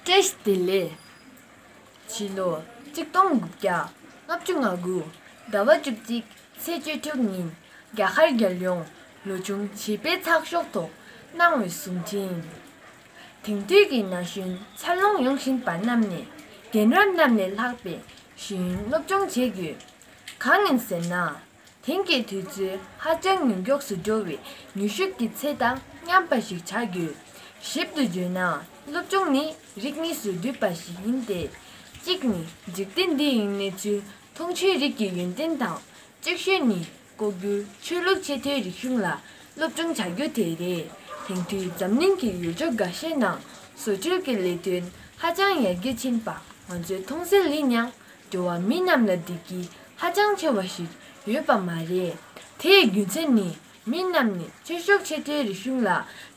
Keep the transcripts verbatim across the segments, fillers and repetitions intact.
བཀྲ་ཤིས་བདེ་ལེགས། ཕྱི་ལོ་གཅིག་སྟོང་དགུ་བརྒྱ་ལྔ་བཅུ་ང་དགུ་ཟླ་བ་བཅུ་གཅིག་ཚེས་བཅུ་དྲུག་ཉིན་རྒྱ་གར་རྒྱལ་ཡོངས་ལོ་ཆུང་བྱིས་པའི་ཚགས་ཤོག་ཐོག་གནང་བའི་གསུང་འཕྲིན། དེང་དུས་ཀྱི་ན་གཞོན་འཚར་ལོངས་ཡོང་བཞིན་པ་རྣམས་ནས་རྒན་རབས་རྣམས་ལས་ལྷག་པའི་ཤེས་ཡོན་སློབ་སྦྱོང་བྱེད་དགོས། གང་ཡིན་ཟེར་ན། དེང་གི་དུས་ཚོད་ཧ་ཅང་ཉུང་མགྱོགས་སུ་འགྲོ་བའི་ནུས་ཤུགས་ཀྱི་ཚད་དང་མཉམ་པ་ཞིག་ཆགས་ཡོད། ཞིབ་ཏུ་བརྗོད་ན་སློབ་སྦྱོང་ནི་རིགས་གཉིས་སུ་འདུས་པ་ཞིག་ཡིན་ཏེ། གཅིག་ནི་འཇིག་རྟེན་འདིའི་གནས་ཚུལ་མཐོང་ཆོས་རིག་གི་ཡོན་ཏན་དང་། ཅིག་ཤོས་ནི་ལྐོག་གྱུར་ཆོས་ལུགས་ཆེས་མཐོའི་རིག་གཞུང་ལ་སློབ་སྦྱོང་བྱ་རྒྱུ་དེ་རེད། དེང་དུས་འཛམ་གླིང་གི་ཡུལ་ཕྱོགས་འགའ་ཤས་ནང་བཟོ་སྐྲུན་གྱི་ལས་དོན་ཧ་ཅང་ཡར་རྒྱས་ཕྱིན་པ་ང་ཚོས་མཐོང་གསལ་ཡིན་ཡང་། འགྲོ་བ་མི་རྣམས་ལ་བདེ་སྐྱིད་ཧ་ཅང་ཆེ་བ་ཞིག་ཡོད་པ་མ་རེད། དེའི་རྒྱུ་མཚན་ནི་མི་རྣམས་ནི་ཆོས་ཕྱོགས་ཆེས་མཐོའི་རིག་གཞུང་ལ་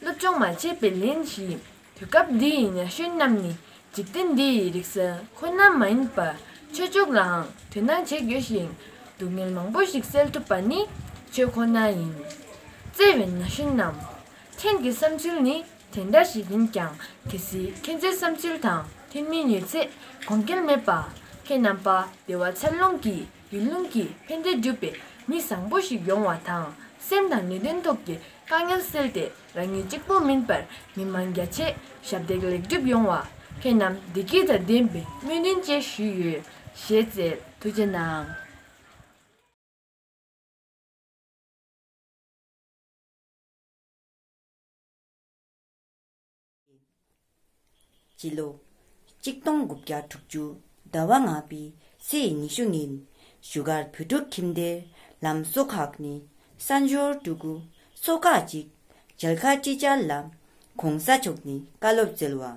སློབ་སྦྱོང་མ་བྱས་པའི་ལན་གཞི། དུས་སྐབས་འདིའི་ན་གཞོན་རྣམས་ནི་འཇིག་རྟེན་འདིའི་རིག་གསར་ཁོ་ན་མ་ཡིན་པར་ཆོས་ཕྱོགས་ལའང་དོ་སྣང་བྱེད་དགོས་ཤིང་། སྡུག་བསྔལ་མང་པོ་ཞིག་སེལ་ཐུབ་པ་ནི་ཆོས་ཁོ་ན་ཡིན། བརྩེ་བའི་ན་གཞོན་རྣམས། ཁྱེད་ཀྱི་བསམ་ཚུལ་ནི་དེ་འདྲ་ཞིག་ཡིན་ཀྱང་། གལ་སྲིད་ཁྱེད་ཚོའི་བསམ་ཚུལ་དང་མཐུན་མིན་ཡོད་ཚེ་དགོངས་འགལ་མེད་པ། ཁྱེད་རྣམ་པ་བདེ་བ་འཚར་ལོངས་ཀྱི་ཡུལ་ལུང་གི་ཕན་བདེ་སྒྲུབ་པའི་མི་བཟང་པོ་ཞིག་ཡོང་བ་དང་། སེམས་དང་ནུས་ལྡན་ཐོག་གི་དཀའ་ངལ་སེལ་ཏེ་རང་ཉིད་གཅིག་པུ་མིན་པར་མི་མང་རྒྱ་ཆེ་ཞབས་འདེགས་ལེགས་གྲུབ་ཡོང་བ་ཁྱེད་རྣམས་བདེ་སྐྱིད་དང་ལྡན་པའི་སྨོན་འདུན་བཅས་ཞུས་ཡོད། ཞེས་མཛད། ཐུགས་རྗེ་གནང་། སྤྱི་ལོ་གཅིག་སྟོང་དགུ་བརྒྱ་དྲུག་ཅུ་ཟླ་བ་ལྔ་པའི་ཚེས་ཉི་ཤུ་ཉིན་བཞུགས་སྒར་བོད་ཕྲུག་ཁྱིམ་སྡེར་ལམ་བཟོ་ཁག་ནས་གསར་འབྱོར་ཕྲུ་གུ་ཚོ་ཁག་ཅིག་མཇལ་ཁ་ཅིག་བཅར་ལ་༸གོང་ས་མཆོག་ནས་བཀའ་སློབ་སྩལ་བ།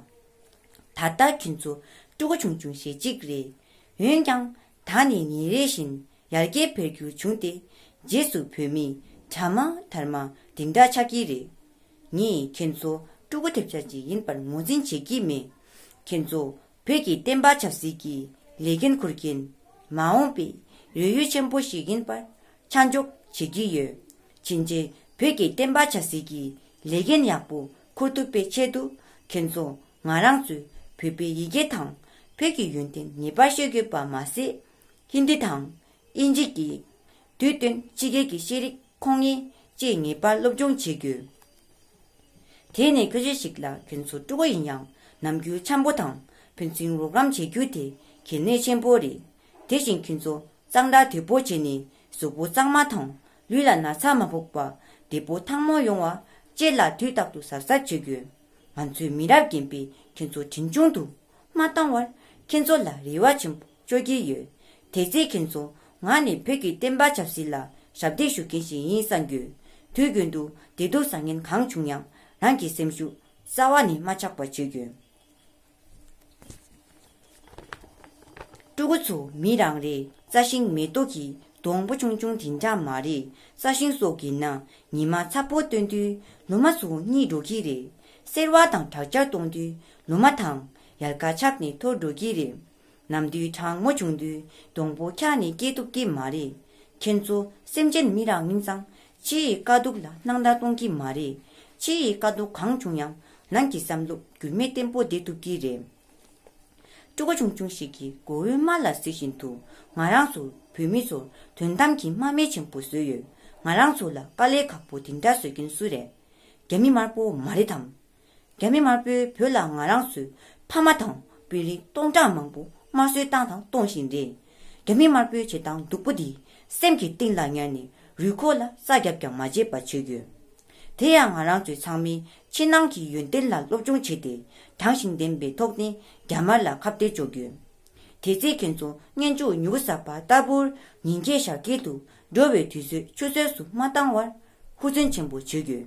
ད་ལྟ་ཁྱེད་ཚོ་ཕྲུ་གུ་ཆུང་ཆུང་ཞེ་གཅིག་རེད། འོན་ཀྱང་ད་ནི་ཉིན་རེ་བཞིན་ཡར་རྒྱས་འཕེལ་འགྱུར་བྱུང་སྟེ། རྗེས་སུ་བོད་མི་དྲ་མ་དར་མ་འདི་འདྲ་ཆགས་ཀྱི་རེད། ངས་ཁྱེད་ཚོ་ཕྲུ་གུ་ཐེབས་ཆག་ཅིག་ཡིན་པར་ངོས་འཛིན་བྱེད་ཀྱི་མེད། ཁྱེད་ཚོ་བོད་ཀྱི་བསྟན་པ་ཆབ་སྲིད་ཀྱི་ལས་འགན་འཁུར་མཁན། མ་འོངས་པའི་རོལ་ཡུལ་ཆེན་པོ་ཞིག་ཡིན་པར་ཆ་འཇོག་བྱེད་ཀྱི་ཡོད། ཕྱིན་ཆད་བོད་ཀྱི་བསྟན་པ་ཆབ་སྲིད་ཀྱི་ལས་འགན་ཡག་པོ་འཁུར་ཐུབ་པའི་ཆེད་དུ། ཁྱེད་ཚོ་ང་རང་ཚོའི་བོད་པའི་ཡི་གེ་དང་བོད་ཀྱི་ཡོན་ཏན་ངེས་པར་ཤེས་དགོས་པ་མ་ཟད། ཧིན་དི་དང་དབྱིན་ཇི་གི་དུས་སྟོན་ཕྱི་རྒྱལ་གྱི་ཤེས་རིག་ཁོངས་ངེས་བཅས་ངེས་པར་སློབ་སྦྱོང་བྱེད་དགོས། དེ་ནས་ཁྱོ་ཤས་ཤིག་ལ་ཁྱེད་ཚོ་ཕྲུ་གུ་ཡིན་ཡང་ནམ་རྒྱུན་འཆམ་པོ་དང་ཕན་ཚུན་རོགས་རམ་བྱེད་རྒྱུ་དེ་གལ་གནད་ཆེན་པོ་རེད། དེ་བཞིན་ཁྱེད་ཚོ་གཙང་སྦྲ་དོད་པོ་བྱས་ནས་གཟུགས་པོ་གཙང་མ་དང་ལུས་ལ་ན་ཚ་མ་ཕོག་པ་བདེ་པོ་ཐང་མོ་ཡོང་བ་བཅས་ལ་དུས་རྟག་ཏུ་གཟབ་གཟབ་བྱེད་དགོས། ང་ཚོའི་མི་རབས་རྒན་པས་ཁྱེད་ཚོ་དྲིན་ཆུང་དུ་མ་བཏང་བར་ཁྱེད་ཚོ་ལ་རེ་བ་ཆེན་པོ་བཅོལ་གྱི་ཡོད། དེ་ཚེ་ཁྱེད་ཚོ་ང་ནི་བོད་ཀྱི་བསྟན་པ་ཆབ་སྲིད་ལ་ཞབས་འདེགས་ཞུ་མཁན་ཞིག་ཡིན་བསམ་དགོས། དུས་རྒྱུན་དུ་བདེ་སྡུག་བཟང་ངན་གང་བྱུང་ཡང་རང་གི་སེམས་ཤུགས་རྩ་བ་ནས་མ་ཆག་པ་བྱེད་དགོས། ཕྲུ་གུ་ཚོ་མི་རང་རེའི་རྩྭ་ཤིང་མེ་ཏོག་གི་སྡོང་པོ་ཆུང་ཆུང་དེ་འདྲ་མ་རེད། རྩྭ་ཤིང་སོགས་ཡིན་ན་ཉི་མ་ཚ་པོ་བཏོན་དུས་ལོ་མ་ཚོ་རྙིད་འགྲོ་གི་རེད། སེར་བ་དང་དྲག་ཆར་གཏོང་དུས་ལོ་མ་དང་ཡལ་ག་ཆག་ནས་འཐོར་འགྲོ་གི་རེད། ནམ་དུས་གྲང་མོ་བྱུང་དུས་སྡོང་པོ་འཁྱག་ནས་སྐྱེ་ཐུབ་ཀྱི་མ་རེད། ཁྱེད་ཚོ་སེམས་ཅན་མི་རང་ཡིན་ཙང་ཕྱིའི་དཀའ་སྡུག་ལ་སྣང་དག་གཏོང་གི་མ་རེད། ཕྱིའི་དཀའ་སྡུག་གང་བྱུང་ཡང་ནང་གི་བསམ་བློ་འགྱུར་མེད་བརྟན་པོ་བསྡད་ཐུབ་ཀྱི་རེད། ཕྲུ་གུ་ཆུང་ཆུང་ཞིག་གིས་མགོ་བོའི་རྨ་ལ་གཟིགས་བཞིན་དུ་ང་རང་ཚོ་བོད་མི་ཚོར་དོན་དམ་གྱི་དམའ་འབེབས་ཆེན་པོ་བཟོས་ཡོད། ང་རང་ཚོ་ལ་དཀའ་ལས་ཁག་པོ་དེ་འདྲ་བཟོ་མཁན་སུ་རེད། རྒྱ་མི་དམར་པོ་མ་རེད་དམ། རྒྱ་མི་དམར་པོས་བོད་ལ་ང་རང་ཚོའི་ཕ་མ་དང་དཔོན་རིགས་སྟོང་ཕྲག་མང་པོ་དམར་གསོད་བཏང་དང་གཏོང་བཞིན་རེད། རྒྱ་མི་དམར་པོའི་བྱེད་སྟངས་སྡུག་པོ་འདི་སེམས་ཀྱི་གཏིང་ལ་ཉར་ནས་རུས་ཁོག་ལ་ས་བརྒྱབ་ཀྱང་མ་བརྗེད་པ་བྱེད་དགོས། དེ་ཡང་ང་རང་ཚོའི་ཚང་མས་ཕྱི་ནང་གི་ཡོན་ཏན་ལ་སློབ་སྦྱོང་བྱས་ཏེ་དྲང་ཞིང་བདེན་པའི་ཐོག་ནས་རྒྱ་དམར་ལ་ཁ་གཏད་གཅོག་དགོས། དེ་ཚེ་ཁྱེད་ཚོ་སྙན་ཆུ་མྱུ་གུ་ཟགས་པ་ལྟ་བུར་ཉིན་བརྒྱད་ཞག་བརྒྱད་དུ་འགྲོ་བའི་དུས་ཚོད་ཆུད་ཟོས་སུ་མ་བཏང་བར་ཧུར་བརྩོན་ཆེན་པོ་བྱེད་དགོས།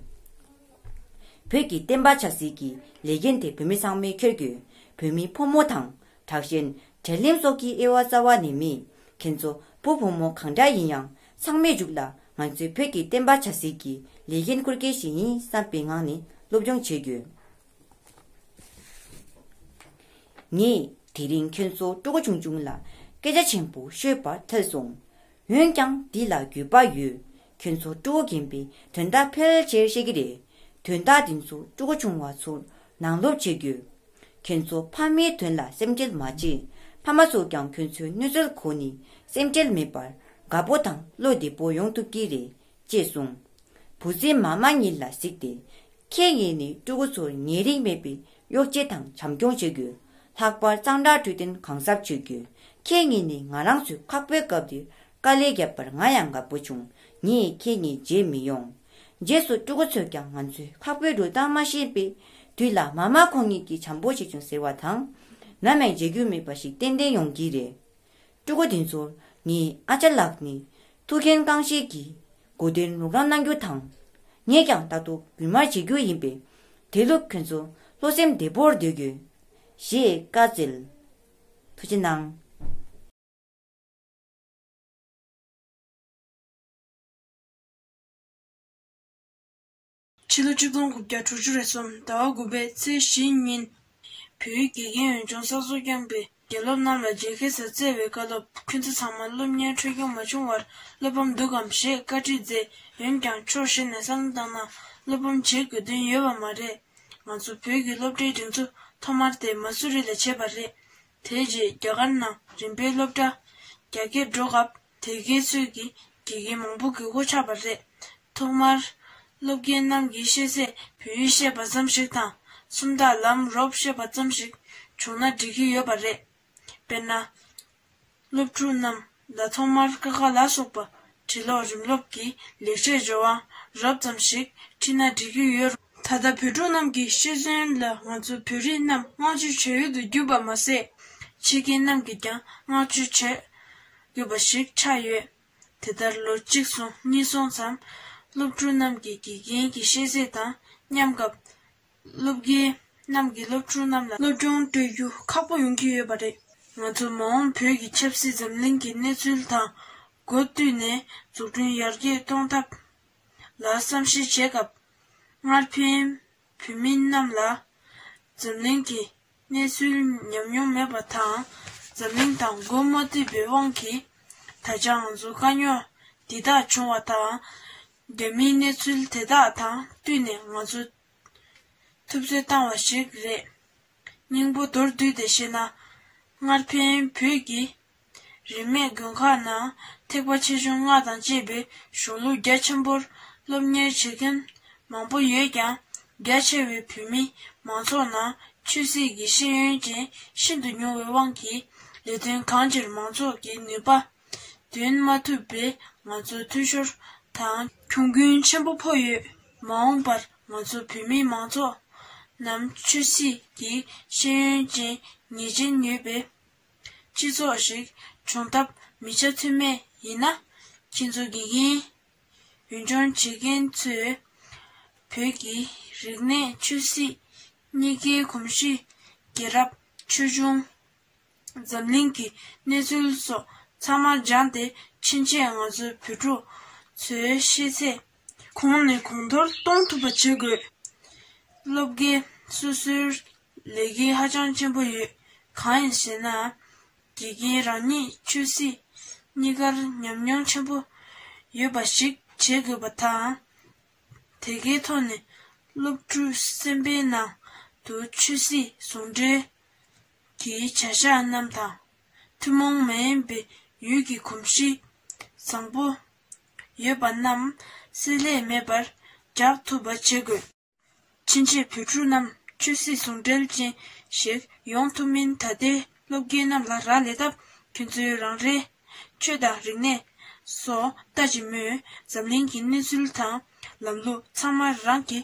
བོད་ཀྱི་བསྟན་པ་ཆབ་སྲིད་ཀྱི་ལས་འགན་དེ་བོད་མི་ཚང་མས་འཁྱེར་དགོས། བོད་མི་ཕོ་མོ་དང་དྲག་ཞན་གྲལ་རིམ་སོགས་ཀྱི་དབྱེ་བ་རྩ་བ་ནས་མེད། ཁྱེད་ཚོ་བུ་བུ་མོ་གང་འདྲ་ཡིན་ཡང་ཚང་མའི་མཇུག་ལ་ང་ཚོའི་བོད་ཀྱི་བསྟན་པ་ཆབ་སྲིད་ཀྱི་ལས་འགན་འཁུར་མཁན་ཞིག་ཡིན་བསམ་པའི་ངང་ནས་སློབ་སྦྱོང་བྱེད་དགོས། ངས་དེ་རིང་ཁྱོད་ཚོ་ཕྲུ་གུ་ཆུང་ཆུང་ལ་སྐད་ཆ་ཆེན་པོ་ཤོད་པར་ཐལ་སོང་། འོན་ཀྱང་འདི་ལ་དགོས་པ་ཡོད། ཁྱོད་ཚོ་ཕྲུ་གུ་རྒན་པའི་དོན་དག་ཕལ་ཆེར་ཤེས་ཀྱི་རེད། དོན་དག་འདི་ཚོ་ཕྲུ་གུ་ཆུང་བ་ཚོར་ནང་སློབ་བྱེད་དགོས། ཁྱོད་ཚོ་ཕ་མའི་དོན་ལ་སེམས་ཁྲལ་མ་བྱེད། ཕ་མ་ཚོས་ཀྱང་ཁྱོད་ཚོའི་གནོད་འཚེ་གོ་ནས་སེམས་ཁྲལ་མེད་པར་དགའ་པོ་དང་བློ་བདེ་པོ་ཡོང་ཐུབ་ཀྱི་རེད། ཅེས་གསུངས། བུ་ཚ་མ་མ་གཉིས་ལ་གཟིགས་ཏེ། ཁྱེད་གཉིས་ནི་ཕྲུ་གུ་ཚོར་ཉེ་རིང་མེད་པའི་གཡོ་བྱེད་དང་བྱམས་སྐྱོང་བྱེད་དགོས། ལྷག་པར་གཙང་སྦྲ་འཕྲོད་བསྟེན་གང་གཟབ་བྱེད་དགོས། ཁྱེད་གཉིས་ནི་ང་རང་ཚོའི་ཁག་པོའི་སྐབས་དེར་དཀའ་ལས་བརྒྱབ་པར་ང་ཡང་དགའ་པོ་བྱུང་། ངས་ཁྱེད་གཉིས་བརྗེད་མི་ཡོང་། རྗེས་སུ་ཕྲུ་གུ་ཚོས་ཀྱང་ང་ཚོའི་ཁག་པོའི་འགྲོ་སྟངས་མ་ཤེས་པའི་དུས་ལ། མ་མ་ཁོང་གཉིས་ཀྱིས་བྱམས་པོ་བྱེད་བྱུང་ཟེར་བ་དང་། ནམ་ཡང་བརྗེད་རྒྱུ་མེད་པ་ཞིག་ཏན་ཏན་ཡོང་གི་རེད། ཕྲུ་གུ་དེ་ཚོར་ངས་ཨ་ཅག་ལགས་ནས་ཐུགས་འགན་རྐང་བཞེས་ཀྱིས་གོ་དོན་རོགས་རམ་གནང་རྒྱུ་དང་། ངས་ཀྱང་ལྟ་རྟོག་རྒྱུན་མར་བྱེད་རྒྱུ་ཡིན་པས། དེ་ལུགས་ཁྱོད་ཚོ་བློ་སེམས་བདེ་པོར་སྡོད་དགོས། ཞེས་བཀའ་སྩལ། ཐུགས་རྗེ་གནང་། ཕྱི་ལོ་ཆིག་སྟོང་དགུ་བརྒྱ་དྲུག་ཅུ་རེ་གསུམ་ཟླ་བ་དགུ་པའི་ཚེས་བཞི་ཉིན། བོད་དགེ་རྒན་འོས་སྦྱོང་གསར་བཟོ་བསྐྱངས་པའི་དགེ་སློབ་རྣམས་ལ་མཇལ་ཁའི་ཟུར་བརྩེ་བའི་བཀའ་སློབ། ཁྱོད་ཚོ་ཚང་མ་སློབ་གཉེར་འཕྲོད་བསྐྱོད་མ་བྱུང་བར་སློབ་ཕམ་འདུག་གམ་ཞེས་བཀའ་འདྲི་མཛད། འོན་ཀྱང་ཕྱོགས་བཞི་ནས་བསམ་བློ་བཏང་ན་སློབ་ཕམ་བྱེད་དགོས་དོན་ཡོད་པ་མ་རེད། ང་ཚོ་བོད་ཀྱི་སློབ་གྲྭའི་སྒྲིག་འཛུགས་ཐོག་མར་དེ་མ་སུ་རི་ལ་བྱས་པ་རེད། དེའི་རྗེས་རྒྱ་གར་ནང་རིམ་པས་སློབ་གྲྭ་རྒྱ་སྐྱེད་འགྲོ་སྐབས་དེ་གའི་ཚོས་ཀྱི་དགེ་རྒན་མང་པོ་དགོས་མཁོ་ཆགས་པ་རེད། ཐོག་མར་སློབ་དགེ་རྣམས་ཀྱིས་ཤེས་ཚད་བོད་ཡིག་ཤེས་པ་ཙམ་ཞིག་དང་། སུམ་རྟགས་ལམ་རོབ་ཤེས་པ་ཙམ་ཞིག་བྱུང་ན་འགྲིག་གི་ཡོད་པ་རེད། དཔེར་ན། སློབ་ཕྲུག་རྣམས་ལ་ཐོག་མར་ཀ་ཁ་ལ་སོགས་པ་བྲིས་ཀློག་རིམ་སློབ་ཀྱི་ལེགས་བཤད་ལྗོན་དབང་རོབ་ཙམ་ཞིག་ཁྲིད་ན་འགྲིག་གི་ཡོད། ད་ལྟ་བོད་ཕྲུག་རྣམས་ཀྱི་ཤེས་ཡོན་ལ་ང་ཚོ་བོད་རིགས་རྣམས་བསྔགས་བརྗོད་བྱ་ཡུལ་དུ་གྱུར་པ་མ་ཟད། ཕྱི་རྒྱལ་རྣམས་ཀྱིས་ཀྱང་བསྔགས་བརྗོད་བྱ་དགོས་པ་ཞིག་ཆགས་ཡོད། དེ་ལྟར་ལོ་གཅིག་སོང་གཉིས་སོང་ཙམ་སློབ་ཕྲུག་རྣམས་ཀྱིས་དགེ་རྒན་གྱི་ཤེས་ཚད་དང་མཉམ་སྐབས། སློབ་དགེ་རྣམས་ཀྱིས་སློབ་ཕྲུག་རྣམས་ལ་སློབ་སྦྱོང་སྤྲོད་རྒྱུ་ཁག་པོ་ཡོང་གི་ཡོད་པ་རེད། ང་ཚོ་མ་འོངས་བོད་ཀྱི་ཆབ་སྲིད་འཛམ་གླིང་གི་གནས་ཚུལ་དང་འགོ་བསྟུན་ནས་འཛུགས་སྐྲུན་ཡར་རྒྱས་གཏོང་ཐབས་ལ་བསམ་གཞིག་བྱེད་སྐབས། སྔར་ཕན་བོད་མི་རྣམས་ལ་འཛམ་གླིང་གི་གནས་ཚུལ་ཉམས་མྱོང་མེད་པ་དང་། འཛམ་གླིང་དང་མགོ་མ་མཐུད་པའི་དབང་གིས་ད་ཆ་ང་ཚོ་དཀའ་རྙོག་འདི་དག་བྱུང་བ་དང་། རྒྱ་མིའི་གནས་ཚུལ་དེ་དག་དང་བསྟུན་ནས་ང་ཚོ་ཐུབ་ཚོད་བཏང་བ་ཞིག་རེད། སྙིང་པོ་མདོར་བསྡུས་ཏེ་བཤད་ན། སྔར་ཕན་བོད་ཀྱི་རིས་མེད་དགོན་ཁག་ནང་ཐེག་པ་ཆེ་ཆུང་སྔགས་དང་བཅས་པའི་གཞུང་ལུགས་རྒྱ་ཆེན་པོར་སློབ་གཉེར་བྱེད་མཁན་མང་པོ་ཡོད་ཀྱང་། རྒྱ་ཆེ་བའི་བོད་མིའི་མང་ཚོགས་ནང་ཆོས་སྲིད་ཀྱི་ཤེས་ཡོན་ཅན་ཤིན་ཏུ་ཉུང་བའི་དབང་གིས། ལས་དོན་གང་ཅིར་མང་ཚོགས་ཀྱི་ནུས་པ་འདོན་མ་ཐུབ་པས་ང་ཚོར་འཐུས་ཤོར་དང་གྱོང་གུན་ཆེན་པོ་ཕོག་ཡོད། མ་འོངས་པར་ང་ཚོ་བོད་མིའི་མང་ཚོགས་རྣམས་ཆོས་སྲིད་ཀྱི་ཤེས་ཡོན་ཅན་ངེས་ཅན་ཡོད་པའི་སྤྱི་ཚོགས་ཤིག་བྱུང་ཐབས་མི་བྱ་ཐུབ་མེད་ཡིན་ན། ཁྱེད་ཚོ་དགེ་རྒན་འོས་སྦྱོང་བྱེད་མཁན་ཚོས་བོད་ཀྱི་རིག་གནས་ཆོས་སྲིད་གཉིས་ཀའི་གོམས་གཤིས། རྒྱལ་རབས་ཆོས་འབྱུང་། འཛམ་གླིང་གི་གནས་ཚུལ་སོགས་ཚང་མ་སྦྱངས་ཏེ། ཕྱིན་ཆད་ང་ཚོའི་བོད་ཕྲུག་ཚོའི་ཤེས་ཚད་གོང་ནས་གོང་མཐོར་གཏོང་ཐུབ་པ་བྱེད་དགོས། སློབ་དགེ་སོ་སོའི་ལས་འགན་ཧ་ཅང་ཆེན་པོ་ཡོད། གང་ཡིན་ཟེར་ན། དགེ་རྒན་རང་ཉིད་ཆོས་སྲིད་གཉིས་ཀར་ཉམས་མྱོང་ཆེན་པོ་ཡོད་པ་ཞིག་བྱེད་དགོས་པ་དང་། དེ་གའི་ཐོག་ནས་སློབ་ཕྲུག་སེམས་པའི་ནང་དུ་ཆོས་སྲིད་ཟུང་འབྲེལ་གྱི་བྱ་གཞག་རྣམས་དང་། ཐུན་མོང་མ་ཡིན་པའི་ཡུལ་གྱི་གོམས་གཤིས་བཟང་པོ་ཡོད་པ་རྣམས་བསྲེ་ལྷད་མེད་པར་རྒྱག་ཐུབ་པ་བྱེད་དགོས། ཕྱིན་ཆད་བོད་ཕྲུག་རྣམས་ཆོས་སྲིད་ཟུང་འབྲེལ་ཅན་ཞིག་ཡོང་ཐུབ་མིན་ད་ལྟའི་སློབ་དགེ་རྣམས་ལ་རག་ལས་སྟབས། ཁྱོད་ཚོས་རང་རེའི་ཆོས་དང་རིག་གནས་སོགས་ལྟ་ཅི་སྨོས། འཛམ་གླིང་གི་གནས་ཚུལ་དང་ལམ་ལུགས་ཚང་མ་རང་གི་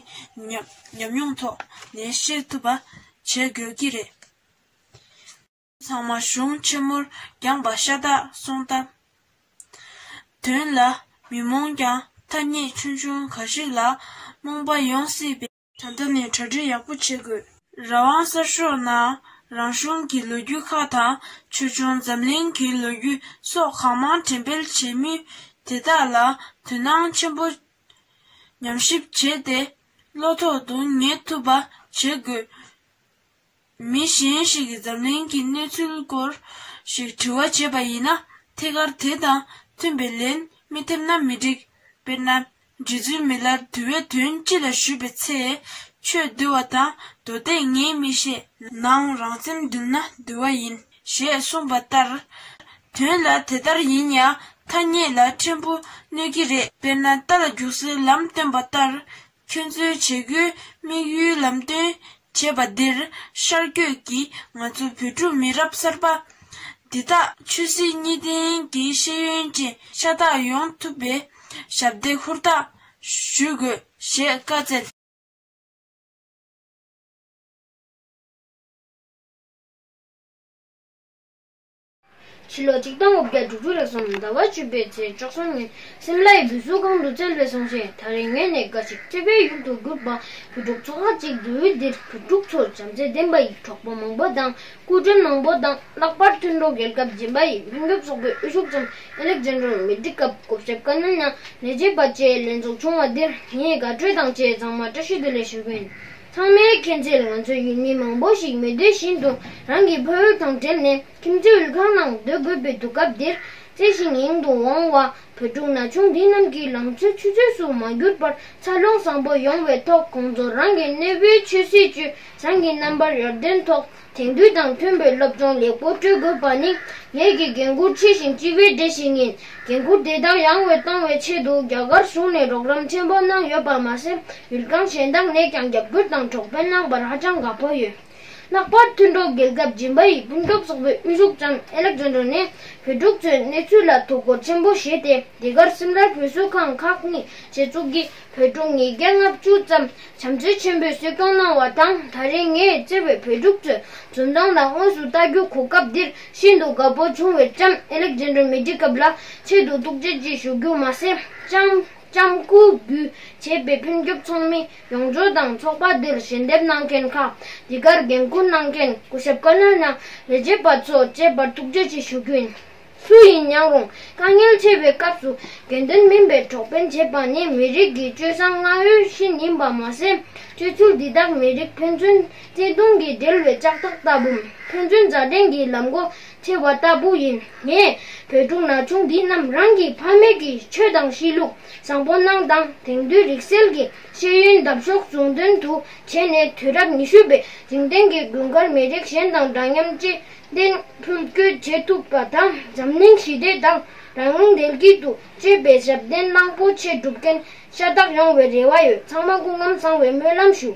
ཉམས་ཉམས་མྱོང་ཐོག་ནས་ཤེས་ཐུབ་པ་བྱེད་དགོས་ཀྱི་རེད། ཚང་མ་གཞུང་ཆེན་མོར་བསྐྱངས་པ་ཤ་སྟག་སོང་སྟབས། དོན་ལ་མི་རྨོངས་ཀྱང་ཐ་སྙད་ཆུང་ཆུང་འགའ་ཞིག་ལ་རྨོངས་པ་ཡོང་སྲིད་པས། ད་ལྟ་ནས་གྲ་སྒྲིག་ཡག་པོ་བྱེད་དགོས། རང་དབང་གསར་ཤོག་ནང་རང་གཞུང་གི་ལོ་རྒྱུས་ཁག་དང་། ཆོས་འབྱུང་འཛམ་གླིང་གི་ལོ་རྒྱུས་སོགས་གང་མང་འགྲེམས་སྤེལ་བྱེད་མུས་དེ་དག་ལ་དོ་སྣང་ཆེན་པོ་ཉམས་ཞིབ་བྱས་ཏེ། བློ་ཐོག་ཏུ་ངེས་ཐུབ་པ་བྱེད་དགོས། མི་གཞན་ཞིག་གིས་འཛམ་གླིང་གི་གནས་ཚུལ་སྐོར་ཞིག་དྲི་བ་བྱས་པ་ཡིན་ན། ཐད་ཀར་དེ་དང་མཐུན་པའི་ལན་མི་ཐེབས་ན་མི་འགྲིག། དཔེར་ན། རྗེ་བཙུན་མི་ལར་དུ་བའི་དོན་ཅི་ལ་ཞུས་པའི་ཚེ། ཆོས་འདུལ་བ་དང་མདོ་སྡེ་ངས་མི་ཤེས། ནང་རང་སེམས་འདུལ་ན་འདུལ་བ་ཡིན། ཞེས་གསུངས་པ་ལྟར། དོན་ལ་དེ་ལྟར་ཡིན་ཡང་ཐ་སྙད་ལ་ཕྲན་བུ་གནོད་ཀྱི་རེད། དཔེར་ན་རྟ་ལ་རྒྱུག་སའི་ལམ་སྟོན་པ་ལྟར། ཁྱོད་ཚོའི་བྱེད་སྒོའི་དམིགས་ཡུལ་ལམ་སྟོན་བྱེད་པ་འདིར་ཤར་བསྐྱོད་ཀྱིས་ང་ཚོ་བོད་ཕྲུག་མི་རབས་གསར་པ་འདི་དག་ཆོས་སྲིད་གཉིས་ལྡན་གྱི་ཤེས་ཡོན་ཅན་ཤ་སྟག་ཡོང་ཐུབ་པའི་ཞབས་འདེགས་ཧུར་ཐག་ཞུ་དགོས་ཞེས་བཀའ་སྩལ། ཕྱི་ལོ་ཆིག་སྟོང་དགུ་བརྒྱ་དྲུག་ཅུ་རེ་གསུམ་ཟླ་བ་བཅུ་པའི་ཚེས་བཅུ་གསུམ་ཉིན་སིམ་ལའི་བོད་གསོ་ཁང་དུ་སྩལ་བའི་གསུང་བཤད། ད་རེས་ངེད་ནས་འགའ་ཞིག་སྤྲེལ་པའི་ཡུལ་དུ་གྱུར་པ་བོད་ཕྲུག་ཚོགས་ཁག་ཅིག་འདུལ་འདིར་བོད་ཕྲུག་ཚོར་བྱམས་བརྩེ་ལྡན་པ་ཡི་གྲོགས་པོ་མང་པོ་དང་སྐུ་མགྲོན་མང་པོ་དང་ལྷག་པར་མཐུན་གྲོགས་རྒྱལ་ཁབ་སྦྱིན་པ་ཡི་སྨན་སྐྱབས་སོག་པོའི་དབུ་བཞུགས་ཙམ་ཨེ་ལེག་ཛན་ཌར་མི་ཏི་ཀབ་སྐུ་ཞབས་ཀ་ནན་ཡང་ལས་བྱེད་པ་བཅས་ལྷན་ཚོགས་བྱུང་བ་འདིར་ངས་དགའ་སྤྲོ་དང་བཅས་གཙང་མ་བཀྲ་ཤིས་བདེ་ལེགས་ཞུ་གི་ཡིན། ཚང་མས་མཁྱེན་ཚུལ་ང་ཚོ་ཡུལ་མི་མང་པོ་ཞིག་མི་འདོད་བཞིན་དུ་རང་གི་ཕ་ཡུལ་དང་བྲལ་ནས་ཁྱིམ་མཚེས་ཡུལ་ཁག་ནང་སྡོད་དགོས་པའི་དུས་སྐབས་འདིར་བརྩེ་ཞིང་གཡེང་དུ་འོང་བ་བོད་ཕྲུག་ན་ཆུང་འདི་རྣམས་ཀྱི་ལང་ཚོའི་ཆུ་ཚོད་སུ་མ་གྱུར་པར་འཚར་ལོངས་བཟང་པོ་ཡོང་བའི་ཐོག་ཁོང་ཚོར་རང་གི་གནས་བབ་ཆོས་སྲིད་ཅུས་བཟང་གི་རྣམ་པར་ཡར་ཐོན་ཐོག་དེང་དུས་དང་མཐུན་པའི་སློབ་སྦྱོང་ལེགས་པོ་སྤྲོད་དགོས་པ་ནི་ངེད་ཀྱི་འགན་འཁུར་ཆེ་ཞིང་ལྕི་བའི་གྲས་ཤིག་ཡིན། འགན་འཁུར་དེ་དག་ཡང་བས་གཏོང་བའི་ཆེད་དུ་རྒྱ་གར་གཞུང་ནས་རོགས་རམ་ཆེན་པོ་གནང་ཡོད་པ་མ་ཟད་ཡུལ་ཁང་གཞན་དག་ནས་ཀྱང་རྒྱབ་སྐྱོར་དང་གྲོགས་ཕན་གནང་བར་ཧ་ཅང་དགའ་པོ་ཡོད། ལྷག་པར་མཐུན་གྲོགས་རྒྱལ་ཁབ་སྦྱིན་པ་ཡི་སྨན་སྐྱབས་སོག་པོའི་དབུ་བཞུགས་ཙམ་ཨེ་ལེག་ཛན་ཌར་ནས་བོད་ཕྲུག་ཚོའི་གནས་ཚུལ་ལ་ཐུགས་ཁུར་ཆེན་པོ་བཞེས་ཏེ་འདི་གར་སིམ་ལར་བོད་གསོ་ཁང་ཁག་གཉིས་ཆེད་འཛུགས་ཀྱིས་བོད་ཕྲུག་ཉིས་བརྒྱ་ལྔ་བཅུ་ཙམ་བྱམས་བརྩེ་ཆེན་པོས་གསོ་སྐྱོང་གནང་བ་དང་། ད་རེས་ངས་བཅར་བའི་བོད་ཕྲུག་ཚོས་འཛུམ་མདངས་དང་དངོས་སུ་ལྟ་རྒྱུ་གོ་སྐབས་འདིར་ཤིན་ཏུ་དགའ་པོ་བྱུང་བས་ལྕམ་ཨེ་ལེག་ཛན་ཌར་མི་ཏི་ཀབ་ལ་ཆེད་དུ་ཐུགས་རྗེ་ཆེ་ཞུ་རྒྱུ་མ་ཟད། ལྕམ་ལྕམ་སྐུ་འབུལ་བྱས་པའི་ཕུན་ཚོགས་ཚོགས་མི་ཡོངས་རྫོགས་དང་ཚོགས་པ་འདིར་ཞལ་འདེབས་གནང་མཁན་ཁག་འདི་གར་འགན་འཁུར་གནང་མཁན་སྐུ་ཞབས་ཀ་ནན་ཡང་ལས་བྱེད་པ་ཚོ་བཅས་པར་ཐུགས་རྗེ་ཆེ་ཞུ་རྒྱུ་ཡིན། སུ་ཡིན་ཡང་རུང་དཀའ་ངལ་ཆེ་བའི་སྐབས་སུ་དགེ་འདུན་མིན་པའི་གྲོགས་ཕན་བྱེད་པ་ནི་མི་རིགས་ཀྱི་སྤྱོད་བཟང་མངའ་འོས་ཤིག་ཡིན་པ་མ་ཟད། སྤྱོད་ཚུལ་འདི་དག་མི་རིགས་ཕན་ཚུན་བརྩེ་དུང་གིས་སྦྲེལ་བའི་ལྕགས་ཐག་ལྟ་བུ། ཕན་ཚུན་མཛའ་འབྲེལ་གྱི་ལམ་སྒོ་ཕྱེ་བ་ལྟ་བུ་ཡིན། ངས་བོད་ཕྲུག་ན་ཆུང་འདི་རྣམས་རང་གི་ཕ་མེས་ཀྱི་ཆོས་དང་གཤིས་ལུགས་བཟང་པོ་གནང་དང་དེང་དུས་རིག་གསལ་གྱི་ཤེས་ཡོན་འདབ་གཤོག་ཟུང་དོན་དུ་བྱས་ནས་དུས་རབས་ཉི་ཤུ་པའི་འཇིག་རྟེན་གྱི་དགུན་ཁར་མི་རིགས་གཞན་དང་འདྲ་མཉམ་བཅས་ལྡན་འཕུར་སྐྱོད་བྱེད་ཐུབ་པ་དང་འཛམ་གླིང་ཞི་བདེ་དང་རང་དབང་བདེ་སྐྱིད་དུ་སྤྱོད་པའི་ཞབས་བརྟན་གླང་པོ་ཆེ་སྒྲུབ་མཁན་ཤ་སྟག་ཡོང་བའི་རེ་བ་ཡོད། ཚང་མ་སྐུ་ཁམས་བཟང་བའི་སྨོན་ལམ་ཞུ།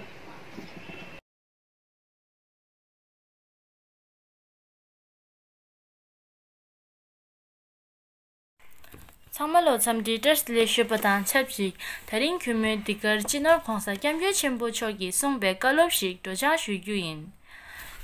ཚང་མ་ལོ་འཚམས་འདྲི་བཀྲ་ཤིས་བདེ་ལེགས་ཞུས་པ་དང་ཆབས་ཅིག་དེ་རིང་གུས་མོས་འདི་གར་སྤྱི་ནོར་༸གོང་ས་༸སྐྱབས་མགོན་ཆེན་པོ་མཆོག་གིས་གསུངས་པའི་བཀའ་སློབ་ཞིག་སྒྲོག་སྦྱང་ཞུ་རྒྱུ་ཡིན།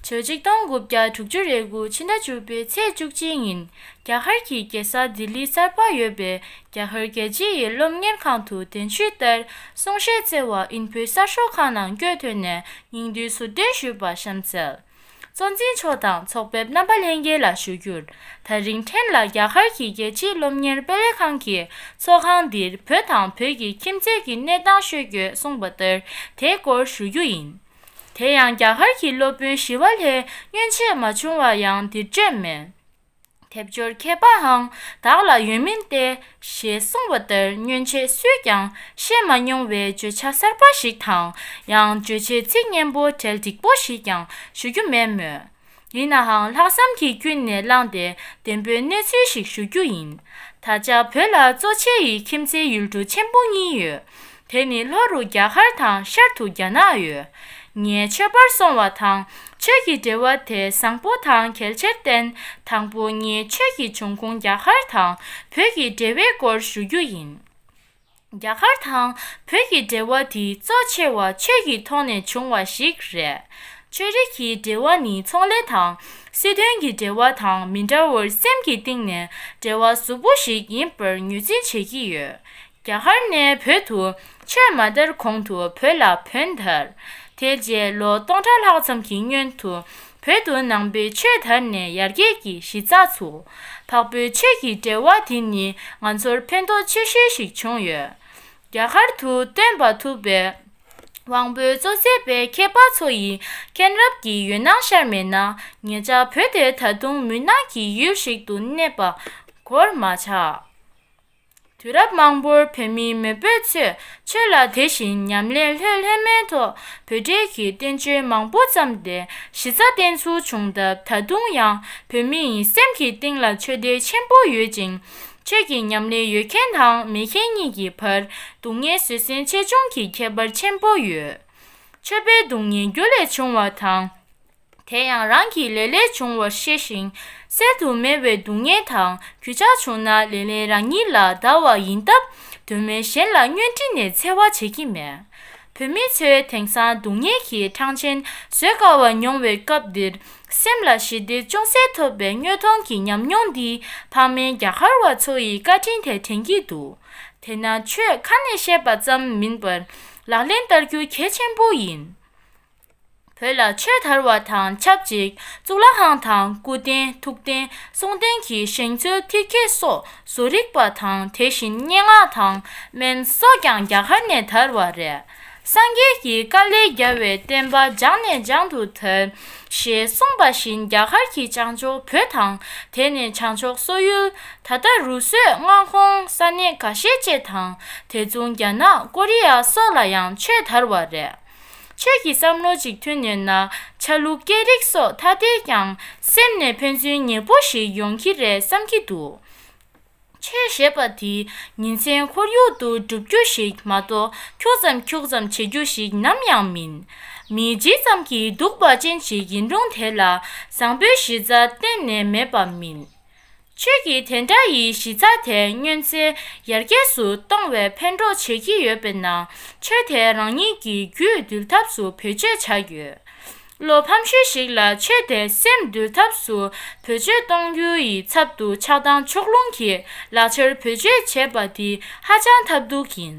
ཆུ་ཚོད་ཆིག་སྟོང་དགུ་བརྒྱ་དྲུག་ཅུ་རེ་དགུ་ཕྱི་ཟླ་བཅུ་པའི་ཚེས་བཅུ་གཅིག་ཉིན་རྒྱ་གར་གྱི་རྒྱལ་ས་ལྡི་ལི་གསར་པར་ཡོད་པའི་རྒྱ་གར་རྒྱལ་སྤྱི་ཡི་སློབ་གཉེར་ཁང་དུ་གདན་ཞུས་ལྟར་གསུང་བཤད་བསྩལ་བ་དབྱིན་བོད་གསར་ཤོག་ཁང་ནང་བཀོད་དོན་ནས་སྙིང་བསྡུས་ཟུར་འདོན་ཞུས་པ་གཤམ་གསལ། གཙོ་འཛིན་མཆོག་དང་ཚོགས་ཕེབས་རྣམ་པ་ལྷན་རྒྱས་ལ་ཞུ་རྒྱུར། ད་རིང་ཕྲན་ལ་རྒྱ་གར་གྱི་རྒྱལ་སྤྱིའི་སློབ་གཉེར་དཔེ་ལེན་ཁང་གིས་ཚོགས་ཁང་འདིར་བོད་དང་བོད་ཀྱི་ཁྱིམ་མཚེས་ཀྱི་གནས་སྟངས་ཤོད་དགོས་གསུངས་པ་ལྟར་དེའི་སྐོར་ཞུ་རྒྱུ་ཡིན། དེ་ཡང་རྒྱ་གར་གྱི་སློབ་དཔོན་ཞི་བ་ལྷས་སྔོན་ཆད་མ་བྱུང་བ་ཡང་འདིར་བརྗོད་མེད། དལ་འབྱོར་ཁྱད་པར་འང་བདག་ལ་ཡོད་མིན་ཏེ། ཞེས་གསུངས་པ་ལྟར་སྔོན་ཆད་སུས་ཀྱང་བཤད་མ་མྱོང་བའི་བརྗོད་བྱ་གསར་པ་ཞིག་དང་ཡང་བརྗོད་བྱའི་ཚིག་སྙན་པོ་གྲལ་འགྲིག་པོ་ཞིག་ཀྱང་ཞུ་རྒྱུ་མེད་མོད། ཡིན་ནའང་ལྷག་བསམ་གྱིས་ཀུན་ནས་བསླངས་ཏེ་བདེན་པའི་གནས་ཚུལ་ཞིག་ཞུ་རྒྱུ་ཡིན། ད་ཆ་བོད་ལ་གཙོ་ཆེ་ཡི་ཁྱིམ་མཚེས་ཡུལ་གྲུ་ཆེན་པོ་གཉིས་ཡོད། དེ་ནི་ལྷོ་རུ་རྒྱ་གར་དང་ཤར་དུ་རྒྱ་ནག་ཡོད། ངས་ཆོས་པར་སོང་བ་དང་ཆོས་ཀྱི་འབྲེལ་བ་དེ་བཟང་པོ་དང་གལ་ཆེར་བརྟེན། དང་པོ་ངས་ཆོས་ཀྱི་འབྱུང་ཁུངས་རྒྱ་གར་དང་བོད་ཀྱི་འབྲེལ་བའི་སྐོར་ཞུ་རྒྱུ་ཡིན། རྒྱ་གར་དང་བོད་ཀྱི་འབྲེལ་བ་དེ་གཙོ་ཆེ་བ་ཆོས་ཀྱི་ཐོག་ནས་བྱུང་བ་ཞིག་རེད། ཆོས་རིག་གི་འབྲེལ་བ་ནི་ཚོང་ལས་དང་སྲིད་དོན་གྱི་འབྲེལ་བ་དང་མི་འདྲ་བར་སེམས་ཀྱི་གཏིང་ནས་འབྲེལ་བ་གཟུགས་པོ་ཞིག་ཡིན་པར་ངོས་འཛིན་བྱེད་ཀྱི་ཡོད། རྒྱ་གར་ནས་བོད་དུ་ཆོས་མ་དར་གོང་དུ་བོད་ལ་བོན་དར། དེ་རྗེས་ལོ་སྟོང་ཕྲག་ལྷག་ཙམ་གྱི་སྔོན་དུ་བོད་དུ་ནང་པའི་ཆོས་དར་ནས་ཡར་རྒྱས་ཀྱི་གཞི་རྩ་ཚུགས། འཕགས་བོད་ཆོས་ཀྱི་འབྲེལ་བ་དེ་ནི་ང་ཚོར་ཕན་ཐོགས་ཆེ་ཤོས་ཤིག་བྱུང་ཡོད། རྒྱ་གར་དུ་སྟོན་པ་ཐུབ་པའི་དབང་པོའི་གཙོ་མཛད་པའི་མཁས་པ་ཚོ་ཡི་མཁྱེན་རབ་ཀྱི་འོད་སྣང་ཤར་མེད་ན་ངེད་ཅག་བོད་དེ་ད་དུང་མུན་ནག་གི་ཡུལ་ཞིག་ཏུ་གནས་པ་གོར་མ་ཆགས། དུས་རབས་མང་པོར་བོད་མི་མེས་པོ་ཚོས་ཆོས་ལ་དད་བཞིན་ཉམས་ལེན་ལྷོད་ལྷོད་མའི་ཐོག་བོད་འབྲེལ་གྱི་བསྟན་བཅོས་མང་པོ་བརྩམས་ཏེ་གཞི་རྩ་བརྟན་ཚུལ་བྱུང་སྟབས། ད་དུང་ཡང་བོད་མི་ཡི་སེམས་ཀྱི་གཏིང་ལ་ཆོས་དད་ཆེན་པོ་ཡོད་ཅིང་། ཆོས་ཀྱི་ཉམས་ལེན་ཡོད་མཁན་དང་མེད་མཁན་གཉིས་ཀྱི་བར་སྡུག་བསྔལ་བཟོད་བསྲན་ཆེ་ཆུང་གི་ཁྱད་པར་ཆེན་པོ་ཡོད། ཆོས་པའི་སྡུག་བསྔལ་རྒྱུ་ལས་བྱུང་བ་དང་། དེ་ཡང་རང་གི་ལས་ལས་བྱུང་བར་ཤེས་ཤིང་། སེལ་དུ་མེད་པའི་སྡུག་བསྔལ་དང་། གུས་ཕྱག་བྱུང་ན་ལས་ལས་རང་ཉིད་ལ་བདའ་བ་ཡིན་སྟབས། དོན་མེད་གཞན་ལ་བསྙོན་འདྲི་ནས་འཚེ་བ་བྱེད་ཀྱི་མེད། བོད་མི་ཚོས་དེང་སང་སྡུག་བསྔལ་གྱི་ཕྲང་ཆེན་བཟོད་དཀའ་བ་མྱོང་བའི་སྐབས་འདིར། སེམས་ལ་ཞི་བདེ་ཅུང་ཟད་ཐོབ་པའི་དངོས་མཐོང་གི་ཉམས་མྱོང་འདི། ཕ་མའི་རྒྱ་གར་བ་ཚོ་ཡི་བཀའ་དྲིན་དེ་དྲན་གྱི་འདུག། དེས་ན་ཆོས་ཁ་ནས་བཤད་པ་ཙམ་མིན་པར་ལག་ལེན་བསྟར་རྒྱུ་གལ་ཆེན་པོ་ཡིན། བོད་ལ་ཆོས་དར་བ་དང་ཆབས་ཅིག་གཙུག་ལག་ཁང་དང་སྐུ་རྟེན་ཐུགས་རྟེན་གསུང་རྟེན་གྱི་བཞེངས་ཚུལ་ཐིག་ཁེ་སོགས་བཟོ་རིག་པ་དང་། དེ་བཞིན་སྙན་ངག་དང་སྨན་སོགས་ཀྱང་རྒྱ་གར་ནས་དར་བ་རེད། སངས་རྒྱས་ཀྱིས་དཀའ་ལས་བརྒྱབ་པའི་བསྟན་པ་རྒྱང་ནས་རྒྱང་དུ་དར་ཞེས་གསུངས་པ་བཞིན། རྒྱ་གར་གྱི་བྱང་ཕྱོགས་བོད་དང་། དེ་ནས་བྱང་ཕྱོགས་སོག་ཡུལ། ད་ལྟ་རུ་སོད་མངའ་ཁོངས་ས་གནས་འགའ་ཤས་བཅས་དང་། དེ་མཚུངས་རྒྱ་ནག་ཀོ་རི་ཡ་སོགས་ལ་ཡང་ཆོས་དར་བ་རེད། ཆོས་ཀྱི་བསམ་བློ་ཅིག་ཐོན་ཡོད་ན། ཆ་ལུགས་སྐད་རིགས་སོགས་ཐ་དད་ཀྱང་སེམས་ནས་ཕན་ཚུན་ཉེ་པོ་ཞིག་ཡོང་གི་རེད་བསམ་གྱི་འདུག། ཆོས་ཞེས་པ་དེ་ཉིན་མཚན་ཁོར་ཡུག་ཏུ་སྒྲུབ་རྒྱུ་ཞིག་མ་གཏོགས། ཁྱུག་ཙམ་ཁྱུག་ཙམ་བྱེད་རྒྱུ་ཞིག་ནམ་ཡང་མིན། མི་ཇི་ཙམ་གྱིས་སྡུག་པ་ཅན་ཞིག་ཡིན་རུང་། དེ་ལ་བཟང་པོའི་གཞི་རྩ་གཏན་ནས་མེད་པ་མིན། ཆོས་ཀྱིས་དེ་འདྲ་ཡི་གཞི་རྩ་དེ་མངོན་གསལ་ཡར་རྒྱས་སུ་གཏོང་བའི་ཕན་གྲོགས་བྱེད་ཀྱི་ཡོད་པས་ན། ཆོས་དེ་རང་ཉིད་ཀྱི་རྒྱུད་འདུལ་ཐབས་སུ་བེད་སྤྱོད་བྱ་དགོས། བློ་ཕམ་ཤོས་ཤིག་ལ་ཆོས་དེ་སེམས་འདུལ་ཐབས་སུ་བེད་སྤྱོད་གཏོང་རྒྱུ་ཡི་ཚབ་ཏུ་ཆགས་སྡང་ཕྱོགས་ལྷུང་གིས་ལག་ཆར་བེད་སྤྱོད་བྱས་པ་དེ་ཧ་ཅང་ཐབས་སྡུག་ཡིན།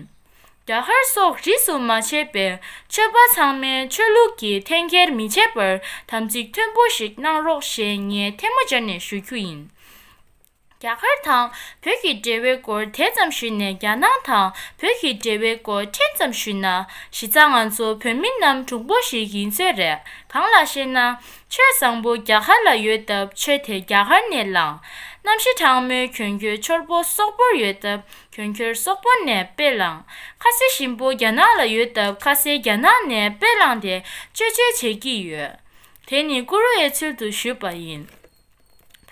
རྒྱ་གར་སོགས་རིས་སུ་མ་ཆད་པའི་ཆོས་པ་ཚང་མས་ཆོས་ལུགས་ཀྱི་འཐེན་འཁྱེར་མི་བྱེད་པར་དམ་ཚིག་མཐོན་པོ་ཞིག་གནང་རོགས་ཞེས་ངས་ཐལ་མོ་སྦྱར་ནས་ཞུ་རྒྱུ་ཡིན། རྒྱ་གར་དང་བོད་ཀྱི་འབྲེལ་བའི་སྐོར་དེ་ཙམ་ཞུས་ནས། རྒྱ་ནག་དང་བོད་ཀྱི་འབྲེལ་བའི་སྐོར་ཕྲན་ཙམ་ཞུས་ན། གཞི་རྩ་ང་ཚོ་བོད་མི་རྣམས་གྲུང་པོ་ཞིག་ཡིན་ཚོད་རེད། གང་ལགས་ཤེ་ན། ཆོས་བཟང་པོ་རྒྱ་གར་ལ་ཡོད་སྟབས་ཆོས་དེ་རྒྱ་གར་ནས་བླངས། གནམ་གཤིས་གྲང་མོའི་གྱོན་གོས་འཕྱོར་པོ་སོག་པོར་ཡོད་སྟབས་གྱོན་གོས་སོག་པོ་ནས་དཔེ་བླངས། ཁ་ཟས་ཞིམ་པོ་རྒྱ་ནག་ལ་ཡོད་སྟབས་ཁ་ཟས་རྒྱ་ནག་ནས་དཔེ་བླངས་ཏེ་སྤྱོད་ཆས་བྱེད་ཀྱི་ཡོད། དེ་ནི་ཀུ་རུ་ཡའི་ཚུལ་དུ་ཞུས་པ་ཡིན།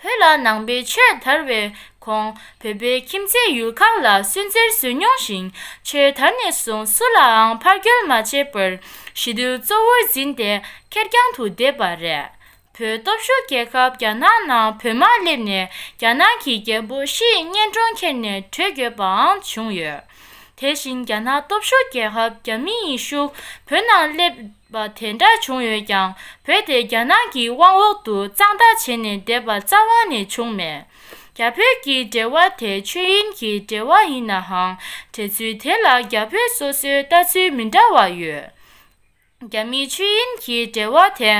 བོད་ལ་ནང་པའི་ཆོས་དར་བའི་གོང་། བོད་པའི་ཁྱིམ་མཚེས་ཡུལ་ཁག་ལ་སུན་གཙེར་བཟོས་མྱོང་ཞིང་། ཆོས་དར་ནས་བཟུང་སུ་ལའང་ཕར་རྒོལ་མ་བྱས་པར་ཞི་དུལ་གཙོ་བོར་འཛིན་ཏེ་ཁེར་རྐྱང་དུ་བསྡད་པ་རེད། བོད་སྟོབས་ཤུགས་རྒྱལ་ཁབ་རྒྱ་ནག་ནང་བོད་དམག་སླེབས་ནས་རྒྱ་ནག་གི་རྒྱལ་པོ་ཞི་ཡི་གཉེན་དྲུང་ཁྱེར་ནས་བྲོས་དགོས་པའང་བྱུང་ཡོད། དེ་བཞིན་རྒྱ་ནག་སྟོབས་ཤུགས་རྒྱལ་ཁབ་རྒྱ་མི་ཡི་ཤུགས་བོད་ནང་སླེབས་པ་དེ་འདྲ་བྱུང་ཡོད་ཀྱང་། བོད་དེ་རྒྱ་ནག་གི་དབང་འོག་ཏུ་གཙང་དག་བྱས་ནས་བསྡད་པ་རྩ་བ་ནས་བྱུང་མེད། རྒྱ་བོད་ཀྱི་འབྲེལ་བ་དེ་ཆོས་དབྱིངས་ཀྱི་འབྲེལ་བ་ཡིན་ནའང་། འབྲེལ་ཚུལ་དེ་ལ་རྒྱ་བོད་སོ་སོའི་ལྟ་ཚུལ་མི་འདྲ་བ་ཡོད། རྒྱ་མིའི་ཆོས་དབྱིངས་ཀྱི་འབྲེལ་བ་དེ་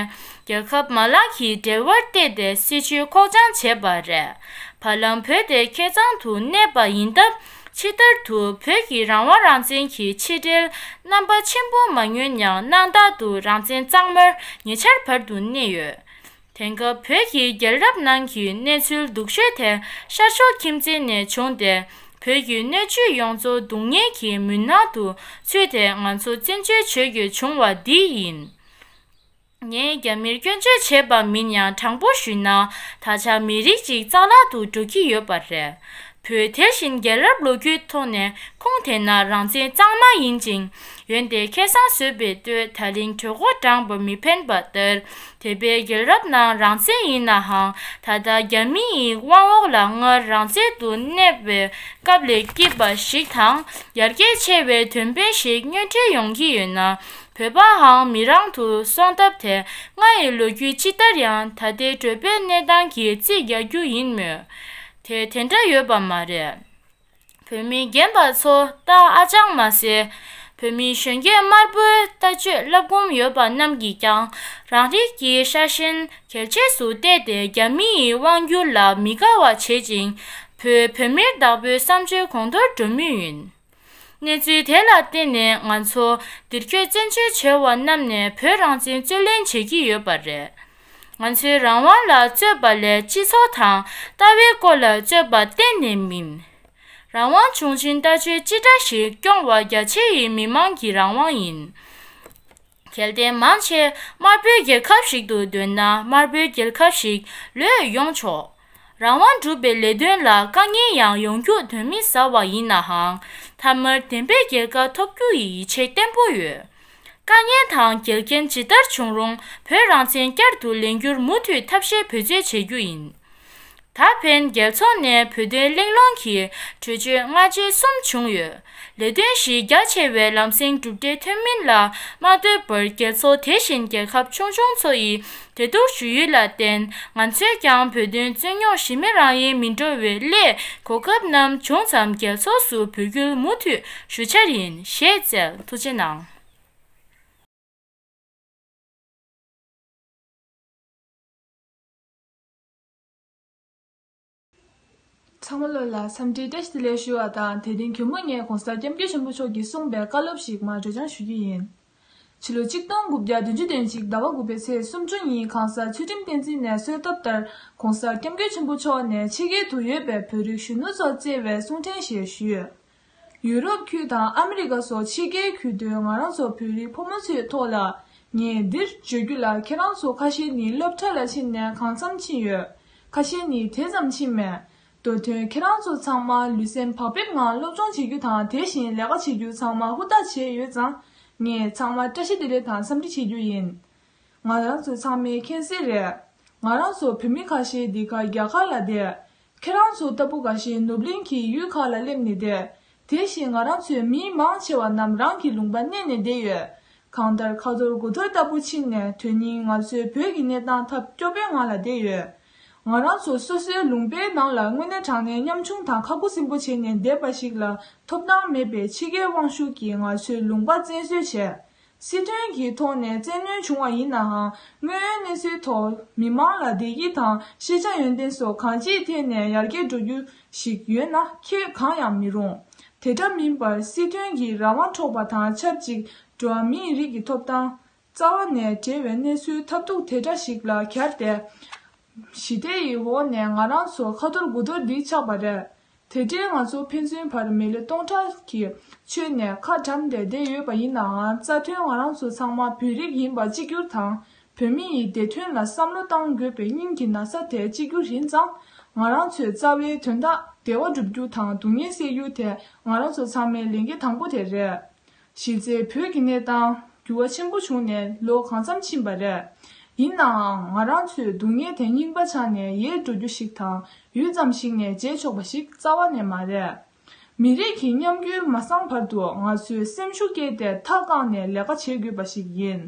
རྒྱལ་ཁབ་མ་ལག་གི་འབྲེལ་བར་བལྟས་ཏེ་སྲིད་བྱུས་ཁོག་བཅངས་བྱས་པ་རེད། བར་ལམ་བོད་དེ་ཁེ་གཙང་དུ་གནས་པ་ཡིན་སྟབས། ཕྱི་ལྟར་དུ་བོད་ཀྱི་རང་དབང་རང་བཙན་གྱི་ཕྱི་འབྲེལ་རྣམ་པ་ཆེན་པོ་མ་མངོན་ཡང་། གནམ་བདག་ཏུ་རང་བཙན་གཙང་མར་ཉེ་ཆར་བར་དུ་གནས་ཡོད། དེང་སྐབས་བོད་ཀྱི་རྒྱལ་རབས་ནང་གི་གནས་ཚུལ་སྡུག་ཤོས་དེ་ཤར་ཕྱོགས་ཁྱིམ་མཚེས་ནས་བྱུང་སྟེ། བོད་ཀྱི་སྣོད་བཅུད་ཡོངས་རྫོགས་སྡུག་བསྔལ་གྱི་མུན་ནག་ཏུ་ཚུད་དེ་ང་ཚོ་བཙན་བྱོལ་བྱེད་དགོས་བྱུང་བ་འདི་ཡིན། ངས་རྒྱ་མིར་སྐྱོན་བརྗོད་བྱས་པ་མིན་ཡང་། དྲང་པོ་ཞུས་ན། ད་ཆ་མི་རིགས་གཅིག་རྩ་བརླག་ཏུ་འགྲོ་གི་ཡོད་པ་རེད། བོད་དེ་བཞིན་རྒྱལ་རབས་ལོ་རྒྱུས་ཐོག་ནས་ཁུངས་དེ་ན་རང་བཙན་གཙང་མ་ཡིན་ཅིང་། འོན་ཏེ་ཁེ་བཟང་བཟོས་པའི་ལྟོས་ད་ལན་གྲོད་ཁོག་འགྲངས་པ་མི་ཕན་པ་ལྟར། འདས་པའི་རྒྱལ་རབས་ནང་རང་བཙན་ཡིན་ནའང་། ད་ལྟ་རྒྱ་མི་ཡི་དབང་འོག་ལ་སྔར་རང་བཙན་དུ་གནས་པའི་སྐབས་ལས་སྐྱིད་པ་ཞིག་དང་། ཡར་རྒྱས་ཆེ་བའི་དོན་ཕན་ཞིག་མངོན་འཕྲད་ཡོང་གི་ཡོད་ན། བོད་པའང་མི་རང་དུ་སོང་སྟབས་དེ། ང་ཡི་ལོ་རྒྱུས་ཅི་ལྟར་ཡང་ད་ལྟའི་བོད་པའི་གནས་སྟངས་ཀྱི་རྩིས་རྒྱག་རྒྱུ་ཡིན་མོད། དེ་དེ་འདྲ་ཡོད་པ་མ་རེད། བོད་མི་རྒན་པ་ཚོ་ལྟ་ཨ་ཅང་མ་ཟད། བོད་མི་གཞོན་སྐྱེས་དམར་པོའི་ལྟ་སྤྱོད་བསླབ་སྒོམ་ཡོད་པ་རྣམས་ཀྱིས་ཀྱང་རང་རིགས་ཀྱི་ཤ་ཞེན་གལ་ཆེ་སུ་བལྟས་ཏེ། རྒྱ་མི་ཡི་དབང་སྒྱུར་ལ་མི་དགའ་བ་བྱེད་ཅིང་། བོད་བོད་མིར་བདག་པོའི་བསམ་སྤྱོད་གོང་མཐོར་འགྲོ་མུས་ཡིན། གནས་ཚུལ་དེ་ལ་བརྟེན་ནས་ང་ཚོ་འདིར་བསྐྱོད་བཙན་བྱོལ་བྱོལ་བ་རྣམས་ནས་བོད་རང་བཙན་རྩོད་ལེན་བྱེད་ཀྱི་ཡོད་པ་རེད། ང་ཚོའི་རང་དབང་ལ་རྩོད་པ་ལས་སྤྱི་ཚོགས་དང་ལྟ་བའི་སྐོར་ལ་རྩོད་པ་གཏན་ནས་མིན། རང་དབང་བྱུང་ཕྱིན་ལྟ་སྤྱོད་ཅི་འདྲ་ཞིག་སྐྱོང་བ་རྒྱ་ཆེ་ཡི་མི་དམངས་ཀྱི་རང་དབང་ཡིན། གལ་ཏེ་མང་ཆེ་དམར་པོའི་རྒྱལ་ཁབ་ཞིག་ཏུ་འདོད་ན། དམར་པོའི་རྒྱལ་ཁབ་ཞིག་ལོས་ཡོང་ཆོག་རང་དབང་སྒྲུབ་པའི་ལས་དོན་ལ་དཀའ་ངལ་ཡང་ཡོང་རྒྱུ་གདོན་མི་ཟ་བ་ཡིན་ནའང་། མཐའ་མར་བདེན་པའི་རྒྱལ་ཁ་ཐོབ་རྒྱུ་ཡི་ཡིད་ཆེས་བརྟན་པོ་ཡོད། དཀའ་ངལ་དང་འགལ་རྐྱེན་ཇི་ལྟར་བྱུང་རུང་། བོད་རང་བཙན་བསྐྱར་དུ་ལེན་རྒྱུར་མུ་མཐུད་ཐབས་ཤེས་འབད་རྩོལ་བྱེད་རྒྱུ་ཡིན། ད་ཕན་རྒྱལ་ཚོགས་ནས་བོད་དོན་གླེང་སློང་གི་གྲོས་ཆོད་སྔ་རྗེས་གསུམ་བྱུང་ཡོད། ལས་དོན་བཞི་རྒྱ་ཆེ་བའི་ལམ་སེང་གྲུབ་འབྲས་ཐོན་མིན་ལ་མ་ལྟོས་པར། རྒྱལ་ཚོགས་དེ་བཞིན་རྒྱལ་ཁབ་ཆུང་ཆུང་ཚོ་ཡི་བདེ་སྡུག་ཞུ་ཡུལ་ལ་བརྟེན། ང་ཚོས་ཀྱང་བོད་དོན་རྩོད་རྙོག་གཞི་མེད་རང་ཡིན་མི་འགྲོ་བའི་སླད། གོ་སྐབས་རྣམས་བྱུང་ཙམ་རྒྱལ་ཚོགས་སུ་འབུལ་རྒྱུར་མུ་མཐུད་ཞུ་འཆར་ཡིན། ཞེས་བསྩལ། ཐུགས་རྗེ་གནང་། ཚང་མ་ལོ་ལ་འཚམས་འདྲི་བཀྲ་ཤིས་བདེ་ལེགས་ཞུ་བ་དང་། དེ་རིང་གུས་མོ་ངས་༸གོང་ས་༸སྐྱབས་མགོན་ཆེན་པོ་མཆོག་གིས་གསུངས་པའི་བཀའ་སློབ་ཞིག་མར་སྒྲོག་སྦྱང་ཞུ་རྒྱུ་ཡིན། ཕྱི་ལོ་ཆིག་སྟོང་དགུ་བརྒྱ་བདུན་ཅུ་དོན་གཅིག་ཟླ་བ་དགུ་པའི་ཚེས་སུམ་ཅུ་ཉིན་གང་ཟག་ཚུལ་ཁྲིམས་བསྟན་འཛིན་ནས་གསོལ་བཏབ་ལྟར། ༸གོང་ས་༸སྐྱབས་མགོན་ཆེན་པོ་མཆོག་ནས་ཕྱི་རྒྱལ་དུ་ཡོད་པའི་བོད་རིགས་གཞོན་ནུ་ཚོར་བསྩལ་བའི་གསུང་འཕྲིན་ཞིག་ཞུས། ཡུ་རོབ་ཁུལ་དང་ཨ་མི་རི་ཀ་སོགས་ཕྱི་རྒྱལ་ཁུལ་དུ་ང་རང་ཚོ་བོད་རིགས་ཕོ་མོ་ཚོའི་ཐོག་ལ། ངས་འདིར་བརྗོད་རྒྱུ་ལ། ཁྱེད་རང་ཚོ་ཁ་ཤས་ནི་སློབ་གྲྭ་ལ་ཕྱིན་ནས་གང་འཚམ་ཕྱིན་ཡོད། ཁ་ཤས་ནི་དེ་ཙམ་ཕྱིན་མེད། མདོ་དོན་ཁྱེད་རང་ཚོ་ཚང་མ་ལུས་སེམས་བག་ཕེབས་ངང་སློབ་སྦྱོང་བྱེད་རྒྱུ་དང་། དེ་བཞིན་ལས་ཀ་བྱེད་རྒྱུ་ཚང་མ་ཧུར་ཐག་བྱས་ཡོད་ཙང་། ངས་ཚང་མར་བཀྲ་ཤིས་བདེ་ལེགས་དང་འཚམས་འདྲི་བྱེད་རྒྱུ་ཡིན། ང་རང་ཚོ་ཚང་མས་མཁྱེན་གསལ་རེད། ང་རང་ཚོ་བོད་མི་ཁ་ཤས་འདི་ག་རྒྱ་གར་ལ་བསྡད། ཁྱེད་རང་ཚོ་ལྟ་བུ་འགའ་ཤས་ནུབ་གླིང་གི་ཡུལ་ཁག་ལ་སླེབས་ནས་བསྡད། དེ་བཞིན་ང་རང་ཚོའི་མི་མང་ཆེ་བ་རྣམས་རང་གི་ལུང་པ་གནས་ནས་བསྡད་ཡོད། གང་ལྟར་ཁ་ཐོར་དགུ་ཐོར་ལྟ་བུ་ཕྱིན་ནས། དོན་སྙིང་ང་ཚོའི་བོད་ཀྱི་གནས་སྟངས་ཐབས་སྐྱོ་པོའི་ངང་ལ་བསྡད་ཡོད། ང་རང་ཚོ་སོ་སོའི་ལུང་པའི་ནང་ལ་དངོས་གནས་དྲང་གནས་ཉམ་ཆུང་དང་ཁ་ཁུ་སིམ་པོ་བྱས་ནས་བསྡད་པ་ཞིག་ལ། ཐོབ་ཐང་མེད་པའི་ཕྱི་རྒྱལ་དབང་ཤུགས་ཀྱིས་ང་ཚོའི་ལུང་པ་བཙན་བཟོས་བྱས། སྲིད་དོན་གྱི་ཐོག་ནས་བཙན་གནོན་བྱུང་བ་ཡིན་ནའང་། དངོས་ཡོད་གནས་ཚུལ་ཐོག་མི་མང་ལ་བདེ་སྐྱིད་དང་ཤེས་བྱ་ཡོན་ཏན་སོགས་གང་ཅིའི་ཐད་ནས་ཡར་རྒྱས་འགྲོ་རྒྱུ་ཞིག་ཡོད་ན་ཁྱད་གང་ཡང་མི་རུང་། དེ་འདྲ་མིན་པར། སྲིད་དོན་གྱི་རང་དབང་འཕྲོག་པ་དང་ཆབས་ཅིག་འགྲོ་བ་མིའི་རིགས་ཀྱི་ཐོབ་ཐང་རྩ་བ་ནས་བྲལ་བའི་གནས་ཚུལ་ཐབས་སྡུག་དེ་འདྲ་ཞིག་ལ་གྱར་ཏེ། ཞི་བདེ་ཡི་འོག་ནས་ང་རང་ཚོ་ཁ་ཐོར་དགུ་ཐོར་འདི་ཆགས་པ་རེད། དེ་འདྲའི་ང་ཚོ་ཕན་ཚུན་བར་མི་ལོ་སྟོང་ཕྲག་གིས་ཆོད་ནས་ཁ་གྲམ་སྟེ་བསྡད་ཡོད་པ་ཡིན་ནའང་། རྩ་དོན་ང་རང་ཚོ་ཚང་མ་བོད་རིགས་ཡིན་པ་གཅིག་གྱུར་དང་། བོད་མི་ཡི་བདེ་དོན་ལ་བསམ་བློ་གཏང་དགོས་པའི་སྙིང་གི་ན་ཚ་དེ་གཅིག་གྱུར་ཡིན་ཙང་། ང་རང་ཚོའི་རྩ་བའི་དོན་དག་བདེ་བ་སྒྲུབ་རྒྱུ་དང་སྡུག་བསྔལ་སེལ་རྒྱུ་དེ་ང་རང་ཚོ་ཚང་མའི་ལས་འགན་དང་པོ་དེ་རེད། གཞི་རྩའི་བོད་ཀྱི་གནས་སྟངས་འགྱུར་བ་ཆེན་པོ་བྱུང་ནས་ལོ་གང་འཚམ་ཕྱིན་པ་རེད། ཡིན་ནའང་ང་རང་ཚོས་སྡུག་བསྔལ་དེ་རྙིང་པ་ཆགས་ནས་ཡལ་འགྲོ་རྒྱུ་ཞིག་དང་། ཡུད་ཙམ་ཞིག་ནས་བརྗེད་ཆོག་པ་ཞིག་རྩ་བ་ནས་མ་རེད། མི་རིགས་ཀྱི་ཉམས་འགྱུར་མ་སངས་བར་དུ་ང་ཚོས་སེམས་ཤུགས་བསྐྱེད་དེ་ཐག་བཅད་ནས་ལས་ཀ་བྱེད་དགོས་པ་ཞིག་ཡིན།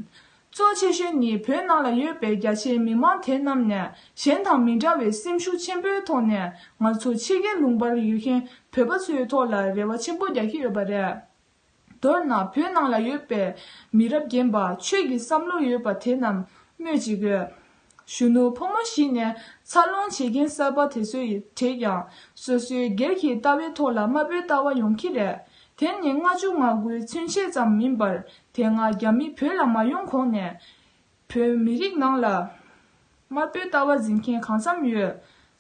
གཙོ་ཆེ་ཤོས་ནི་བོད་ནང་ལ་ཡོད་པའི་རྒྱ་ཆེའི་མི་མང་དེ་རྣམས་ནས་གཞན་དང་མི་འདྲ་བའི་སེམས་ཤུགས་ཆེན་པོའི་ཐོག་ནས་ང་ཚོ་ཕྱི་རྒྱལ་ལུང་པར་ཡོད་མཁན་བོད་པ་ཚོའི་ཐོག་ལ་རེ་བ་ཆེན་པོ་རྒྱག་གི་ཡོད་པ་རེད། མདོར་ན་བོད་ནང་ལ་ཡོད་པའི་མི་རབས་རྒན་པ་ཆོས་ཀྱི་བསམ་བློ་ཡོད་པ་དེ་རྣམས་སྨོས་ཅི་དགོས། གཞོན་ནུ་ཕོ་མོ་ཞིག་ནས་འཚར་ལོངས་བྱེད་མཁན་གསར་པ་དེ་ཚོ་ཡི་གྲས་ཀྱང་སོ་སོའི་སྒེར་གྱི་ལྟ་བའི་ཐོག་ལ་དམར་པོའི་ལྟ་བ་ཡོང་གི་རེད། དེ་ནི་ལྔ་བཅུ་ང་དགུའི་ཚུན་ཆད་ཙམ་མིན་པར། དེ་སྔ་རྒྱ་མི་བོད་ལ་མ་ཡོང་གོང་ནས། བོད་མི་རིགས་ནང་ལ་དམར་པོའི་ལྟ་བ་འཛིན་མཁན་གང་འཚམ་ཡོད།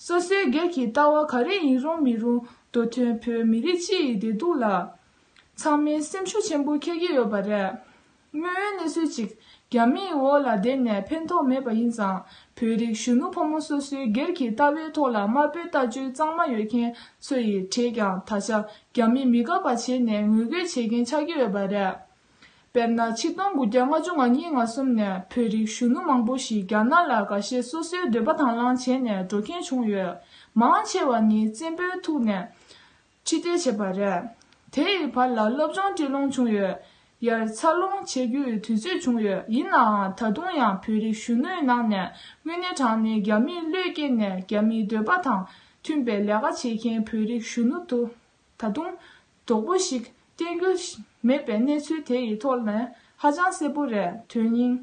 སོ་སོའི་སྒེར་གྱི་ལྟ་བ་ག་རེ་ཡིན་རུང་མི་རུང་། མདོ་དོན་བོད་མི་རིགས་སྤྱི་ཡི་བདེ་སྡུག་ལ་ཚང་མས་སེམས་ཤུགས་ཆེན་པོ་འཁྱེར་གྱི་ཡོད་པ་རེད། དངོས་ཡོད་གནས་ཚུལ་གཅིག་རྒྱ་མིའི་འོག་ལ་བསྡད་ནས་ཕན་ཐོགས་མེད་པ་ཡིན་ཙང་། བོད་རིགས་གཞོན་ནུ་ཕོ་མོ་སོ་སོའི་སྒེར་གྱི་ལྟ་བའི་ཐོག་ལ་དམར་པོའི་ལྟ་སྤྱོད་གཙང་མ་ཡོད་མཁན་ཚོ་ཡི་གྲས་ཀྱང་ད་ཆ་རྒྱ་མི་མི་དགའ་བ་བྱས་ནས་ངུ་སྐད་བྱེད་མཁན་ཆགས་ཀྱི་ཡོད་པ་རེད། དཔེར་ན། ཆིག་སྟོང་དགུ་བརྒྱ་ལྔ་བཅུ་ང་གཉིས་ང་གསུམ་ནས་བོད་རིགས་གཞོན་ནུ་མང་པོ་ཞིག་རྒྱ་ནག་ལ་འགའ་ཤས་སོ་སོའི་འདོད་པ་དང་བླངས་བྱས་ནས་འགྲོ་མཁན་བྱུང་ཡོད། མང་ཆེ་བ་ནི་བཙན་པོའི་ཐུག་ནས་ཁྲིད་སྟོན་བྱས་པ་རེད། དེ་ཡི་བར་ལ་སློབ་སྦྱོང་སྤྲོད་ལོང་བྱུང་ཡོད། ཡར་འཚར་ལོངས་བྱེད་རྒྱུའི་དུས་ཚོད་བྱུང་ཡོད། ཡིན་ནའང་ད་དུང་ཡང་བོད་རིགས་གཞོན་ནུའི་ནང་ནས་དངོས་གནས་དྲང་གནས་རྒྱ་མིའི་བློས་སྐྱེས་ནས་རྒྱ་མིའི་འདོད་པ་དང་མཐུན་པའི་ལས་ཀ་བྱེད་མཁན་བོད་རིགས་གཞོན་ནུ་དུ། ད་དུང་དོག་པོ་ཞིག་བསྟན་རྒྱུ་མེད་པའི་གནས་ཚུལ་དེ་ཡི་ཐོག་ནས་ཧ་ཅང་གསལ་པོ་རེད། དོན་སྙིང་།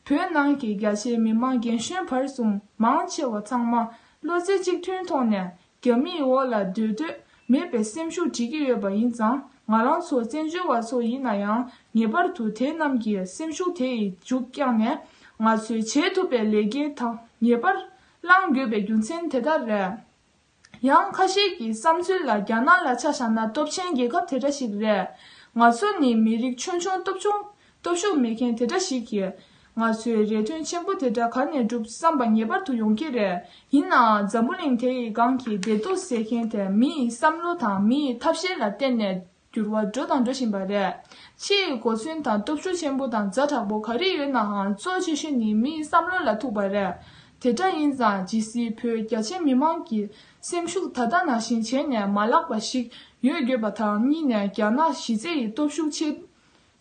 བོད་ནང་གི་རྒྱ་ཆེའི་མི་མང་རྒན་གཞོན་བར་གསུམ་མང་ཆེ་བ་ཚང་མ་བློ་རྩེ་གཅིག་མཐུན་ཐོག་ནས་རྒྱ་མིའི་འོག་ལ་སྡོད་འདོད་མེད་པའི་སེམས་ཤུགས་བྱེད་ཀྱི་ཡོད་པ་ཡིན་ཙང་། ང་རང་ཚོ་བཙན་བྱོལ་བ་ཚོ་ཡིན་ན་ཡང་ངེས་པར་དུ་དེ་རྣམས་ཀྱི་སེམས་ཤུགས་དེ་ཡི་མཇུག་བསྐྱངས་ནས་ང་ཚོས་བྱེད་ཐུབ་པའི་ལས་འགན་དག་ངེས་པར་བླང་དགོས་པའི་རྒྱུ་མཚན་དེ་ལྟར་རེད། ཡང་ཁ་ཤས་ཀྱི་བསམ་ཚུལ་ལ་རྒྱ་ནག་ལ་ཆ་བཞག་ན་སྟོབས་ཆེན་རྒྱལ་ཁབ་དེ་འདྲ་ཞིག་རེད། ང་ཚོ་ནི་མི་རིགས་ཆུང་ཆུང་སྟོབས་ཆུང་སྟོབས་ཤུགས་མེད་མཁན་དེ་འདྲ་ཞིག་གིས། ང་ཚོའི་རེ་འདུན་ཆེན་པོ་དེ་འདྲ་ག་ནས་འགྲུབ་བསམ་པ་ངེས་པར་དུ་ཡོང་གི་རེད། ཡིན་ནའང་འཛམ་བུ་གླིང་དེ་ཡི་སྒང་གི་བདེ་སྡུག་ཟེར་མཁན་དེ་མི་ཡི་བསམ་བློ་དང་མི་ཡི་ཐབས་ཤེས་ལ་བརྟེན་ནས་འགྱུར་བ་འགྲོ་དང་འགྲོ་བཞིན་པ་རེད། ཕྱི་ཡི་གོ་མཚོན་དང་སྟོབས་ཤུགས་ཆེན་པོ་དང་ཛ་དྲག་པོ་ག་རེ་ཡོད་ནའང་གཙོ་ཆེ་ཤོས་ནི་མི་ཡི་བསམ་བློ་ལ་ཐུག་པ་རེད། དེ་འདྲ་ཡིན་ཙང་ཇི་སྲིད་བོད་རྒྱ་ཆེ་མི་མང་གི་སེམས་ཤུགས་ད་ལྟ་ནང་བཞིན་བྱས་ནས་མ་བརླག་པ་ཞིག་ཡོད་དགོས་པ་དང་། གཉིས་ནས་རྒྱ་ནག་གཞི་རྩའི་སྟོབས་ཤུགས་ཆེ་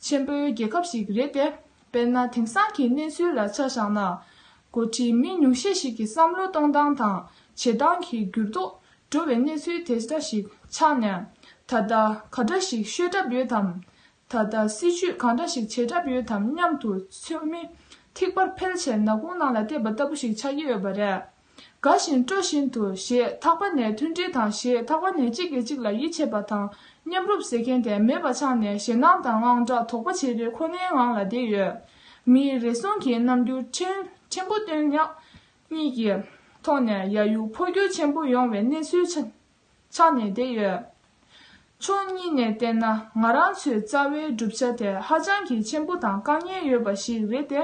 ཆེན་པོའི་རྒྱལ་ཁབ་ཞིག་རེད་དེ། དཔེར་ན་དེང་སང་གི་གནས་ཚུལ་ལ་ཆ་བཞག་ན། འགོ་ཁྲིད་མི་ཉུང་ཤས་ཤིག་གི་བསམ་བློ་གཏོང་སྟངས་དང་བྱེད་སྟངས་ཀྱི་འགྱུར་ལྡོག་འགྲོ་བའི་གནས་ཚུལ་དེ་འདྲ་ཞིག་ཆགས་ནས། ད་ལྟ་ག་འདྲ་ཞིག་ཤོད་གྲབས་ཡོད་དམ། ད་ལྟ་སྲིད་བྱུས་གང་འདྲ་ཞིག་བྱེད་གྲབས་ཡོད་དམ་སྙམ་དུ་ཚོད་མེད་ཐིགས་པར་འཕེལ་བྱས་ནག་ཁུང་ནང་ལ་བལྟས་པ་ལྟ་བུ་ཞིག་ཆགས་ཀྱི་ཡོད་པ་རེད། དགའ་བཞིན་སྤྲོ་བཞིན་དུ་ཞེས་ཐག་པ་ནས་མཐུན་སྒྲིལ་དང་ཞེས་ཐག་པ་ནས་གཅིག་གིས་གཅིག་ལ་ཡིད་ཆེས་པ་དང་མཉམ་རུབ་ཟེར་མཁན་དེ་མེད་པ་ཆགས་ནས་ཞེད་སྣང་དང་དངངས་སྐྲག་དོགས་པ་བྱེད་རེས་ཁོ་ནའི་ངང་ལ་བསྡད་ཡོད། མིའི་རེ་ཟུང་གི་རྣམ་འགྱུར་ཕྲན་ཕྲན་བུ་སྟོན་ཡག་གཉིས་ཀྱི་ཐོག་ནས་ཡ་ཡུ་འཕོ་འགྱུར་ཆེན་པོ་ཡོང་བའི་གནས་ཚུལ་ཆགས་ཆགས་ནས་བསྡད་ཡོད། ཕྱོགས་གཉིས་ནས་བལྟས་ན་ང་རང་ཚོའི་རྩ་བའི་བསྒྲུབ་བྱ་དེ་ཧ་ཅང་གི་ཆེན་པོ་དང་དཀའ་ངལ་ཡོད་པ་ཞིག་རེད་དེ།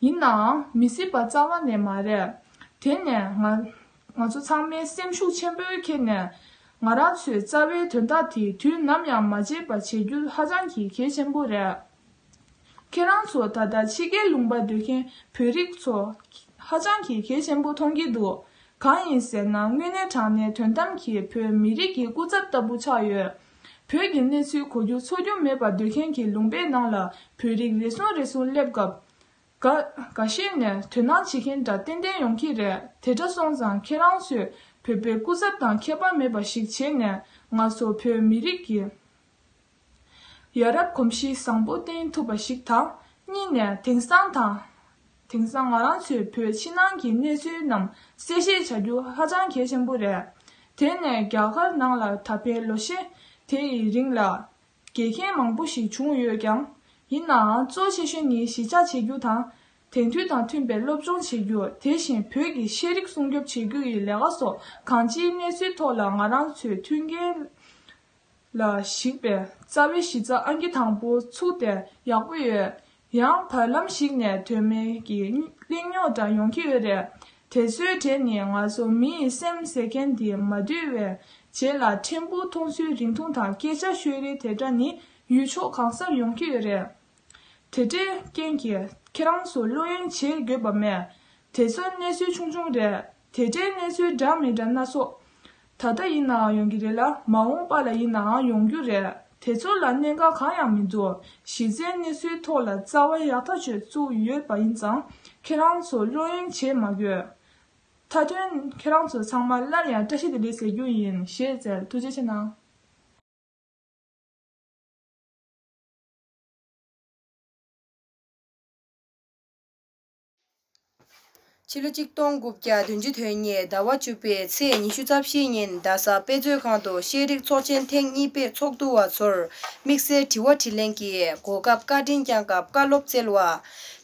ཡིན་ནའང་མི་སྲིད་པ་རྩ་བ་ནས་མ་རེད། དེ་ནས་ང་ང་ཚོ་ཚང་མའི་སེམས་ཤུགས་ཆེན་པོས་ཁྱེར་ནས་ང་རང་ཚོའི་རྩ་བའི་དོན་དག་དེ་དུས་ནམ་ཡང་མ་བརྗེད་པ་བྱེད་རྒྱུ་ཧ་ཅང་གི་གལ་ཆེན་པོ་རེད། ཁྱེད་རང་ཚོ་ད་ལྟ་ཕྱི་རྒྱལ་ལུང་པ་སྡོད་མཁན་བོད་རིགས་ཚོ་ཧ་ཅང་གི་གལ་ཆེན་པོ་མཐོང་གི་འདུག་གང་ཡིན་ཟེར་ན་དངོས་གནས་དྲང་གནས་དོན་དམ་གྱི་བོད་མི་རིགས་ཀྱི་སྐུ་ཚབ་ལྟ་བུ་ཆགས་ཡོད། བོད་ཀྱི་གནས་ཚུལ་གོ་རྒྱུ་ཚོར་རྒྱུ་མེད་པར་སྡོད་མཁན་གྱི་ལུང་པའི་ནང་ལ་བོད་རིགས་རེ་ཟུང་རེ་ཟུང་སླེབས་སྐབས། འགའ་འགའ་ཤས་ནས་དོ་སྣང་བྱེད་མཁན་འདྲ་ཏན་ཏན་ཡོང་གི་རེད། དེ་འདྲ་སོང་ཙང་ཁྱེད་རང་ཚོས་བོད་པའི་སྐུ་ཚབ་དང་ཁྱད་པར་མེད་པ་ཞིག་བྱས་ནས་ང་ཚོ་བོད་མི་རིགས་ཀྱི་ཡ་རབས་གོམས་གཤིས་བཟང་པོ་བསྟན་ཐུབ་པ་ཞིག་དང་། གཉིས་ནས་དེང་སང་དང་། དེང་སང་ང་རང་ཚོའི་བོད་ཕྱི་ནང་གི་གནས་ཚུལ་རྣམས་གསལ་བཤད་བྱ་རྒྱུ་ཧ་ཅང་གལ་ཆེན་པོ་རེད། དེ་ནས་རྒྱ་གར་ནང་ལ་ད་ཕན་ལོ་ཤས་དེ་ཡི་རིང་ལ་དགེ་རྒན་མང་པོ་ཞིག་བྱུང་ཡོད་ཀྱང་། ཡིན་ནའང་གཙོ་ཆེ་ཤོས་ནི་གཞིས་ཆགས་བྱེད་རྒྱུ་དང་། དེང་དུས་དང་མཐུན་པའི་སློབ་སྦྱོང་བྱེད་རྒྱུ། དེ་བཞིན་བོད་ཀྱི་ཤེས་རིག་སྲུང་སྐྱོབ་བྱེད་རྒྱུ་ཡི་ལས་ཀ་སོགས་གང་ཅིའི་གནས་ཚུལ་ཐོག་ལ་ང་རང་ཚོའི་མཐུན་རྐྱེན་ལ་གཞིགས་པའི་རྩ་བའི་གཞི་རྩ་ཨང་ཀི་དང་པོ་ཚུགས་ཏེ་ཡག་པོ་ཡོད། ཡང་བར་ལམ་ཞིག་ནས་དོན་མེད་ཀྱི་གླེང་རྙོག་འདྲ་ཡོང་གི་ཡོད་རེད། དེ་ཚོའི་གྲས་ནས་ང་ཚོ་མི་ཡི་སེམས་ཟེར་མཁན་འདི་མ་འདུལ་བའི་རྗེས་ལ་ཕྲན་བུ་མཐོང་ཚུལ་རིང་ཐུང་དང་སྐད་ཆ་ཤོད་རེས་དེ་འདྲ་ནི་ཡུལ་ཕྱོགས་གང་སར་ཡོང་གི་ཡོད་རེད། དེ་འདྲའི་རྐྱེན་གྱིས་ཁྱེད་རང་ཚོ་བློ་གཡེང་བྱེད་དགོས་པ་མེད། དེ་ཚོ་གནས་ཚུལ་ཆུང་ཆུང་རེད། དེ་འདྲའི་གནས་ཚུལ་འདྲ་མི་འདྲ་སྣ་ཚོགས། ད་ལྟ་ཡིན་ནའང་ཡོང་གི་རེད་ལ། མ་འོངས་པ་ལ་ཡིན་ནའང་ཡོང་རྒྱུ་རེད། དེ་ཚོ་ལ་གནད་འགག་གང་ཡང་མི་འདུག་གཞི་རྩའི་གནས་ཚུལ་ཐོག་ལ་རྩ་བ་ཡག་ཐག་ཆོད་བཙུགས་ཡོད་པ་ཡིན་ཙང་། ཁྱེད་རང་ཚོ་བློ་གཡེང་བྱེད་མ་དགོས། མཐའ་དོན་ཁྱེད་རང་ཚོ་ཚང་མ་སླར་ཡང་བཀྲ་ཤིས་བདེ་ལེགས་ཟེར་རྒྱུ་ཡིན། ཞེས་ཟེར། ཐུགས་རྗེ་ཆེ་གནང་། ཕྱི་ལོ་ཆིག་སྟོང་དགུ་བརྒྱ་བདུན་ཅུ་དོན་གཉིས་ཟླ་བ་བཅུ་པའི་ཚེས་ཉི་ཤུ་རྩ་བཞི་ཉིན་རྡ་ས་དཔེ་མཛོད་ཁང་དུ་ཤེས་རིག་ཚོགས་ཆེན་ཐེངས་གཉིས་པའི་ཚོགས་འདུ་བ་ཚོར་དམིགས་བསལ་དྲི་བ་དྲིས་ལན་གྱིས་གོ་སྐབས་བཀའ་དྲིན་བསྐྱངས་སྐབས་བཀའ་སློབ་སྩལ་བ།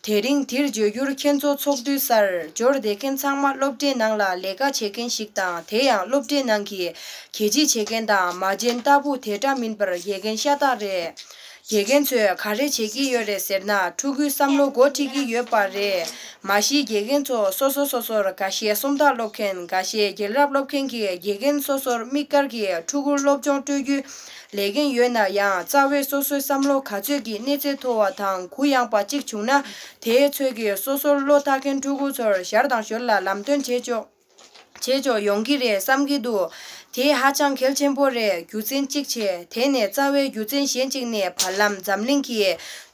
དེ་རིང་འདིར་བརྗོད་རྒྱུར་ཁྱེད་ཚོ་ཚོགས་འདུའི་སར་འབྱོར་བསྡད་མཁན་ཚང་མ་སློབ་གྲྭའི་ནང་ལ་ལས་ཀ་བྱེད་མཁན་ཞིག་དང་། དེ་ཡང་སློབ་གྲྭའི་ནང་གི་གད་ཕྱིས་བྱེད་མཁན་དང་མ་བྱན་ལྟ་བུ་དེ་འདྲ་མིན་པར་དགེ་རྒན་ཤ་སྟག་རེད། དགེ་རྒན་ཚོས་ག་རེ་བྱེད་ཀྱི་ཡོད་རེད་ཟེར་ན། ཕྲུ་གུའི་བསམ་བློ་འགོ་ཁྲིད་ཀྱི་ཡོད་པ་རེད། མ་གཞི་དགེ་རྒན་ཚོ་སོ་སོ་སོ་སོར་འགའ་ཤས་སུམ་རྟགས་སློབ་མཁན། འགའ་ཤས་རྒྱལ་རབས་སློབ་མཁན་གྱིས་དགེ་རྒན་སོ་སོར་དམིགས་བཀར་གྱིས་ཕྲུ་གུར་སློབ་སྦྱོང་སྤྲོད་རྒྱུ་ལས་འགན་ཡོད་ན་ཡང་། རྩ་བའི་སོ་སོའི་བསམ་བློ་ག་ཚོད་ཀྱི་གནས་ཚད་མཐོ་བ་དང་གུ་ཡངས་པ་གཅིག་བྱུང་ན། དེའི་ཚོད་ཀྱིས་སོ་སོར་བློ་ཐག་མཁན་ཕྲུ་གུ་ཚོར་ཞར་དང་ཞོར་ལ་ལམ་སྟོན་བྱེད་ཆོག་བྱེད་ཆོག་ཡོང་གི་རེད་བསམ་གྱི་འདུག་དེ་ཧ་ཅང་གལ་ཆེན་པོ་རེད། རྒྱུ་མཚན་གཅིག་བྱས། དེ་ནས་རྩ་བའི་རྒྱུ་མཚན་གཞན་གཅིག་ནི་བར་ལམ་འཛམ་གླིང་གི་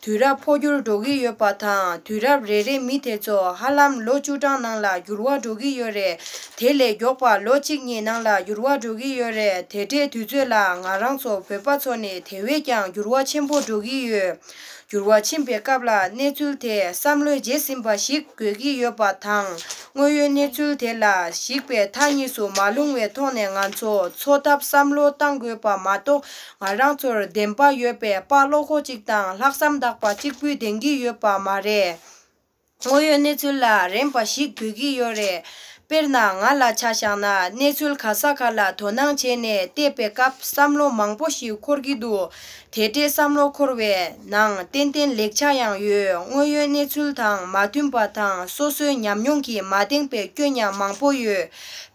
དུས་རབས་འཕོ་འགྱུར་འགྲོ་གི་ཡོད་པ་དང་། དུས་རབས་རེ་རེའི་མི་དེ་ཚོ་ཧ་ལམ་ལོ་བཅུ་གྲངས་ནང་ལ་འགྱུར་བ་འགྲོ་གི་ཡོད་རེད། དེ་ལས་མགྱོགས་པ་ལོ་གཅིག་གཉིས་ནང་ལ་འགྱུར་བ་འགྲོ་གི་ཡོད་རེད། དེ་འདྲའི་དུས་ཚོད་ལ་ང་རང་ཚོ་བོད་པ་ཚོ་ནི་དེ་བས་ཀྱང་འགྱུར་བ་ཆེན་པོ་འགྲོ་གི་ཡོད། འགྱུར་བ་ཕྱིན་པའི་སྐབས་ལ་གནས་ཚུལ་དེ་བསམ་བློས་བརྗེད་ཟིན་པ་ཞིག་དགོས་ཀྱི་ཡོད་པ་དང་། དངོས་ཡོད་གནས་ཚུལ་དེ་ལ་གཞིགས་པའི་མཐའ་གཉིས་སུ་མ་ལྷུང་བའི་ཐོག་ནས་ང་ཚོ་འཚོ་ཐབས་བསམ་བློ་གཏང་དགོས་པ་མ་གཏོགས། ང་རང་ཚོར་བདེན་པ་ཡོད་པའི་དཔའ་བློ་ཁོག་ཅིག་དང་ལྷག་བསམ་དག་པ་གཅིག་པུས་བདེན་གྱི་ཡོད་པ་མ་རེད། དངོས་ཡོད་གནས་ཚུལ་ལ་རན་པ་ཞིག་དགོས་ཀྱི་ཡོད་རེད། དཔེར་ན་ང་ལ་ཆ་བཞག་ན་གནས་ཚུལ་ག་ས་ག་ལ་དོ་སྣང་བྱས་ནས་བལྟས་པའི་སྐབས་བསམ་བློ་མང་པོ་ཞིག་འཁོར་གྱི་འདུག་དེ་འདྲའི་བསམ་བློ་འཁོར་བའི་ནང་ཏན་ཏན་ལེགས་ཆ་ཡང་ཡོད། དངོས་ཡོད་གནས་ཚུལ་དང་མ་མཐུན་པ་དང་སོ་སོའི་ཉམས་མྱོང་གིས་མ་བདེན་པའི་སྐྱོན་ཡང་མང་པོ་ཡོད།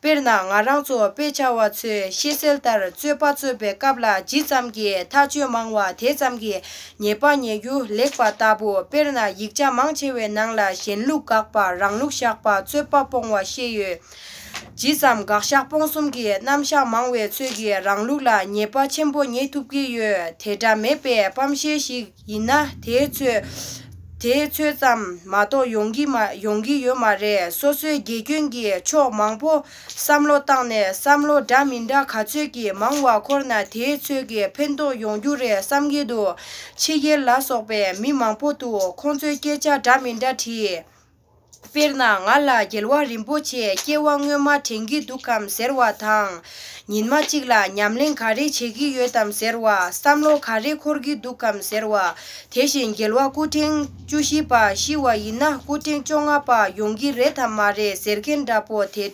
དཔེར་ན་ང་རང་ཚོ་དཔེ་ཆ་བ་ཚོས་ཤེས་གསལ་ལྟར་རྩོད་པ་རྩོད་པའི་སྐབས་ལ་ཇི་ཙམ་གྱིས་ཐག་གཅོད་མང་བ་དེ་ཙམ་གྱིས་ཉེས་པ་ཉེས་རྒྱུ་ལེགས་པ་ལྟ་བུ། དཔེར་ན་ཡིག་ཆ་མང་ཆེ་བའི་ནང་ལ་གཞན་ལུགས་དགག་པ་རང་ལུགས་བཞག་པ་རྩོད་པ་སྤོང་བ་ཤེས་ཡོད། ཇི་ཙམ་དགག་བཞག་སྤོང་གསུམ་གྱི་རྣམ་གཞག་མང་བའི་ཚོད་ཀྱིས་རང་ལུགས་ལ་ཉེས་པ་ཆེན་པོ་ཉེས་ཐུབ་ཀྱི་ཡོད། དེ་འདྲ་མེད་པའི་སྤམ་ཤེས་ཤིག་ཡིན་ན་དེའི་ཚོད་དེའི་ཚོད་ཙམ་མ་གཏོགས་ཡོང་གི་མ་ཡོང་གི་ཡོད་མ་རེད། སོ་སོའི་དགེ་སྐྱོན་གྱི་ཕྱོགས་མང་པོ་བསམ་བློ་བཏང་ནས་བསམ་བློ་འདྲ་མི་འདྲ་ག་ཚོད་ཀྱིས་མང་བ་འཁོར་ན་དེའི་ཚོད་ཀྱི་ཕན་ཐོགས་ཡོང་རྒྱུ་རེད་བསམ་གྱི་འདུག་ཕྱི་རྒྱལ་ལ་སོགས་པའི་མི་མང་པོ་འདུག་ཁོང་ཚོས་སྐད་ཆ་འདྲ་མི་འདྲ་དྲིས། དཔེར་ན་ང་ལ་རྒྱལ་བ་རིན་པོ་ཆེ་སྐྱེ་བ་སྔོན་མ་དྲན་གྱི་འདུག་གམ་ཟེར་བ་དང་། ཉིན་མ་གཅིག་ལ་ཉམས་ལེན་ག་རེ་བྱེད་ཀྱི་ཡོད་དམ་ཟེར་བ། བསམ་བློ་ག་རེ་འཁོར་གྱི་འདུག་གམ་ཟེར་བ། དེ་བཞིན་རྒྱལ་བ་སྐུ་ཕྲེང་བཅུ་བཞི་པ་ཤི་བ་ཡིན་ན་སྐུ་ཕྲེང་བཅོ་ལྔ་པ་ཡོང་གི་རེད་དམ་མ་རེད་ཟེར་མཁན་འདྲ་པོ་དེ་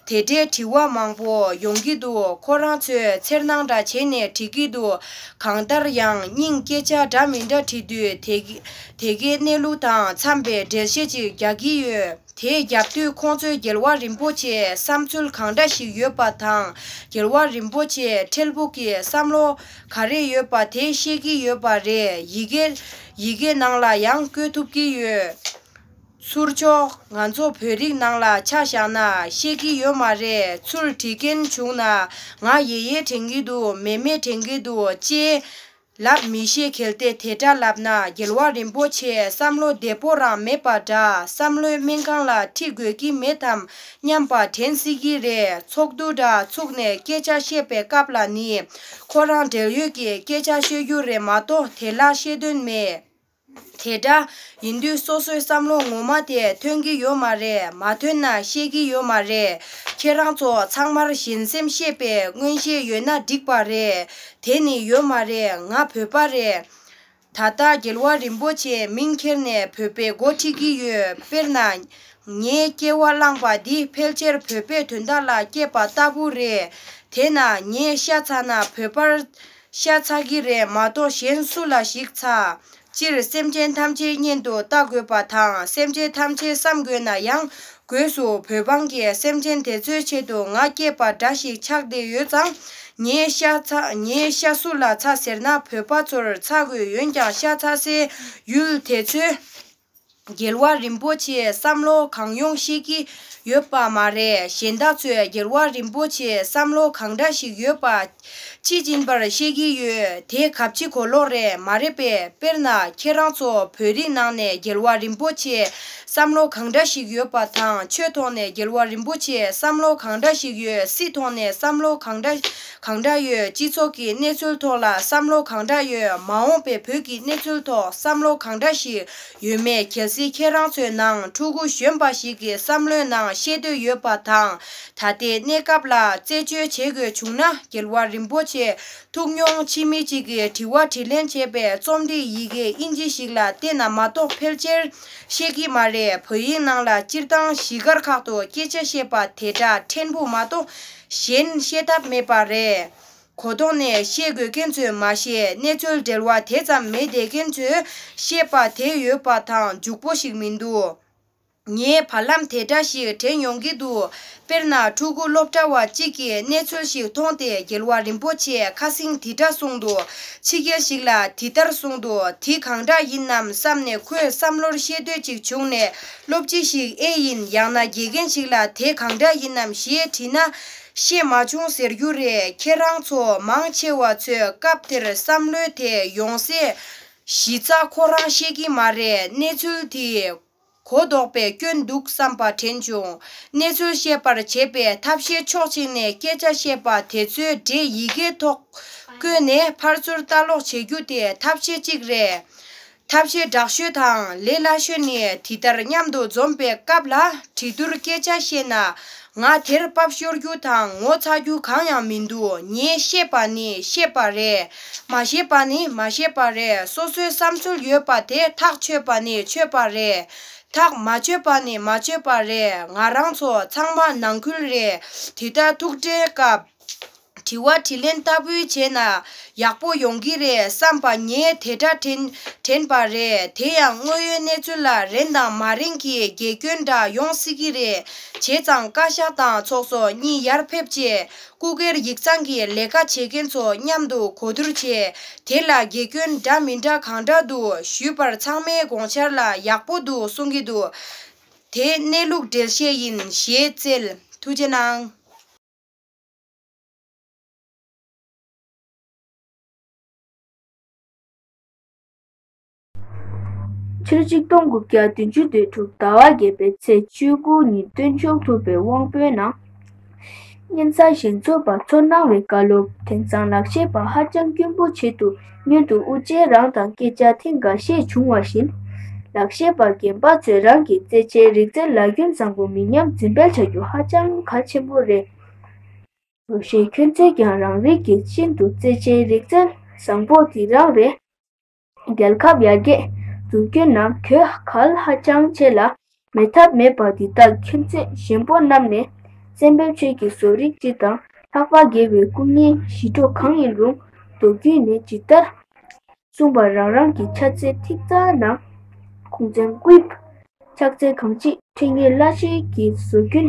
དེ་འདྲའི་དྲི་བ་མང་པོ་ཡོང་གི་འདུག་ཁོ་རང་ཚོས་འཚེར་སྣང་འདྲ་བྱས་ནས་དྲི་གི་འདུག་གང་ལྟར་ཡང་སྙིང་སྐད་ཆ་འདྲ་མི་འདྲ་དྲི་དུས་དེ་གི་དེ་གའི་གནས་ལུགས་དང་འཚམས་པའི་འགྲེལ་བཤད་ཅིག་རྒྱག་གི་ཡོད། དེ་རྒྱབ་དུས་ཁོང་ཚོས་རྒྱལ་བ་རིན་པོ་ཆེའི་བསམ་ཚུལ་གང་འདྲ་ཞིག་ཡོད་པ་དང་། རྒྱལ་བ་རིན་པོ་ཆེའི་འཕྲལ་ཕུགས་ཀྱི་བསམ་བློ་ག་རེ་ཡོད་པ་དེ་ཤེས་ཀྱི་ཡོད་པ་རེད། ཡི་གེ་ཡི་གེ་ནང་ལ་ཡང་བཀོད་ཐུབ་ཀྱི་ཡོད། ཚུར་ཕྱོགས་ང་ཚོ་བོད་རིགས་ནང་ལ་ཆ་བཞག་ན་ཤེས་ཀྱི་ཡོད་མ་རེད། ཚུར་བྲིས་མཁན་བྱུང་ན་ང་ཡེ་ཡེ་དྲན་གྱི་འདུག་མེ་མེ་དྲན་གྱི་འདུག་ཅེས། ལབ་མི་ཤེས། གལ་ཏེ་དེ་འདྲ་ལབ་ན་རྒྱལ་བ་རིན་པོ་ཆེའི་བསམ་བློ་བདེ་པོ་རང་མེད་པ་འདྲ། བསམ་བློའི་སྨན་ཁང་ལ་ཁྲིད་དགོས་ཀྱི་མེད་དམ་སྙམ་པ་དྲན་སྲིད་ཀྱི་རེད། ཚོགས་འདུ་འདྲ་ཚུགས་ནས་སྐད་ཆ་བཤད་པའི་སྐབས་ལ་ནི་ཁོ་རང་འབྲེལ་ཡོད་ཀྱི་སྐད་ཆ་ཤོད་རྒྱུ་རེད་མ་གཏོགས་དེ་ལ་བཤད་དོན་མེད། དེ་འདྲ་ཡིན་དུས་སོ་སོའི་བསམ་བློ་ངོ་མ་དེ་ཐོན་གྱི་ཡོད་མ་རེད། མ་ཐོན་ན་ཤེས་ཀྱི་ཡོད་མ་རེད། ཁྱེད་རང་ཚོ་ཚང་མར་གཞན་སེམས་ཤེས་པའི་མངོན་ཤེས་ཡོད་ན་འགྲིག་པ་རེད། དེ་ནི་ཡོད་མ་རེད། ང་བོད་པ་རེད། ད་ལྟ་རྒྱལ་བ་རིན་པོ་ཆེའི་མིང་ཁྱེར་ནས་བོད་པའི་འགོ་ཁྲིད་ཀྱི་ཡོད། དཔེར་ན། ངའི་སྐྱེ་བ་བླངས་པ་འདི་ཕལ་ཆེར་བོད་པའི་དོན་དག་ལ་སྐྱེས་པ་ལྟ་བུ་རེད། དེས་ན་ངས་ཤ་ཚ་ན་བོད་པར་ཤ་ཚ་གི་རེད་མ་གཏོགས་གཞན་སུ་ལ་ཞིག་ཚ། སྤྱིར་སེམས་ཅན་ཐམས་ཅད་གཉེན་དུ་བལྟ་དགོས་པ་དང་སེམས་ཅན་ཐམས་ཅད་བསམ་དགོས་ན་ཡང་། སྒོས་སུ་བོད་འབངས་ཀྱིས་སེམས་ཅན་དེ་ཚོའི་ཆེད་དུ་ང་སྐྱེས་པ་འདྲ་ཞིག་ཆགས་བསྡད་ཡོད་ཙང་། ངའི་ཤ་ཚ་ངའི་ཤ་སུ་ལ་ཚ་ཟེར་ན་བོད་པ་ཚོར་ཚ་དགོས། འོན་ཀྱང་ཤ་ཚ་སའི་ཡུལ་དེ་ཚོའི་རྒྱལ་བ་རིན་པོ་ཆེའི་བསམ་བློ་གང་ཡོང་ཤེས་ཀྱི་ཡོད་པ་མ་རེད། གཞན་དག་ཚོས་རྒྱལ་བ་རིན་པོ་ཆེའི་བསམ་བློ་གང་འདྲ་ཞིག་ཡོད་པ། ཅི་སྦྱིན་པར་བཤད་ཀྱི་ཡོད། དེ་གབ་ཕྱི་གོ་ལོག་རེད་མ་རེད་པས། དཔེར་ན་ཁྱེད་རང་ཚོ་བོད་རིགས་ནང་ནས་རྒྱལ་བ་རིན་པོ་ཆེའི་བསམ་བློ་གང་འདྲ་ཞིག་ཡོད་པ་དང་། ཆོས་ཐོག་ནས་རྒྱལ་བ་རིན་པོ་ཆེའི་བསམ་བློ་གང་འདྲ་ཞིག་ཡོད། སྲིད་ཐོག་ནས་བསམ་བློ་གང་འདྲ་གང་འདྲ་ཡོད། སྤྱི་ཚོགས་ཀྱི་གནས་ཚུལ་ཐོག་ལ་བསམ་བློ་གང་འདྲ་ཡོད། མ་འོངས་པའི་བོད་ཀྱི་གནས་ཚུལ་ཐོག་བསམ་བློ་གང་འདྲ་ཞིག་ཡོད་མེད་གལ་སྲིད་ཁྱེད་རང་ཚོའི་ནང་ཕྲུ་གུ་གཞོན་པ་ཞིག་གི་བསམ་བློའི་ནང་ཤེས་འདོད་ཡོད་པ་དང་། ད་ལྟའི་གནས་སྐབས་ལ་རྩད་གཅོད་བྱེད་དགོས་བྱུང་ན་རྒྱལ་བ་རིན་པོ་ཆེ་ཐུགས་མྱོང་ཆེ་མི་གཅིག་གིས་དྲི་བ་དྲིས་ལན་བྱས་པའི་རྩོམ་བྲིས་ཡི་གེ་ཨིན་ཇི་ཞིག་ལ་བལྟས་ན་མ་གཏོགས་ཕལ་ཆེར་ཤེས་ཀྱི་མ་རེད། བོད་ཡིག་ནང་ལ་སྤྱིར་བཏང་གཞིས་སྒར་ཁག་ཏུ་སྐད་ཆ་བཤད་པ་དེ་འདྲ་ཕྲན་བུ་མ་གཏོགས་གཞན་བཤད་ཐབས་མེད་པ་རེད། གོ་ལྡོག་ནས་བཤད་དགོས་མཁན་ཚོས་མ་བཤད། གནས་ཚུལ་འབྲེལ་བ་དེ་ཙམ་མེད་བསྡད་མཁན་ཚོས་བཤད་པ་དེ་ཡོད་པ་དང་འཇུག་པོ་ཞིག་མི་འདུག་ངས་བར་ལམ་དེ་འདྲ་ཞིག་དྲན་ཡོང་གི་འདུག་དཔེར་ན་ཕྲུ་གུ་སློབ་གྲྭ་བ་གཅིག་གིས་གནས་ཚུལ་ཞིག་མཐོང་སྟེ་རྒྱལ་བ་རིན་པོ་ཆེས་ཁ་སེང་འདི་འདྲ་གསུངས་འདུག་ཕྱི་རྒྱལ་ཞིག་ལ་འདི་ལྟར་གསུངས་འདུག་དེ་གང་འདྲ་ཡིན་ནམ་བསམ་ནས་ཁོའི་བསམ་བློར་ཤེས་འདོད་ཅིག་བྱུང་ནས་སློབ་སྤྱི་ཞིག་ཨེ་ཡིན་ཡང་ན་དགེ་རྒན་ཞིག་ལ་དེ་གང་འདྲ་ཡིན་ནམ་ཞེས་དྲིས་ན། ཤེས་མ་བྱུང་ཟེར་རྒྱུ་རེད། ཁྱེད་རང་ཚོ་མང་ཆེ་བ་ཚོས་སྐབས་དེར་བསམ་བློའི་དེ་ཡོང་སའི་གཞི་རྩ་ཁོ་རང་ཤེས་ཀྱི་མ་རེད། གནས་ཚུལ་དེ་གོ་ལྡོག་པའི་སྐྱོན་འདུག་བསམ་པ་དྲན་བྱུང་། གནས་ཚུལ་བཤད་པར་བྱེད་པའི་ཐབས་ཤེས་ཕྱོགས་གཅིག་ནས་སྐད་ཆ་བཤད་པ་དེ་ཚོའི་འགྲེལ་ཡི་གེའི་ཐོག་བཀོད་ནས་ཕར་ཚུར་ལྟ་ཀློག་བྱེད་རྒྱུ་དེ་ཐབས་ཤེས་གཅིག་རེད། ཐབས་ཤེས་དྲག་ཤོས་དང་ལས་སླ་ཤོས་ནི་དེ་ལྟར་མཉམ་དུ་འཛོམས་པའི་སྐབས་ལ་གྲོས་བསྡུར་སྐད་ཆ་བཤད་ན་ང་དེར་བབ་ཤོར་རྒྱུ་དང་ངོ་ཚ་རྒྱུ་གང་ཡང་མི་འདུག་ངས་བཤད་པ་ནི་བཤད་པ་རེད། མ་བཤད་པ་ནི་མ་བཤད་པ་རེད། སོ་སོའི་བསམ་ཚུལ་ཡོད་པ་དེ་ཐག་ཆོད་པ་ནི་ཆོད་པ་རེད། ཐག་མ་ཆོད་པ་ནི་མ་ཆོད་པ་རེད། ང་རང་ཚོ་ཚང་མ་ནང་ཁུལ་རེད། དེ་ལྟར་ཐུག་འཕྲད་སྐབས་དྲི་བ་དྲིས་ལན་ལྟ་བུའི་བྱས་ན་ཡག་པོ་ཡོང་གི་རེད་བསམ་པ་ངས་དེ་འདྲ་དྲན་དྲན་པ་རེད། དེ་ཡང་དངོས་ཡོད་གནས་ཚུལ་ལ་རན་དང་མ་རན་གྱི་དགེ་སྐྱོན་འདྲ་ཡོང་སྲིད་ཀྱི་རེད། བྱས་ཙང་བཀའ་ཤག་དང་ཚོགས་གཙོ་གཉིས་ཡར་ཕེབས་རྗེས་སྐུ་སྒེར་ཡིག་ཚང་གི་ལས་ཀ་བྱེད་མཁན་ཚོ་མཉམ་དུ་གོ་བསྡུར་བྱས། དེ་ལ་དགེ་སྐྱོན་འདྲ་མི་འདྲ་གང་འདྲ་འདུག་ཞུས་པར་ཚང་མའི་དགོངས་འཆར་ལ་ཡག་པོ་འདུག་གསུང་གི་འདུག་དེ་གནས་ལུགས་འགྲེལ་བཤད་ཡིན་ཞེས་བསྩལ། ཐུགས་རྗེ་གནང་། ཕྱི་ལོ་ཆིག་སྟོང་དགུ་བརྒྱ་བདུན་ཅུ་དོན་དྲུག་ཟླ་བ་བརྒྱད་པའི་ཚེས་བཅུ་དགུ་ཉིན་སྟོན་མཇུག་ཐུབ་པའི་དབང་པོའི་ནང་། སྙན་སེང་ཞལ་འཛོམས་པ་ཚོར་གནང་བའི་བཀའ་སློབ། དེང་སང་ལག་ཤེས་པ་ཧ་ཅང་དཀོན་པོ་ཆེད་དུ་སྔོན་དུ་དབུ་ཅན་རང་དང་སྐད་ཆ་ཐེངས་འགའ་ཤས་བྱུང་བ་བཞིན། ལག་ཤེས་པ་རྒན་པ་ཚོས་རང་གི་རྩེད་ཆས་རིག་རྩལ་ལ་སྐྱོན་བཟང་པོ་མི་ཉམས་འཛིན་སྤེལ་བྱ་རྒྱུ་ཧ་ཅང་གལ་ཆེན་པོ་རེད། ལོ་ཤས་ཁྱོད་ཚོས་ཀྱང་རང་རིགས་ཀྱི་ཤིན་ཏུ་རྩེད་ཆས་རིག་རྩལ་བཟང་པོ་དེ་རང་རེད། རྒྱལ་ཁབ་ཡར་རྒྱས་འཛུགས་སྐྲུན་ནང་གོད་གལ་ཧ་ཅང་ཆེ་ལ། མེད་ཐབས་མེད་པ་འདི་དག་ཁྱོད་ཚོས་གཞན་པོ་རྣམས་ནས་བཙན་པོའི་ཆོས་ཀྱི་བཟོ་རིག་སྤྱི་དང་ལྷག་པར་དགེ་བའི་སྐུ་བརྙན་ཞི་ཁྲོ་གང་ཡིན་རུང་མདོ་རྒྱུད་ནས་ཇི་ལྟར་གསུངས་པ་རང་རང་གི་ཕྱག་འཚལ་ཐིག་རྩ་ནང་ཁུངས་བཙན་སྐུད། ཕྱག་འཚལ་གང་ཅི་འཕྲིན་ཡིག་བླ་ཆེན་གྱི་བཟོ་རྒྱུན་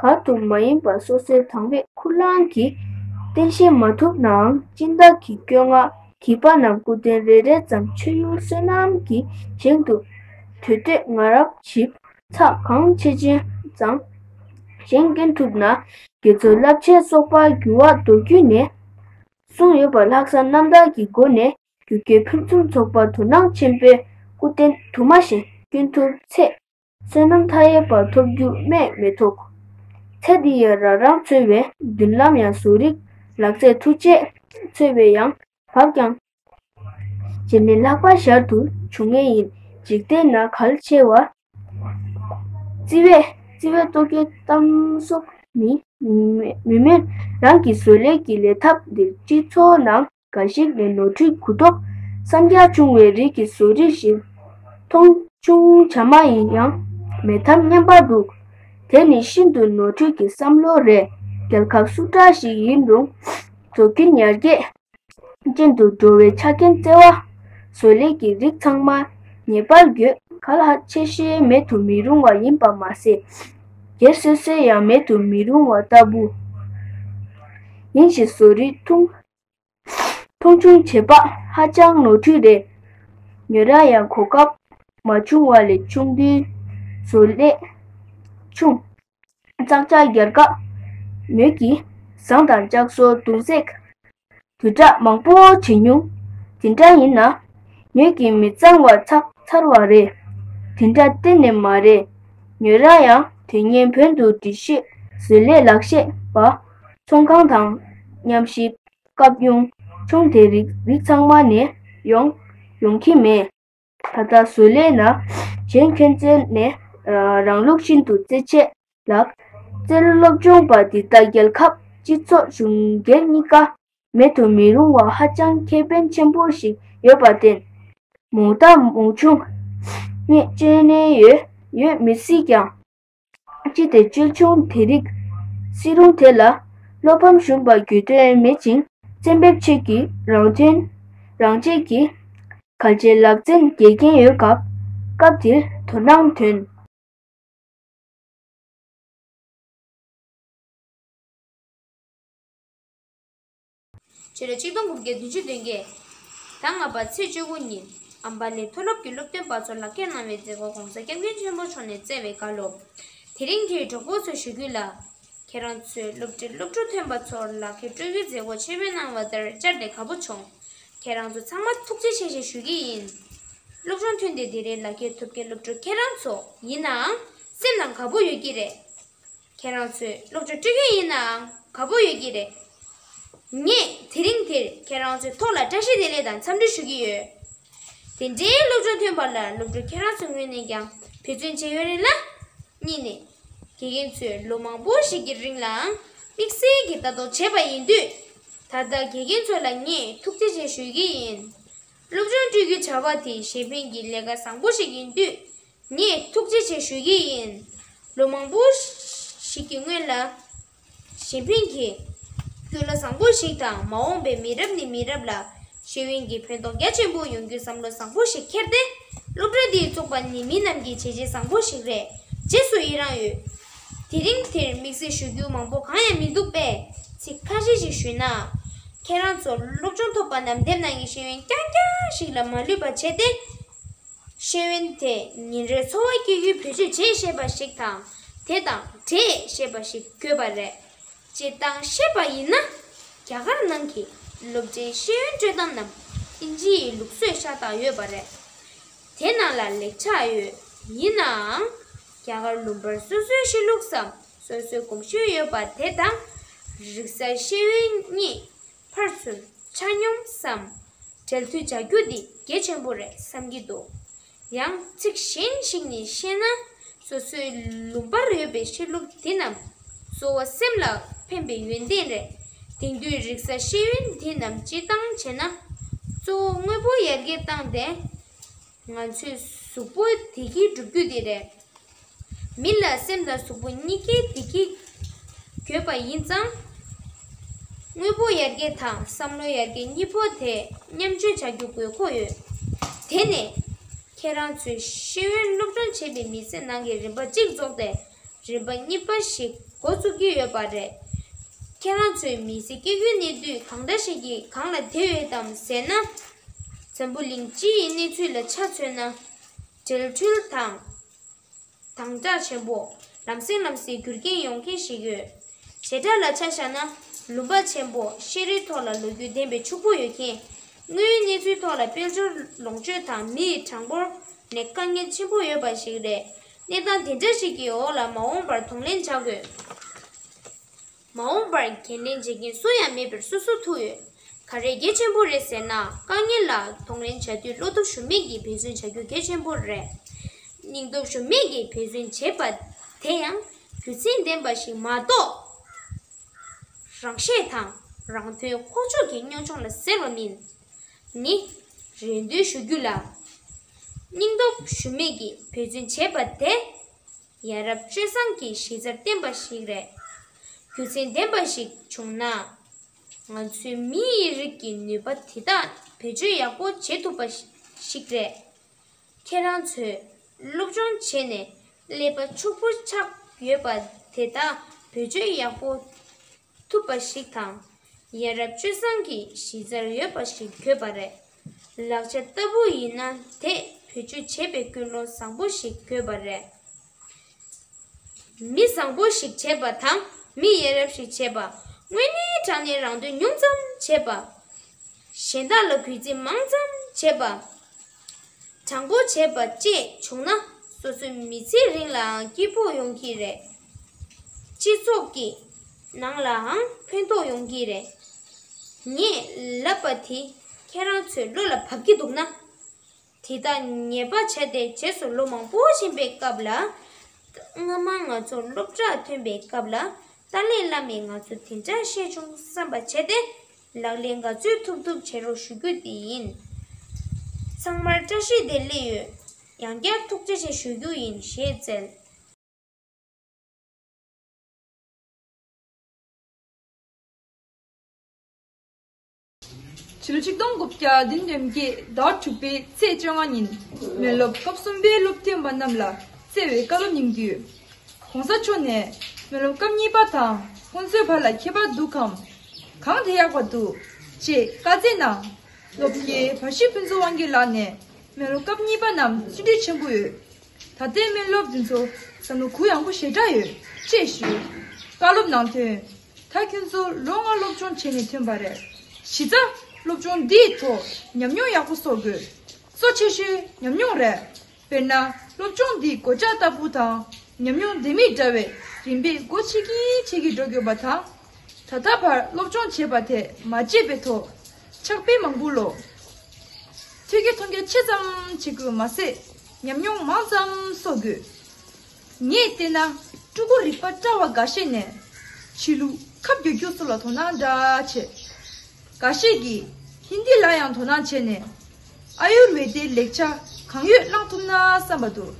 ག་དུ་མ་ཡིན་པ་སོ་སོའི་དང་བའི་ཁུར་ལང་གིས་བརྟན་བཞེངས་མ་ཐུབ་ནའང་སྦྱིན་བདག་གི་སྐྱོ་ངལ་གྱིས་པ་རྣམས་སྐུ་རྟེན་རེ་རེ་ཙམ་མཆོད་ཡུལ་བསོད་ནམས་ཀྱི་ཞིང་དུ་དུས་དེབ་ང་རབས་ཞིབ་ཚགས་གང་ཆེ་ཆེན་ཙམ་བཞེངས་སྐྱོན་ཐུབ་ན་དགེ་ཚུལ་རླབས་ཆེན་གསོག་པར་འགྱུར་བ་མདོ་རྒྱུད་ནས་གསུངས་ཡོད་པ་ལྷག་བསམ་རྣམ་དག་གི་སྒོ་ནས། རྒྱུ་སྐྱེས་ཕུན་སུམ་ཚོགས་པ་དོ་སྣང་ཆེན་པོས་སྐུ་རྟེན་དུ་མ་ཞིག་སྐྱོན་ཐུབ་ཚེ། བསོད་ནམས་མཐའ་ཡས་པ་ཐོབ་རྒྱུ་སྨོས་མི་ཐུབ། ཚེ་འདི་ཡི་རང་རང་འཚོ་བའི་མདུན་ལམ་ཡང་བཟོ་རིག་ལག་རྩལ་ཐུགས་རྗེས་འཚོ་བའི་ཡང་བབ་ཀྱང་། རྗེས་ནས་ལྷག་པར་ཞར་དུ་འབྱུང་ངེས་ཡིན། འཇིག་རྟེན་ན་གལ་ཆེ་བ། བརྩི་བས་བརྩི་བས་ལྟོ་གོས་གཏམ་གསུམ་མི་མི་མི་རང་གི་བཟོ་ལས་ཀྱི་ལས་ཐབས་འདིར་སྤྱི་ཚོགས་ནང་འགའ་ཞིག་ནས་ནོར་འཁྲུལ་གུ་དོག་གསར་རྒྱག་བྱུང་བའི་རིགས་ཀྱི་བཟོ་རིག་བཞིན་མཐོང་ཆུང་བྱ་མ་ཡིན་ཡང་མེད་ཐབས་ངན་པ་འདུག་དེ་ནི་ཤིན་ཏུ་ནོར་འཁྲུལ་གྱི་བསམ་བློ་རེད། རྒྱལ་ཁབ་སུ་འདྲ་ཞིག་ཡིན་རུང་། བཟོ་སྐྲུན་ཡར་རྒྱས། ཅན་དུ་འགྲོ་བའི་ཆ་རྐྱེན་བརྩེ་བ། བཟོ་ལས་ཀྱི་རིགས་ཚང་མ་ངེས་པར་དགོས་གལ་ཧ་ཆེ་ཤོས་མེད་དུ་མི་རུང་བ་ཡིན་པ་མ་ཟད། སྒེར་སོ་སོའི་ཡང་མེད་དུ་མི་རུང་བ་ལྟ་བུ་ཡིན་ཞིང་བཟོ་རིག་མཐོང་མཐོང་ཆུང་བྱེད་པ་ཧ་ཅང་ནོར་འཁྲུལ་རེད། ཉོ་ར་ཡང་གོ་སྐབས་མ་བྱུང་བ་ལས་ཆུང་དུས་བཟོ་ལས་ཆུང་། གཙང་ཆག་རྒྱལ་ཁབ་མོས་ཀྱིས་ཟངས་དང་ལྕགས་སོགས་དུང་ཟེགས་དུས་དྲག་མང་པོ་བྱེད་མྱོང་། དེ་འདྲ་ཡིན་ན་མོས་ཀྱིས་མི་གཙང་བ་ཚགས་ཚར་བ་རེད། དེ་འདྲ་གཏན་ནས་མ་རེད། ཉོ་ར་ཡང་དེ་སྔོན་བོད་དུ་འབྲི་ཤེས་བཟོ་ལས་ལག་ཤེས་པ་ཚོང་ཁང་དང་མཉམ་གཤིབ་སྐབས་ཡུང་ཆུང་དེ་རིགས་རིགས་ཚང་མ་ནས་ཡོང་ཡོང་གི་མེད། ད་ལྟ་བཟོ་ལས་ན་གཞན་ཁྱོན་བཙལ་ནས་རང་ལུགས་ཤིན་ཏུ་རྩེད་ཆས་ལག་རྩལ་སློབ་སྦྱོང་པ་འདི་ལྟ་རྒྱལ་ཁབ་སྤྱི་ཚོགས་གཞུང་སྒེར་གཉིས་ཀ་མེད་དུ་མི་རུང་བ་ཧ་ཅང་ཁེ་ཕན་ཆེན་པོ་ཞིག་ཡོད་པར་བརྟེན། མོང་རྟགས་མོང་ཆུང་ངས་སྤྱོད་ནས་ཡོད་ཡོད་མི་སྲིད་ཀྱང་། ཅི་སྟེ་སྤྱོད་ཆུང་དེ་རིགས་སྲིད་རུང་དེ་ལ་བློ་ཕམ་ཞུམ་པར་རྒྱུ་དོན་མེད་ཅིང་བཙན་པོའི་ཆོས་ཀྱི་རང་དོན་རང་གཅེས་ཀྱི་གལ་ཆེའི་ལག་རྩལ་འགལ་རྐྱེན་ཡོད་སྐབས་སྐབས་དེར་དོ་སྣང་ཐོན། ཕྱི་ལོ་ཆིག་སྟོང་དགུ་བརྒྱ་བདུན་ཅུ་དོན་བརྒྱད། ཟླ་ལྔ་པ་ཚེས་བཅུ་དགུ་ཉིན་ཨམ་བ་ལའི་མཐོ་སློབ་ཀྱི་སློབ་སྟོན་པ་ཚོར་ལག་འཁྱེར་གནང་བའི་མཛད་སྒོར་༧གོང་ས་༧སྐྱབས་མགོན་ཆེན་པོ་མཆོག་ནས་བསྩལ་བའི་བཀའ་སློབ། དེ་རིང་དེའི་གྲོགས་པོ་ཚོས་ཞུ་རྒྱུ་ལ། ཁྱེད་རང་ཚོས་སློབ་གྲྭའི་སློབ་ཕྲུག་ཐོན་པ་ཚོར་ལག་འཁྱེར་སྤྲོད་རྒྱུའི་མཛད་སྒོ་ཆེད་ཕེབས་གནང་བ་དེར་བཅར་ཏེ་དགའ་པོ་བྱུང་། ཁྱེད་རང་ཚོ་ཚང་མ་ཐུགས་རྗེ་ཆེ་ཞེས་ཞུ་གི་ཡིན། སློབ་སྦྱོང་ཐོན་ཏེ་དེ་རིང་ལག་འཁྱེར་ཐོབ་མཁན་སློབ་ཕྲུག་ཁྱེད་རང་ཚོ་ཡིན་ནའང་སེམས་ནང་དགའ་པོ་ཡོད་ཀྱི་རེད། ཁྱེད་རང་ཚོས་སློབ་སྦྱོང་སྤྲོད་མཁན་ཡིན་ནའང་དགའ་པོ་ཡོད་ཀྱི་རེད། ངས་དེ་རིང་འདིར་ཁྱེད་རང་ཚོའི་ཐོག་ལ་བཀྲ་ཤིས་བདེ་ལེགས་དང་འཚམས་འདྲི་ཞུ་གི་ཡོད། དེ་འདྲའི་སློབ་སྦྱོང་ཐོན་པ་ལ་སློབ་ཕྲུག་ཁྱེད་རང་ཚོའི་ངོས་ནས་ཀྱང་འབད་བརྩོན་བྱས་ཡོད་རེད་ལ། གཉིས་ནས། དགེ་རྒན་ཚོས་ལོ་མང་པོ་ཞིག་གི་རིང་ལའང་དམིགས་བསལ་གྱི་ལྟ་རྟོག་བྱས་པ་ཡིན་དུས། ད་ལྟ་དགེ་རྒན་ཚོ་ལ་ངས་ཐུགས་རྗེ་ཆེ་ཞུ་གི་ཡིན། སློབ་སྦྱོང་སྤྲོད་རྒྱུའི་བྱ་བ་དེ་གཞན་ཕན་གྱི་ལས་ཀ་བཟང་པོ་ཞིག་ཡིན་དུས། ངས་ཐུགས་རྗེ་ཆེ་ཞུ་གི་ཡིན། ལོ་མང་པོ་ཞིག་གི་སྔོན་ལ། གཞན་ཕན་གྱི་ཀུན་སློང་བཟང་པོ་ཞིག་དང་། མ་འོངས་པའི་མི་རབས་ནས་མི་རབས་ལ་ཤེས་ཡོན་གྱི་ཕན་ཐོགས་རྒྱ་ཆེན་པོ་ཡོང་རྒྱུའི་བསམ་བློ་བཟང་པོ་ཞིག་འཁྱེར་ཏེ། སློབ་གྲྭ་འདིའི་བཙུགས་པ་ནི་མི་རྣམས་ཀྱི་བྱས་རྗེས་བཟང་པོ་ཞིག་རེད། རྗེས་སུ་ཡི་རང་ཡོད། དེ་རིང་འདིར་དམིགས་བསལ་ཞུ་རྒྱུ་མང་པོ་གང་ཡང་མི་འདུག་པས། ཚིག་ཁ་ཤས་ཤིག་ཞུས་ན། ཁྱེད་རང་ཚོ་སློབ་སྦྱོང་ཐོབ་པ་རྣམས་དེབ་ནང་གི་ཤེས་ཡོན་རྐྱང་རྐྱང་ཞིག་ལ་མ་ལུས་པ་བྱས་ཏེ། ཤེས་ཡོན་དེ་ཉིན་རེའི་འཚོ་བ་སྐྱེལ་རྒྱུའི་བེད་སྤྱོད་བྱེད་ཤེས་པ་ཞིག་དང་། དེ་དང་འབྲེལ་ཤེས་པ་ཞིག་དགོས་པ་རེད། སྤྱིར་བཏང་བཤད་པ་ཡིན་ན། རྒྱ་གར་ནང་གི་སློབ་གྲྭའི་ཤེས་ཡོན་སྤྲོད་སྟངས་རྣམས་ཨིན་ཇིའི་ལུགས་སྲོལ་ཤ་སྟག་ཡོད་པ་རེད། དེ་ནང་ལ་ལེགས་ཆ་ཡོད། ཡིན་ནའང་། རྒྱ་གར་ལུང་པར་སོ་སོའི་གཤིས་ལུགས་སམ། སོ་སོའི་གོམས་གཤིས་ཡོད་པ་དེ་དང་། རིག་གསར་ཤེས་ཡོན་གཉིས་ཕར་ཚུར་ཆ་སྙོམས་སམ། འབྲེལ་མཐུད་བྱ་རྒྱུ་འདི་གལ་ཆེན་པོ་རེད་བསམ་གྱི་འདུག། ཡང་ཚིག་གཞན་ཞིག་ནས་བཤད་ན། སོ་སོའི་ལུང་པར་ཡོད་པའི་ཤེས་ལུགས་འདི་རྣམས་གཙོ་བོ་སེམས་ལ་ཕན་པའི་ཡོན་ཏན་རེད། དེང་དུས་རིག་གསར་ཤེས་ཡོན་འདི་རྣམས་སྤྱིར་བཏང་བྱས་ན། གཙོ་བོ་དངོས་པོ་ཡར་རྒྱས་བཏང་སྟེ། ང་ཚོའི་གཟུགས་པོ་བདེ་སྐྱིད་སྒྲུབ་རྒྱུ་དེ་རེད། མི་ལ་སེམས་དང་གཟུགས་པོ་གཉིས་ཀའི་བདེ་སྐྱིད་དགོས་པ་ཡིན་ཙང་། དངོས་པོ་ཡར་རྒྱས་དང་བསམ་བློ་ཡར་རྒྱས་གཉིས་པོ་དེ་མཉམ་སྤྱོད་བྱ་རྒྱུ་དགོས་མཁོ་ཡོད། དེ་ནས་ཁྱེད་རང་ཚོས་ཤེས་ཡོན་སློབ་སྦྱོང་བྱེད་པའི་མི་ཚེ་ནང་གི་རིམ་པ་གཅིག་རྫོགས་ཏེ། རིམ་པ་གཉིས་པ་ཞིག་འགོ་བཙུགས་ཀྱི་ཡོད་པ་རེད། ཁྱེད་རང་ཚོའི་མི་ཚེ་སྐྱེལ་རྒྱུའི་གནས་དུས་གང་འདྲ་ཞིག་གི་སྒང་ལ་བསྡད་ཡོད་དམ་ཟེར་ན། འཛམ་བུ་གླིང་སྤྱི་ཡི་གནས་ཚུལ་ལ་ཆ་མཚོན་ན། འབྲེལ་འཕྲུལ་དང་། དྭངས་སྐྲག་ཆེན་པོ། ལམ་སེང་ལམ་སེང་རྒྱུ་རྐྱེན་ཡོང་མཁན་ཞིག་ཡོད། བྱེ་བྲག་ལ་ཆ་བཞག་ན། ལུང་པ་ཆེན་པོ་ཤེས་རིག་ཐོག་ལ་ལོ་རྒྱུས་ལྡན་པའི་ཕྱུག་པོ་ཡོད་མཁན། དངོས་ཡོད་གནས་ཚུལ་ཐོག་ལ་དཔལ་འབྱོར་ལོངས་སྤྱོད་དང་མི་ཡི་གྲངས་འབོར་ནས་དཀའ་ངལ་ཆེན་པོ་ཡོད་པ་ཞིག་རེད། གནས་སྟངས་དེ་འདྲ་ཞིག་གི་འོག་ལ་མ་འོངས་པར་གདོང་ལེན་བྱ་དགོས། མ་འོངས་པར་འགན་ལེན་བྱེད་མཁན་སུ་ཡང་མེད་པར་སོ་སོ་ཐུག་ཡོད། ག་རེ་གལ་ཆེན་པོ་རེད་ཟེར་ན། དཀའ་ངལ་ལ་གདོང་ལེན་བྱ་དུས་བློ་སྟོབས་ཞུམ་མེད་ཀྱིས་འབད་བརྩོན་བྱ་རྒྱུ་གལ་ཆེན་པོ་རེད། སྙིང་སྟོབས་ཞུམ་མེད་ཀྱིས་འབད་བརྩོན་བྱེད་པ་དེ་ཡང་རྒྱུ་མཚན་ལྡན་པ་ཞིག་མ་གཏོགས། རང་ཤེད་དང་རང་དོན་ལྐོག་ཇོ་གི་གཉོམ་ཆུང་ལ་ཟེར་བ་མིན། ནི། རེ་འདུན་ཞུ་རྒྱུ་ལ། སྙིང་སྟོབས་ཞུམ་མེད་ཀྱིས་འབད་བརྩོན་བྱེད་པ་དེ། ཡ་རབས་སྤྱོད་བཟང་གི་གཞི་རྩར་བརྟེན་པ་ཞིག་རེད། རྒྱུ་མཚན་ལྡན་པ་ཞིག་བྱུང་ན། ང་ཚོའི་མི་ཡི་རིགས་ཀྱི་ནུས་པ་དེ་དག་བེད་སྤྱོད་ཡག་པོ་བྱེད་ཐུབ་པ་ཞིག་རེད། ཁྱེད་རང་ཚོས་སློབ་སྦྱོང་བྱས་ནས་ཀླད་པ་ཕྱུག་པོ་ཆགས་ཡོད་པ་དེ་དག་བེད་སྤྱོད་ཡག་པོ་ཐུབ་པ་ཞིག་དང་། ཡ་རབས་སྤྱོད་བཟང་གི་གཞི་རྩར་ཡོད་པ་ཞིག་དགོས་པ་རེད། ལག་ཆ་ལྟ་བུ་ཡིན་ན་དེ་བེད་སྤྱོད་བྱེད་པའི་ཀུན་སློང་བཟང་པོ་ཞིག་དགོས་པ་རེད། མི་བཟང་པོ་ཞིག་བྱེད་པ་དང་མི་ཡ་རབས་ཤིག་བྱེད་པ། དངོས་གནས་དྲང་གནས་རང་དོན་ཉུང་ཙམ་བྱེད་པ། གཞན་དག་ལ་གུས་བརྩི་མང་ཙམ་བྱེད་པ། དྲང་པོ་བྱེད་པ་བཅས་བྱུང་ན་སོ་སོའི་མི་ཚེའི་རིང་ལའང་སྐྱིད་པོ་ཡོང་གི་རེད། སྤྱི་ཚོགས་ཀྱི་ནང་ལའང་ཕན་ཐོགས་ཡོང་གི་རེད། ངས་ལབ་པ་དེ་ཁྱེད་རང་ཚོའི་བློ་ལ་བབས་ཀྱི་འདུག་ན། དེ་དག་ངེས་པ་བྱས་ཏེ་རྗེས་སུ་ལོ་མང་པོ་ཕྱིན་པའི་སྐབས་ལ། སྔ་མ་ང་ཚོ་སློབ་གྲྭར་ཐོན་པའི་སྐབས་ལ་ཏཱ་ལའི་བླ་མས་ང་ཚོ་དེ་འདྲ་བཤད་བྱུང་བསམ་པ་བྱས་ཏེ། ལག་ལེན་ག་ཚོད་ཐུབ་ཐུབ་བྱེད་རོགས་ཞུ་རྒྱུ་དེ་ཡིན། ཚང་མར་བཀྲ་ཤིས་བདེ་ལེགས་ཡོད། ཡང་བསྐྱར་ཐུགས་རྗེ་ཆེ་ཞུ་རྒྱུ་ཡིན་ཞེས་སྩལ། ཕྱི་ལོ་ཆིག་སྟོང་དགུ་བརྒྱ་བདུན་ཅུ་དོན་བརྒྱད་ཟླ་བ་དྲུག་པའི་ཚེས་བཅོ་ལྔ་ཉིན་སྨན་སློབ་སྐབས་གསུམ་པའི་སློབ་ཐོན་པ་རྣམས་ལ་བསྩལ་བའི་བཀའ་སློབ་གནང་རྒྱུ། ༸གོང་ས་མཆོག་ནས་སྨན་སློབ་སྐབས་གཉིས་པ་དང་དབུ་མཛད་བར་ལ་ཁྱད་པར་འདུག་གམ། གང་དེ་ཡག་པ་འདུག་ཅེས་བཀའ་སྩལ་གནང་། སློབ་དགེ་བཀྲ་ཤིས་ཕུན་ཚོགས་དབང་རྒྱལ་ལགས་ནས་སྨན་སློབ་སྐབས་གཉིས་པ་རྣམས་བརྩོན་འགྲུས་ཆེན་པོ་ཡོད། ད་ལྟའི་སྨན་སློབ་འདི་ཚོ་བསམ་བློ་གུ་ཡངས་པོ་ཞེ་དྲག་ཡོད་ཅེས་ཞུས། བཀའ་སློབ་གནང་དོན། ད་ཁྱོད་ཚོ་ལོ་ལྔ་སློབ་སྦྱོང་བྱས་ནས་ཐོན་པ་རེད། གཞི་རྩ་སློབ་སྦྱོང་འདིའི་ཐོག་ཉམས་མྱོང་ཡག་པོ་བསགས་དགོས། གཙོ་ཆེ་ཤོས་ཉམས་མྱོང་རེད། དཔེར་ན་སློབ་སྦྱོང་འདིའི་གོད་ཆག་ལྟ་བུ་དང་ཉམས་མྱོང་ལྡན་མིན་འདྲ་བའི་རིམ་པས་སྒོ་ཕྱེ་གིན་ཕྱེ་གིན་འགྲོ་དགོས་པ་དང་། ད་ལྟ་བར་སློབ་སྦྱོང་བྱས་པ་དེ་མ་བརྗེད་པའི་ཐོག་ཕྱག་དཔེ་མང་པོ་ཀློག་ཐོས་རྒྱ་མཐོང་རྒྱ་ཆེ་ཙམ་བྱེད་དགོས་མ་ཟད་ཉམས་མྱོང་མང་ཙམ་གསོག་དགོས། ངས་བལྟས་ན་སྤྲུལ་སྐུ་རིག་པ་བཀྲ་བ་འགའ་ཤས་ནས་ཆོས་ལུགས་ཁ་བསྒྱུར་རྒྱུ་སོགས་ལ་དོ་སྣང་འདྲ་བྱེད། འགའ་ཤས་ཀྱིས་ཧིན་དི་ལ་ཡང་དོ་སྣང་བྱས་ནས་ཨ་ཡུར་ཝེ་དའི་ལེགས་ཆ་གང་ཡོད་བླང་ཐུབ་ན་བསམ་པ་འདུག་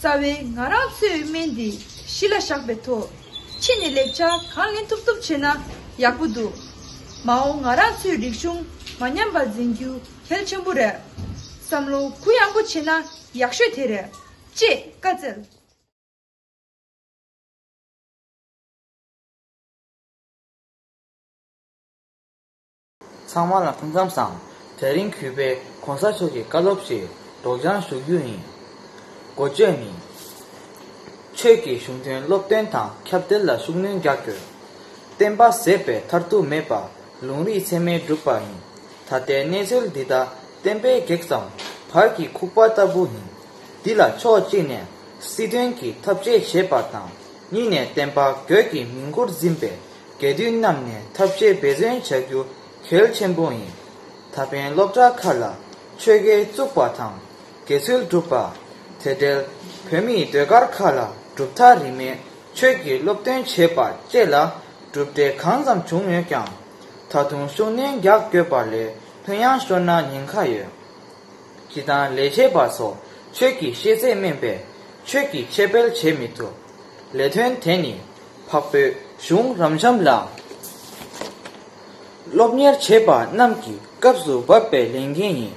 རྩ་བའི་ང་རང་ཚོའི་སྨན་འདི་གཞི་ལ་བཞག་པའི་ཐོག་ཕྱི་ནས་ལེགས་ཆ་གང་ལེན་ཐུབ་ཐུབ་བྱས་ན་ཡག་པོ་འདུག་མ་འོངས་ང་རང་ཚོའི་རིག་གཞུང་མ་ཉམས་པ་འཛིན་རྒྱུ་གལ་ཆེན་པོ་རེད། བསམ་བློ་གུ་ཡངས་པོ་བྱས་ན་ཡག་ཤོས་དེ་རེད། ཅེས་བཀའ་སྩལ། ཚང་མ་ལ་ཐུགས་བསམ་བཟང་། དེ་རིང་གུས་པས་གོང་ས་མཆོག་གི་བཀའ་སློབ་ཞིག་སྒྲོག་སྦྱང་ཞུ་རྒྱུ་ཡིན། འགོ་བརྗོད་ནི། ཆོས་ཀྱི་གཞུང་དོན་སློབ་སྟོན་དང་ཁྱབ་གདལ་ལ་ཤུགས་སྣོན་རྒྱག་དགོས། བསྟན་པ་ཟད་པའི་མཐར་ཐུག་མེད་པ་ལུང་རིགས་ཚད་མས་གྲུབ་པ་ཡིན། ད་ལྟའི་གནས་ཚུལ་འདི་དག་བསྟན་པའི་གེགས་སམ་བར་གྱི་ཁུག་པ་ལྟ་བུ་ཡིན། འདི་ལ་ཕྱོགས་གཅིག་ནས་སྲིད་དོན་གྱི་ཐབས་ཤེས་བྱེད་པ་དང་། གཉིས་ནས་བསྟན་པ་གོས་ཀྱི་མིང་ཁུར་འཛིན་པའི་དགེ་འདུན་རྣམས་ནས་ཐབས་ཤེས་འབད་བརྩོན་བྱ་རྒྱུ་གལ་ཆེན་པོ་ཡིན། ད་ཕན་སློབ་གྲྭ་ཁག་ལ་ཆོས་དགེ་བཙུགས་པ་དང་དགེ་ཚུལ་སྒྲུབ་པ། དེ་འབྲེལ་བོད་མིའི་ཟློས་གར་ཁག་ལ་གྲུབ་མཐའ་རིས་མེད་ཆོས་ཀྱི་སློབ་སྟོན་བྱེད་པ་བཅས་ལ་གྲུབ་འབྲས་གང་ཙམ་བྱུང་ཡོད་ཀྱང་། ད་དུང་ཤུགས་སྣོན་རྒྱག་དགོས་པ་ལས་ལྷོད་ཡངས་ཤོར་ན་ཉེན་ཁ་ཡོད། སྤྱིར་བཏང་ལས་བྱེད་པ་ཚོ་ཆོས་ཀྱི་ཤེས་ཚད་དམན་པས་ཆོས་ཀྱི་ཆེད་སྤེལ་བྱེད་མི་ཐུབ། ལས་དོན་དེ་ནི་འཕགས་བོད་གཞུང་རབ་འབྱམས་ལ་སློབ་གཉེར་བྱེད་པ་རྣམས་ཀྱི་སྐབས་སུ་བབ་པའི་ལས་འགན་ཡིན།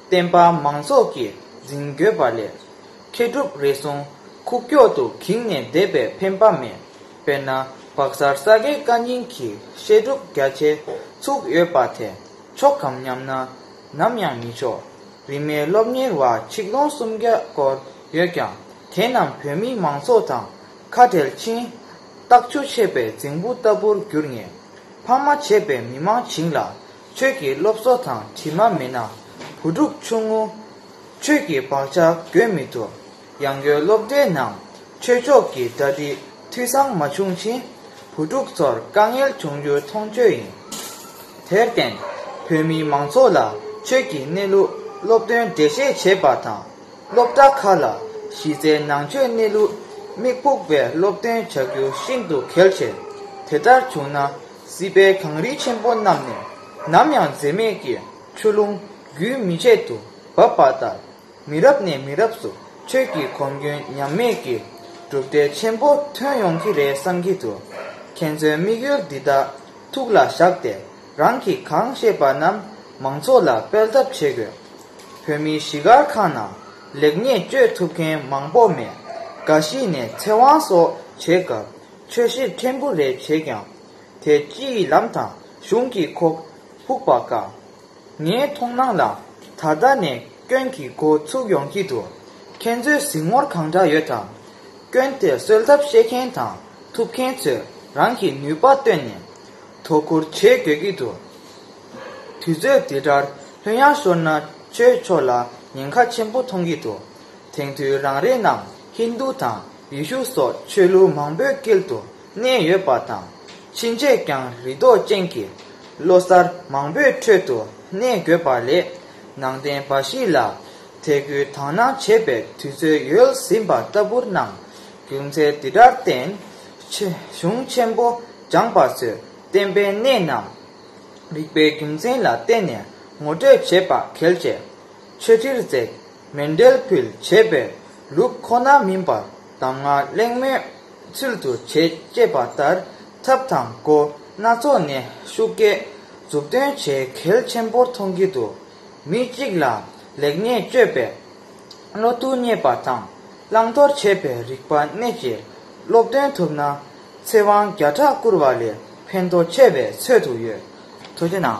བསྟན་པ་མང་ཚོགས་ཀྱིས་འཛིན་དགོས་པ་ལས། མཁས་གྲུབ་རེ་ཟུང་ཁུག་ཀྱོག་ཏུ་འགྱིང་ནས་བསྡད་པས་ཕན་པ་མེད། དཔེར་ན་བག་གསར་ས་དགེ་བཀའ་རྙིང་གི་བཤད་སྒྲུབ་རྒྱ་ཆེ་ཚུགས་ཡོད་པ་དེ་ཆོག་གམ་སྙམ་ན་ནམ་ཡང་མི་ཆོག་རིས་མེད་སློབ་གཉེར་བ་ཆིག་སྟོང་སུམ་བརྒྱ་སྐོར་ཡོད་ཀྱང་དེ་རྣམས་བོད་མི་མང་ཚོགས་དང་ཁ་བྲལ་ཕྱིན། རྟགས་ཆུ་ཆད་པའི་རྫིང་བུ་ལྟ་བུར་གྱུར་ངེས། ཕ་མ་བྱས་པའི་མི་མང་བྱིངས་ལ་ཆོས་ཀྱི་སློབ་གསོ་དང་དྲི་མ་མེད་ན་བུ་ཕྲུག་ཆུང་ངུ་ཆོས་ཀྱི་བག་ཆགས་འགོས་མི་ཐུབ། ཡང་སྒོས་སློབ་གྲྭའི་ནང་ཆོས་ཕྱོགས་ཀྱི་གྲ་སྒྲིག་འཐུས་ཚང་མ་བྱུང་ཕྱིན་བུ་ཕྲུག་ཚོར་དཀའ་ངལ་བྱུང་རྒྱུ་མཐོང་ཆོས་ཡིན། དེར་བརྟེན་བོད་མི་མང་ཚོགས་ལ་ཆོས་ཀྱི་གནས་ལུགས་སློབ་སྟོན་འགྲེལ་བཤད་བྱེད་པ་དང་། སློབ་གྲྭ་ཁག་ལ་གཞི་རྩའི་ནང་ཆོས་གནས་ལུགས་དམིགས་ཕུགས་པའི་སློབ་སྟོན་བྱ་རྒྱུ་ཤིན་ཏུ་གལ་ཆེ། དེ་ལྟར་བྱུང་ན་སྲིད་པའི་གངས་རི་ཆེན་པོ་རྣམས་ནས་ནམ་ཡང་འཛད་མེད་ཀྱི་ཆུ་ཀླུང་རྒྱུན་མི་ཆད་དུ་འབབ་པ་ལྟར། མི་རབས་ནས་མི་རབས་སུ་ཆོས་ཀྱི་གོམ་སྐྱོན་ཉམས་མེད་ཀྱི་གྲུབ་འབྲས་ཆེན་པོ་ཐོན་ཡོང་གི་རེད་བསམ་གྱི་འདུག་ཁྱེད་ཚོའི་དམིགས་ཡུལ་འདི་དག་ཐུགས་ལ་བཞག་སྟེ་རང་གིས་གང་ཤེས་པ་རྣམས་མང་ཚོགས་ལ་སྤེལ་ཐབས་བྱེད་དགོས། བོད་མིའི་གཞིས་སྒར་ཁག་ནང་ལེགས་ཉེས་དཔྱོད་ཐུབ་མཁན་མང་པོ་མེད། འགའ་ཞིག་ནས་ཚེ་དབང་སོགས་བྱེད་སྐབས་ཆོས་བཤད་ཕྲན་བུ་རེ་བྱེད་ཀྱང་དེ་སྤྱི་ཡི་ལམ་དང་གཞུང་གི་ཁོག་ཕུག་པ་དཀའ། ངའི་མཐོང་སྣང་ལ་ད་ལྟ་ནས་སྐྱོན་གྱི་འགོ་ཚུགས་ཡོང་གི་འདུག་ཁྱེད་ཚོའི་གཟིགས་ངོར་གང་འདྲ་ཡོད་དམ། སྐྱོན་དེ་སེལ་ཐབས་ཤེས་མཁན་དང་ཐུབ་མཁན་ཚོས་རང་གི་ནུས་པ་བཏོན་ནས་དོ་ཁུར་བྱེད་དགོས་ཀྱི་འདུག་དུས་ཚོད་འདི་ལྟར་ལྷོད་ཡངས་ཤོར་ན་ཆོས་ཕྱོགས་ལ་ཉེན་ཁ་ཆེན་པོ་མཐོང་གི་འདུག་དེང་དུས་རང་རེའི་ནང་ཧིན་རྡུ་དང་ཡེ་ཤུ་སོགས་ཆོས་ལུགས་མང་པོའི་དཀྱིལ་དུ་གནས་ཡོད་པ་དང་། ཕྱིན་ཆད་ཀྱང་རེ་དོགས་ཅན་གྱི་བློ་གསར་མང་པོའི་ཁྲོད་དུ་གནས་དགོས་པ་ལས་ནང་བསྟན་འབའ་ཞིག་ལ་དད་གུས་དག་སྣང་བྱེད་པའི་དུས་ཚོད་ཡོལ་ཟིན་པ་ལྟ་བུར་སྣང་། རྒྱུ་མཚན་འདི་ལྟར་བརྟེན་ཆེ་གཞུང་ཆེན་པོ་སྦྱངས་པ་ཚོས་བསྟན་པའི་གནད་རྣམས་རིགས་པའི་རྒྱུ་མཚན་ལ་བརྟེན་ནས་ངོ་སྤྲོད་བྱེད་པ་གལ་ཆེ། ཆོས་ཁྲིར་མཛད། མཎྜལ་ཕུལ་བྱས་པའི་ལུགས་ཁོ་ན་མིན་པར་གདམས་ངག་གླེང་མོལ་ཚུལ་དུ་བྱེད་ཅེས་པ་ལྟར་ཐབས་དང་སྒོ་སྣ་ཚོགས་ནས་ཤུགས་སྐྱེད་མཛུབ་སྟོན་བྱེད་གལ་ཆེན་པོར་མཐོང་གི་འདུག་མི་གཅིག་ལ་ལེགས་ཉེས་དཔྱོད་པའི་བློ་མཐུན་རྙེད་པ་དང་བླང་དོར་བྱེད་པའི་རིག་པ་གནད་ཀྱིས་སློབ་སྟོན་ཐུབ་ན་ཚེ་དབང་བརྒྱ་ཕྲག་བསྐུར་བ་ལས་ཕན་ཐོགས་ཆེ་བའི་ཚོད་དུ་ཡོད། ཐུགས་རྗེ་གནང་།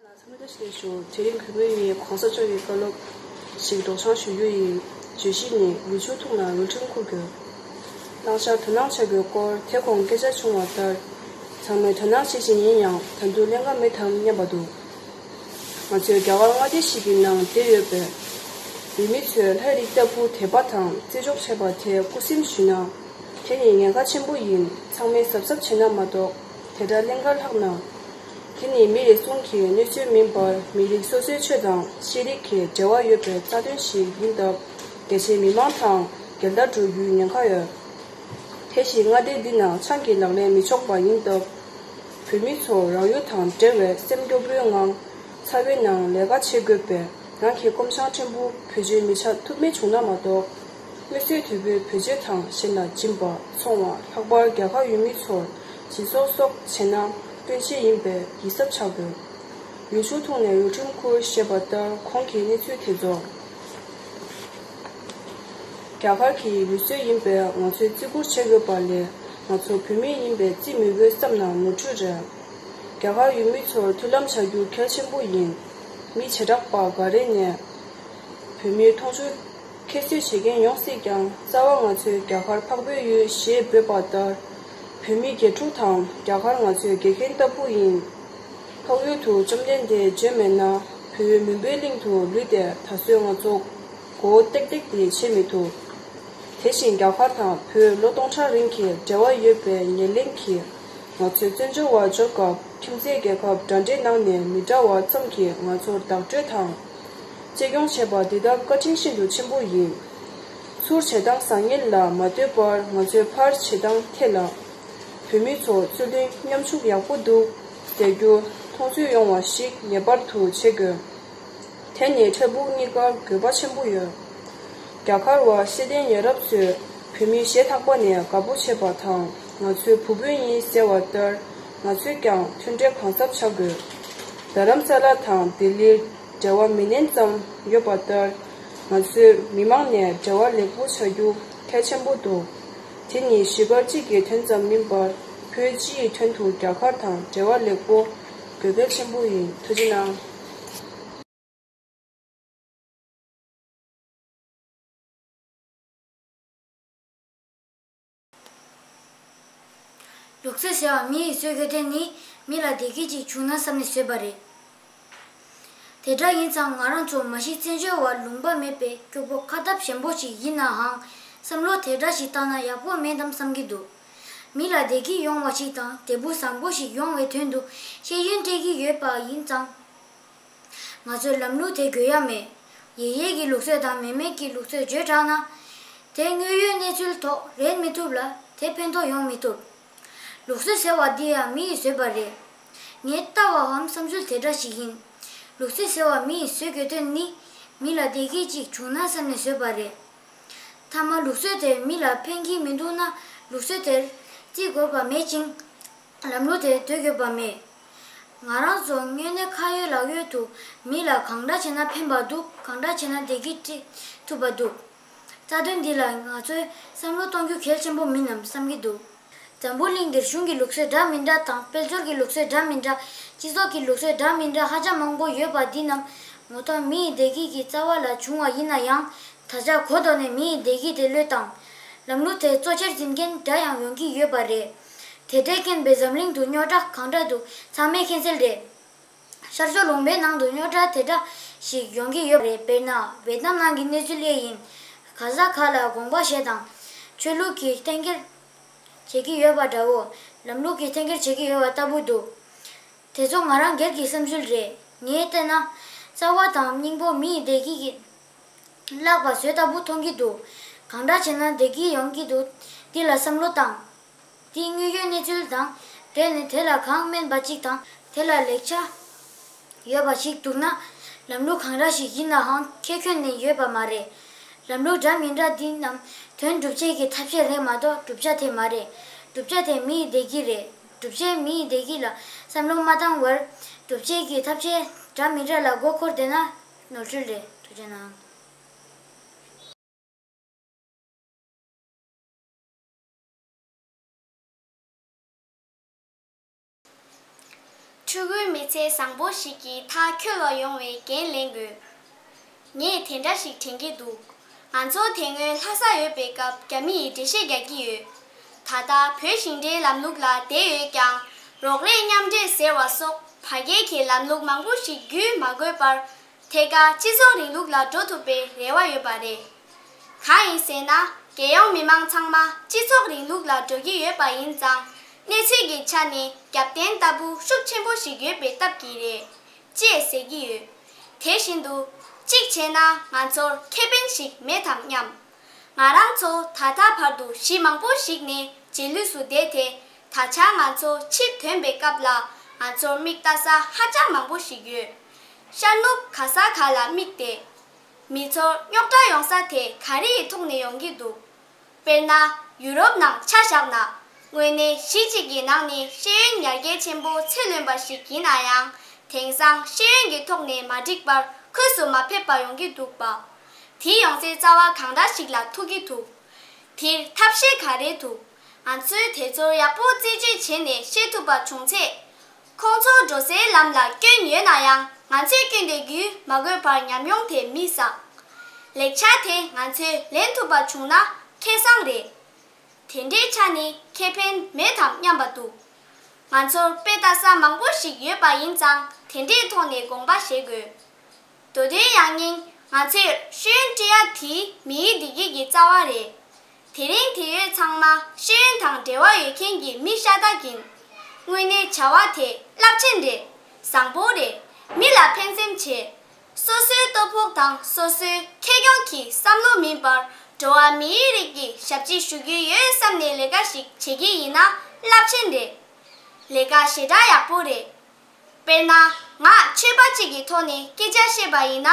ལ་འཚམས་འདྲི་ཞུ། དེ་རིང་གུས་མོས་ངས་གོང་ས་མཆོག་གི་བཀའ་སློབ་ཞིག་སྒྲོག་སྦྱང་ཞུ་རྒྱུ་ཡིན། བརྗོད་གཞི་ནི་འུ་ཆུ་ཐུག་ན་འུར་ཁྲིམས་ཁུར་དགོས། བླང་བྱར་དོ་སྣང་བྱ་དགོས་སྐོར་དེ་གོང་སྐད་ཆ་བྱུང་བ་ལྟར། ཚང་མས་དོ་སྣང་བྱེད་བཞིན་ཡིན་ཡང་ད་དུང་ལྷན་ཁག་མེད་དམ་སྙམ་པ་འདུག་ང་ཚོས་རྒྱ་གར་མངའ་སྡེ་ཞིག་གི་ནང་བསྡད་ཡོད་པས། བོད་མི་ཚོས་ལྷ་རིས་ལྟ་བུ་དད་པ་དང་བརྩི་འཇོག་བྱས་པ་དེ་སྐུ་སེམས་ཞུས་ན། དེ་ནི་ཉེན་ཁ་ཆེན་པོ་ཡིན། ཚང་མས་གཟབ་གཟབ་བྱས་ན་མ་གཏོགས་དེ་འདྲ་ལྷན་ཁག་ལྷག་ན། དེ་ནི་མི་རེ་ཟུང་གི་གནོད་འཚེ་མིན་པར་མི་རིགས་སོ་སོའི་ཆོས་དང་ཤེས་རིག་གི་འབྲེལ་བ་ཡོད་པའི་རྩ་དོན་ཞིག་ཡིན་སྟབས། རྒྱ་ཆེའི་མི་མང་དང་འགལ་ཟླ་འགྲོ་རྒྱུའི་ཉེན་ཁ་ཡོད། དེ་བཞིན་མངའ་སྡེ་འདི་ནང་ཆང་གི་ལག་ལེན་མི་ཆོག་པ་ཡིན་སྟབས། བོད་མི་ཚོ་རང་ཡུལ་དང་འབྲེལ་བའི་སེམས་སྐྱོ་པོའི་ངང་ཚ་བའི་ནང་ལས་ཀ་བྱེད་དགོས་པས། རང་གི་སྐོམ་ཆང་ཕྲན་བུ་བེད་སྤྱོད་མི་བྱ་ཐུབ་མིན་བྱུང་ན་མ་གཏོགས། མངོན་གསལ་དོད་པོའི་བེད་སྤྱོད་དང་གཞན་ལ་སྦྱིན་པ་འཚོང་བ། ལྷག་པར་རྒྱ་གར་ཡུལ་མི་ཚོར་སྦྱིན་སོགས་སོགས་བྱས་ན་སྐྱོན་ཆེ་ཡིན་པས་ཡིད་གཟབ་བྱ་དགོས། ཡུལ་ཆུ་འཐུང་ནས་ཡུལ་ཁྲིམས་ཁུར་ཞེས་པ་ལྟར་གོང་གི་གནས་ཚུལ་དེ་ཚོ། རྒྱ་གར་གྱི་ཡུལ་སྲོལ་ཡིན་པས་ང་ཚོས་བརྩི་བཀུར་བྱེད་དགོས་པ་ལས། ང་ཚོ་བོད་མི་ཡིན་པས་བརྩི་མི་དགོས་བསམ་ན་ནོར་འཁྲུལ་རེད། རྒྱ་གར་ཡུལ་མི་ཚོར་མཐུན་ལམ་བྱ་རྒྱུ་གལ་ཆེན་པོ་ཡིན། མི་བྱེ་བྲག་པ་འགའ་རེ་ནས་བོད་མིའི་མཐོང་ཆུང་ཁྱད་གསོད་བྱེད་མཁན་ཡོང་སྲིད་ཀྱང་། རྩ་བ་ང་ཚོས་རྒྱ་གར་འཕགས་པའི་ཡུལ་ཞེས་འབོད་པ་ལྟར། བོད་མི་དགེ་ཕྲུག་དང་རྒྱ་གར་ང་ཚོའི་དགེ་རྒན་ལྟ་བུ་ཡིན། འཕགས་ཡུལ་དུ་བཅོམ་ལྡན་འདས་བྱོན་མེད་ན། བོད་ཡུལ་མུན་པའི་གླིང་དུ་ལུས་ཏེ་ད་གཟོད་ང་ཚོ་མགོ་བོ་ཏེག་ཏེག་དེ་བྱེད་མི་ཐུབ། དེ་བཞིན་རྒྱ་གར་དང་བོད་ལོ་སྟོང་ཕྲག་རིང་གི་འབྲེལ་བ་ཡོད་པའི་ཉེར་ལེན་གྱིས་ང་ཚོའི་བཙན་བྱོལ་བ་འབྱོར་སྐབས་ཁྱིམ་མཚེས་རྒྱལ་ཁབ་འདྲ་འདྲའི་ནང་ནས་མི་འདྲ་བ་ཙམ་གྱིས་ང་ཚོར་བདག་སྤྲོད་དང་གཅེས་སྐྱོང་བྱས་པ་འདི་དག་བཀའ་དྲིན་ཤིན་ཏུ་ཆེན་པོ་ཡིན། ཚུར་བྱེད་སྟངས་བཟང་ངན་ལ་མ་ལྟོས་པར་ང་ཚོའི་ཕར་བྱེད་སྟངས་ཐད་ལ། བོད་མི་ཚོ་རྩོད་ལེན་མཉམ་ཞུགས་ཡག་པོ་འདུག་ཟེར་རྒྱུ་མཐོང་ཚུལ་ཡོང་བ་ཞིག་ངེས་པར་དུ་བྱེད་དགོས། དེ་ནི་འཕྲལ་ཕུགས་གཉིས་ཀར་དགོས་པ་ཆེན་པོ་ཡོད། རྒྱ་གར་བ་ཤེས་ལྡན་ཡ་རབས་ཚོས་བོད་མི་གཞས་ཐག་པ་ནས་དགའ་པོ་བྱེད་པ་དང་། ང་ཚོའི་བུ་སྤུན་ཡིན་ཟེར་བ་ལྟར་ང་ཚོས་ཀྱང་མཐུན་འབྲེལ་གང་ཟབ་བྱ་དགོས། རྡ་རམ་ས་ལ་དང་ལྡི་ལིར་འབྲེལ་བ་མི་ནན་ཙམ་ཡོད་པ་ལྟར། ང་ཚོས་མི་མང་ནས་འབྲེལ་བ་ལེགས་པོ་བྱ་རྒྱུ་གལ་ཆེན་པོ་འདུག་དེ་ནི་གཞིས་སྒར་གཅིག་གི་དོན་ཙམ་མིན་པར། བོད་སྤྱི་ཡི་དོན་དུ་རྒྱ་གར་དང་འབྲེལ་བ་ལེགས་པོ་དགོས་གལ་ཆེན་པོ་ཡིན། ཐུགས་རྗེ་གནང་། ལུགས་སྲོལ་ཟེར་བ་མི་ཡི་སྲོལ་རྒྱུན་དེ་ནི་མི་ལ་བདེ་སྐྱིད་ཅིག་བྱུང་ན་བསམ་ནས་བཟོས་པ་རེད། དེ་འདྲ་ཡིན་ཙང་ང་རང་ཚོ་མ་གཞི་བཙན་བྱོལ་བ་ལུང་པ་མེད་པའི་སྐྱོ་པོ་ཁ་འཐབ་ཞན་པོ་ཞིག་ཡིན་ནའང་། བསམ་བློ་དེ་འདྲ་ཞིག་བཏང་ན་ཡག་པོ་མེད་དམ་བསམ་གྱི་འདུག་མི་ལ་བདེ་སྐྱིད་ཡོང་བ་ཞིག་དང་བདེ་པོ་བཟང་པོ་ཞིག་ཡོང་བའི་དོན་དུ་ཤེས་ཡོན་སྤྲད་ཀྱི་ཡོད་པ་ཡིན་ཙང་། ང་ཚོའི་ལམ་ལུགས་དེ་དགོས་ཡ་མེད། ཡེ་ཡེ་གི་ལུགས་སྲོལ་དང་མེ་མེ་གི་ལུགས་སྲོལ་བརྗོད་དྲགས་ན། དེ་དངོས་ཡོད་གནས་ཚུལ་ཐོག་རེད་མི་ཐུབ་ལ། དེ་ཕན་ཐོགས་ཡོང་མི་ཐུབ། ལུགས་སྲོལ་ཟེར་བ་འདི་ཡང་མི་ཡིས་བཟོས་པ་རེད། ངའི་ལྟ་བའམ་བསམ་ཚུལ་དེ་འདྲ་ཞིག་ཡིན། ལུགས་སྲོལ་ཟེར་བ་མི་ཡིས་བཟོས་དགོས་དོན་ནི། མི་ལ་བདེ་སྐྱིད་ཅིག་བྱུང་ན་བསམ་ནས་བཟོས་པ་རེད། མཐའ་མ་ལུགས་སྲོལ་དེ་མི་ལ་ཕན་གྱི་མི་འདུག་ན། ལུགས་སྲོལ་དེར་བརྩི་དགོས་པ་མེད་ཅིང་། ལམ་ལུགས་དེར་སྡོད་དགོས་པ་མེད། ང་རང་ཚོ་དངོས་གནས་ཁ་ཡོད་ལག་ཡོད་དུ་མི་ལ་གང་འདྲ་བྱས་ན་ཕན་པ་འདུག་གང་འདྲ་བྱས་ན་བདེ་སྐྱིད་སྤྲད་ཐུབ་པ་འདུག་རྩ་དོན་འདི་ལ་ང་ཚོས་བསམ་བློ་གཏོང་རྒྱུ་གལ་ཆེན་པོ་མིན་ནམ་བསམ་གྱི་འདུག་འཛམ་བུ་གླིང་འདིར་གཞུང་གི་ལུགས་སྲོལ་འདྲ་མི་འདྲ་དང་དཔལ་འབྱོར་གྱི་ལུགས་སྲོལ་འདྲ་མི་འདྲ། སྤྱི་ཚོགས་ཀྱི་ལུགས་སྲོལ་འདྲ་མི་འདྲ་ཧ་ཅང་མང་པོ་ཡོད་པ་འདི་རྣམས་ངོ་ཐོག་མི་ཡི་བདེ་སྐྱིད་ཀྱི་རྩ་བ་ལ་བྱུང་བ་ཡིན་ན་ཡང་། ད་ཆ་གོ་ལྡོག་ནས་མི་ཡི་བདེ་སྐྱིད་དེ་བློས་བཏང་། ལམ་ལུགས་དེ་གཙོ་ཆེར་འཛིན་མཁན་འདྲ་ཡང་ཡོང་གི་ཡོད་པ་རེད། དེ་འདྲའི་རྐྱེན་པས་འཛམ་གླིང་དུ་རྙོག་དྲ་གང་འདྲ་འདུག་ཚང་མས་མཁྱེན་གསལ་རེད། ཤར་ཕྱོགས་ལུང་པའི་ནང་དུ་རྙོག་དྲ་དེ་འདྲ་ཞིག་ཡོང་གི་ཡོད་པ་རེད། དཔེར་ན་ཝེ་ཏི་ནམ་ནང་གི་གནས་ཚུལ་ལ་ཡིན། ག་ས་ག་ལ་དགོངས་པ་བཞེས་དང་། ཆོས་ལུགས་ཀྱི་འཐེན་འཁྱེར་བྱེད་ཀྱི་ཡོད་པ་འདྲ་བོ། ལམ་ལུགས་ཀྱི་འཐེན་འཁྱེར་བྱེད་ཀྱི་ཡོད་པ་ལྟ་བུ་འདུག་དེ་ཚོ་ང་རང་སྒེར་གྱི་བསམ་ཚུལ་རེད། ངས་བལྟས་ན། རྩ་བ་དང་སྙིང་པོ་མི་ཡི་བདེ་སྐྱིད་ཀྱི་བརླག་པ་བཟོས་ལྟ་བུ་མཐོང་གི་འདུག་གང་འདྲ་བྱས་ན་བདེ་སྐྱིད་ཡོང་གི་འདུག་འདི་ལ་བསམ་བློ་བཏང་། འདི་དངོས་ཡོད་གནས་ཚུལ་དང་འབྲེལ་ནས་དེ་ལ་གང་སྨན་པ་གཅིག་དང་དེ་ལ་ལེགས་ཆ་ཡོད་པ་ཞིག་འདུག་ན། ལམ་ལུགས་གང་འདྲ་ཞིག་ཡིན་ནའང་ཁེ་ཁྱོན་ནས་ཡོད་པ་མ་རེད། ལམ་ལུགས་འདྲ་མི་འདྲ་འདི་རྣམས་དོན་སྒྲུབ་བྱེད་ཀྱི་ཐབས་ཤེས་རེད་མ་གཏོགས་བསྒྲུབ་བྱ་དེ་མ་རེད། བསྒྲུབ་བྱ་དེ་མི་ཡི་བདེ་སྐྱིད་རེད། བསྒྲུབ་བྱས་མི་ཡི་བདེ་སྐྱིད་ལ་བསམ་བློ་མ་བཏང་བར། བསྒྲུབ་བྱེད་ཀྱི་ཐབས་ཤེས་འདྲ་མི་འདྲ་ལ་མགོ་འཁོར་བསྡད་ན་ནོར་འཁྲུལ་རེད། ཐུགས་རྗེ་གནང་། ཕྲུ་གུའི་མི་ཚེ་བཟང་པོ་ཞིག་གི་མཐའ་འཁྱོལ་བ་ཡོང་བའི་འགན་ལེན་དགོས། ངས་དེ་འདྲ་ཞིག་དྲན་གྱི་འདུག་ང་ཚོ་དེ་སྔོན་ལྷ་ས་ཡོད་པའི་སྐབས་རྒྱ་མི་ཡིས་འགྲེལ་བཤད་རྒྱག་གི་ཡོད། ད་ལྟ་བོད་ཞིང་བྲན་ལམ་ལུགས་ལ་བསྡད་ཡོད་ཀྱང་། རོགས་རེས་མཉམ་འབྲེལ་ཟེར་བ་སོགས་བར་བརྒལ་གྱི་ལམ་ལུགས་མང་པོ་ཞིག་བརྒྱུད་མ་དགོས་པར། ཐད་ཀར་སྤྱི་ཚོགས་རིང་ལུགས་ལ་འགྲོ་ཐུབ་པའི་རེ་བ་ཡོད་པ་རེད། གང་ཡིན་ཟེར་ན། རྒྱལ་ཡོངས་མི་མང་ཚང་མ་སྤྱི་ཚོགས་རིང་ལུགས་ལ་འགྲོ་གི་ཡོད་པ་ཡིན་ཙང་། གནས་ཚུལ་གྱི་ཆ་ནས་རྒྱབ་རྟེན་ལྟ་བུ་ཤུགས་ཆེན་པོ་ཞིག་ཡོད་པའི་སྟབས་ཀྱིས་རེད། ཅེས་ཟེར་གྱི་ཡོད། དེ་བཞིན་དུ། གཅིག་བྱས་ན་ང་ཚོར་ཁེ་ཕན་ཞིག་མེད་དམ་སྙམ། ང་རང་ཚོ་ད་ལྟ་བར་དུ་གཞིས་མང་པོ་ཞིག་ནས་རྗེས་ལུས་སུ་བསྡད་དེ། ད་ཆ་ང་ཚོ་ཕྱིར་ཐོན་པའི་སྐབས་ལ་ང་ཚོར་མིག་ལྟ་ས་ཧ་ཅང་མང་པོ་ཞིག་ཡོད། ཤར་ནུབ་ག་ས་ག་ལ་དམིགས་ཏེ། མི་ཚོར་རྙོག་དྲ་ཡོང་ས་དེ་ག་རེ་ཡི་ཐོག་ནས་ཡོང་གི་འདུག་དཔེར་ན། ཡུ་རོབ་ནང་ཆ་བཞག་ན། དངོས་གནས་གཞི་གཅིག་གི་ནང་ནས་ཤེས་ཡོན་ཡར་རྒྱས་ཆེན་པོ་ཚད་ལོན་པ་ཞིག་ཡིན་ན་ཡང་། དེང་སང་ཤེས་ཡོན་གྱི་ཐོག་ནས་མ་འགྲིག་པར་ཁོས་སུ་མ་ཕེབས་པ་ཡོང་གི་འདུག་པ། དེ་ཡོང་སའི་རྩ་བ་གང་འདྲ་ཞིག་ལ་ཐུག་གི་འདུག་དེར་ཐབས་ཤེས་ག་རེ་འདུག་ང་ཚོས་དེ་ཚོར་ཡག་པོ་རྩད་གཅོད་བྱས་ནས་ཤེས་ཐུབ་པ་བྱུང་ཚེ། ཁོང་ཚོ་འགྲོ་སའི་ལམ་ལ་སྐྱོན་ཡོད་ན་ཡང་ང་ཚོས་སྐྱོན་དེ་བརྒྱུད་མ་དགོས་པར་ཉམས་མྱོང་དེ་མི་བསགས། ལེགས་ཆ་དེ་ང་ཚོས་ལེན་ཐུབ་པ་བྱུང་ན་ཁེ་བཟང་རེད། དེ་འདྲའི་ཆ་ནས་ཁེ་ཕན་མེད་དམ་སྙམ་པ་འདུག་ང་ཚོར་དཔེ་ལྟ་ས་མང་པོ་ཞིག་ཡོད་པ་ཡིན་ཙང་དེ་འདྲའི་ཐོག་ནས་དགོངས་པ་བཞེས་དགོས། མདོ་དོན་ཡང་སྙིང་ང་ཚོས་ཤེས་ཡོན་སྤྲད་ཡ་དེ་མིའི་བདེ་སྐྱིད་ཀྱི་རྩ་བ་རེད། དེ་རིང་དེ་ཡོད་ཚང་མ་ཤེས་ཡོན་དང་འབྲེལ་བ་ཡོད་མཁན་གྱི་མི་ཤ་སྟག་ཡིན། དངོས་གནས་བྱ་བ་དེ་རླབས་ཆེན་རེད། བཟང་པོ་རེད། མི་ལ་ཕན་སེམས་བྱེད། སོ་སོའི་ལྟོ་ཕོགས་དང་སོ་སོའི་ཁེ་གྱོང་གི་བསམ་བློ་མིན་པར་འགྲོ་བ་མིའི་རིགས་ཀྱི་ཞབས་ཕྱི་ཞུ་རྒྱུ་ཡོད་བསམ་ནས་ལས་ཀ་ཞིག་བྱེད་ཀྱི་ཡིན་ན་རླབས་ཆེན་རེད། ལས་ཀ་ཞེ་དྲག་ཡག་པོ་རེད། དཔེར་ན། ང་ཆོས་པ་གཅིག་གི་ཐོག་ནས་སྐད་ཆ་བཤད་པ་ཡིན་ན།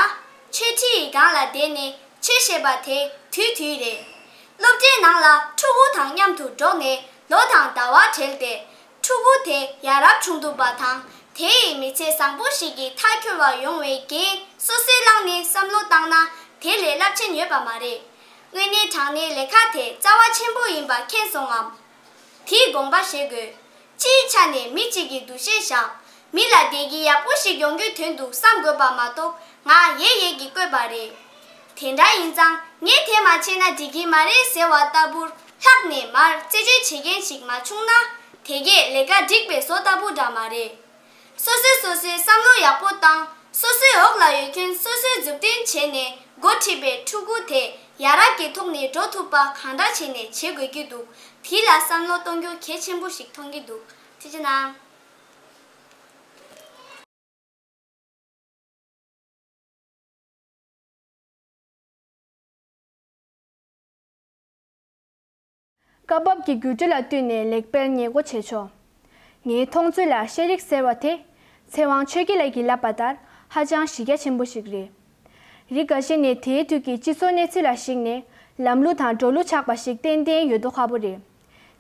ཆོས་ཁྲི་ཡི་སྒང་ལ་བསྡད་ནས་ཆོས་བཤད་པ་དེ་དུས་དུས་རེད། སློབ་གྲྭའི་ནང་ལ་ཕྲུ་གུ་དང་མཉམ་དུ་འགྲོགས་ནས་ལོ་དང་ཟླ་བ་བྲལ་ཏེ། ཕྲུ་གུ་དེ་ཡ་རབས་བྱུང་འདུག་པ་དང་། དེ་ཡི་མི་ཚེ་བཟང་པོ་ཞིག་གི་མཐའ་འཁྱོལ་བ་ཡོང་བའི་འགན་སོ་སོའི་ལག་ནས་བསམ་བློ་བཏང་ན་དེ་ལས་རླབས་ཆེན་ཡོད་པ་མ་རེད། དངོས་གནས་དྲང་གནས་ལས་ཀ་དེ་རྩ་བ་ཆེན་པོ་ཡིན་པ་མཁྱེན་སོང་ངམ། དེའི་དགོངས་པ་བཞེས་དགོས། སྤྱིའི་ཆ་ནས་མི་གཅིག་གི་འདུ་ཤེས་བཞག་མི་ལ་བདེ་སྐྱིད་ཡག་པོ་ཞིག་ཡོང་རྒྱུའི་དོན་དུ་བསམ་དགོས་པ་མ་གཏོགས་ང་ཡེ་ཡེ་གིས་བསྐོས་པ་རེད། དེ་འདྲ་ཡིན་ཙང་ངས་དེ་མ་བྱས་ན་འགྲིག་གི་མ་རེད་ཟེར་བ་ལྟ་བུར་ལྷག་ནས་མར་རྩད་གཅོད་བྱེད་མཁན་ཞིག་མ་བྱུང་ན་དེ་གས་ལས་ཀ་འགྲིག་པའི་བཟོ་ལྟ་བུ་འདྲ་མ་རེད། སོ་སོས་སོ་སོའི་བསམ་བློ་ཡག་པོ་བཏང་། སོ་སོའི་འོག་ལ་ཡོད་མཁན་སོ་སོས་མཛུབ་སྟོན་བྱས་ནས་འགོ་ཁྲིད་པའི་ཕྲུ་གུ་དེ་ཡ་རབས་ཀྱི་ཐོག་ནས་འགྲོ་ཐུབ་པ་གང་འདྲ་བྱས་ནས་བྱེད་དགོས་ཀྱི་འདུག་དེ་ལ་བསམ་བློ་གཏོང་རྒྱུ་གལ་ཆེན་པོ་ཞིག་མཐོང་གི་འདུག་ཐུགས་རྗེ་གནང་། སྐབས་བབ་ཀྱི་འགྱུར་འགྲོས་ལ་བསྟུན་ནས་ལེགས་སྤེལ་ཉེས་འགོག་བྱེད་ཕྱོགས། ངའི་མཐོང་ཚུལ་ལ་ཤེས་རིག་ཟེར་བ་དེ་ཚེ་དབང་ཆོས་སྐྱིད་ལགས་ཀྱིས་ལབ་པ་ལྟར་ཧ་ཅང་གཞི་རྒྱ་ཆེན་པོ་ཞིག་རེད། རིགས་འགའ་ཤས་ནས་དེའི་དུས་ཀྱི་སྤྱི་ཚོགས་གནས་ཚུལ་ལ་གཞིགས་ནས་ལམ་ལུགས་དང་འགྲོ་ལུགས་ཆགས་པ་ཞིག་ཏན་ཏན་ཡོད་མདོག་ཁ་པོ་རེད།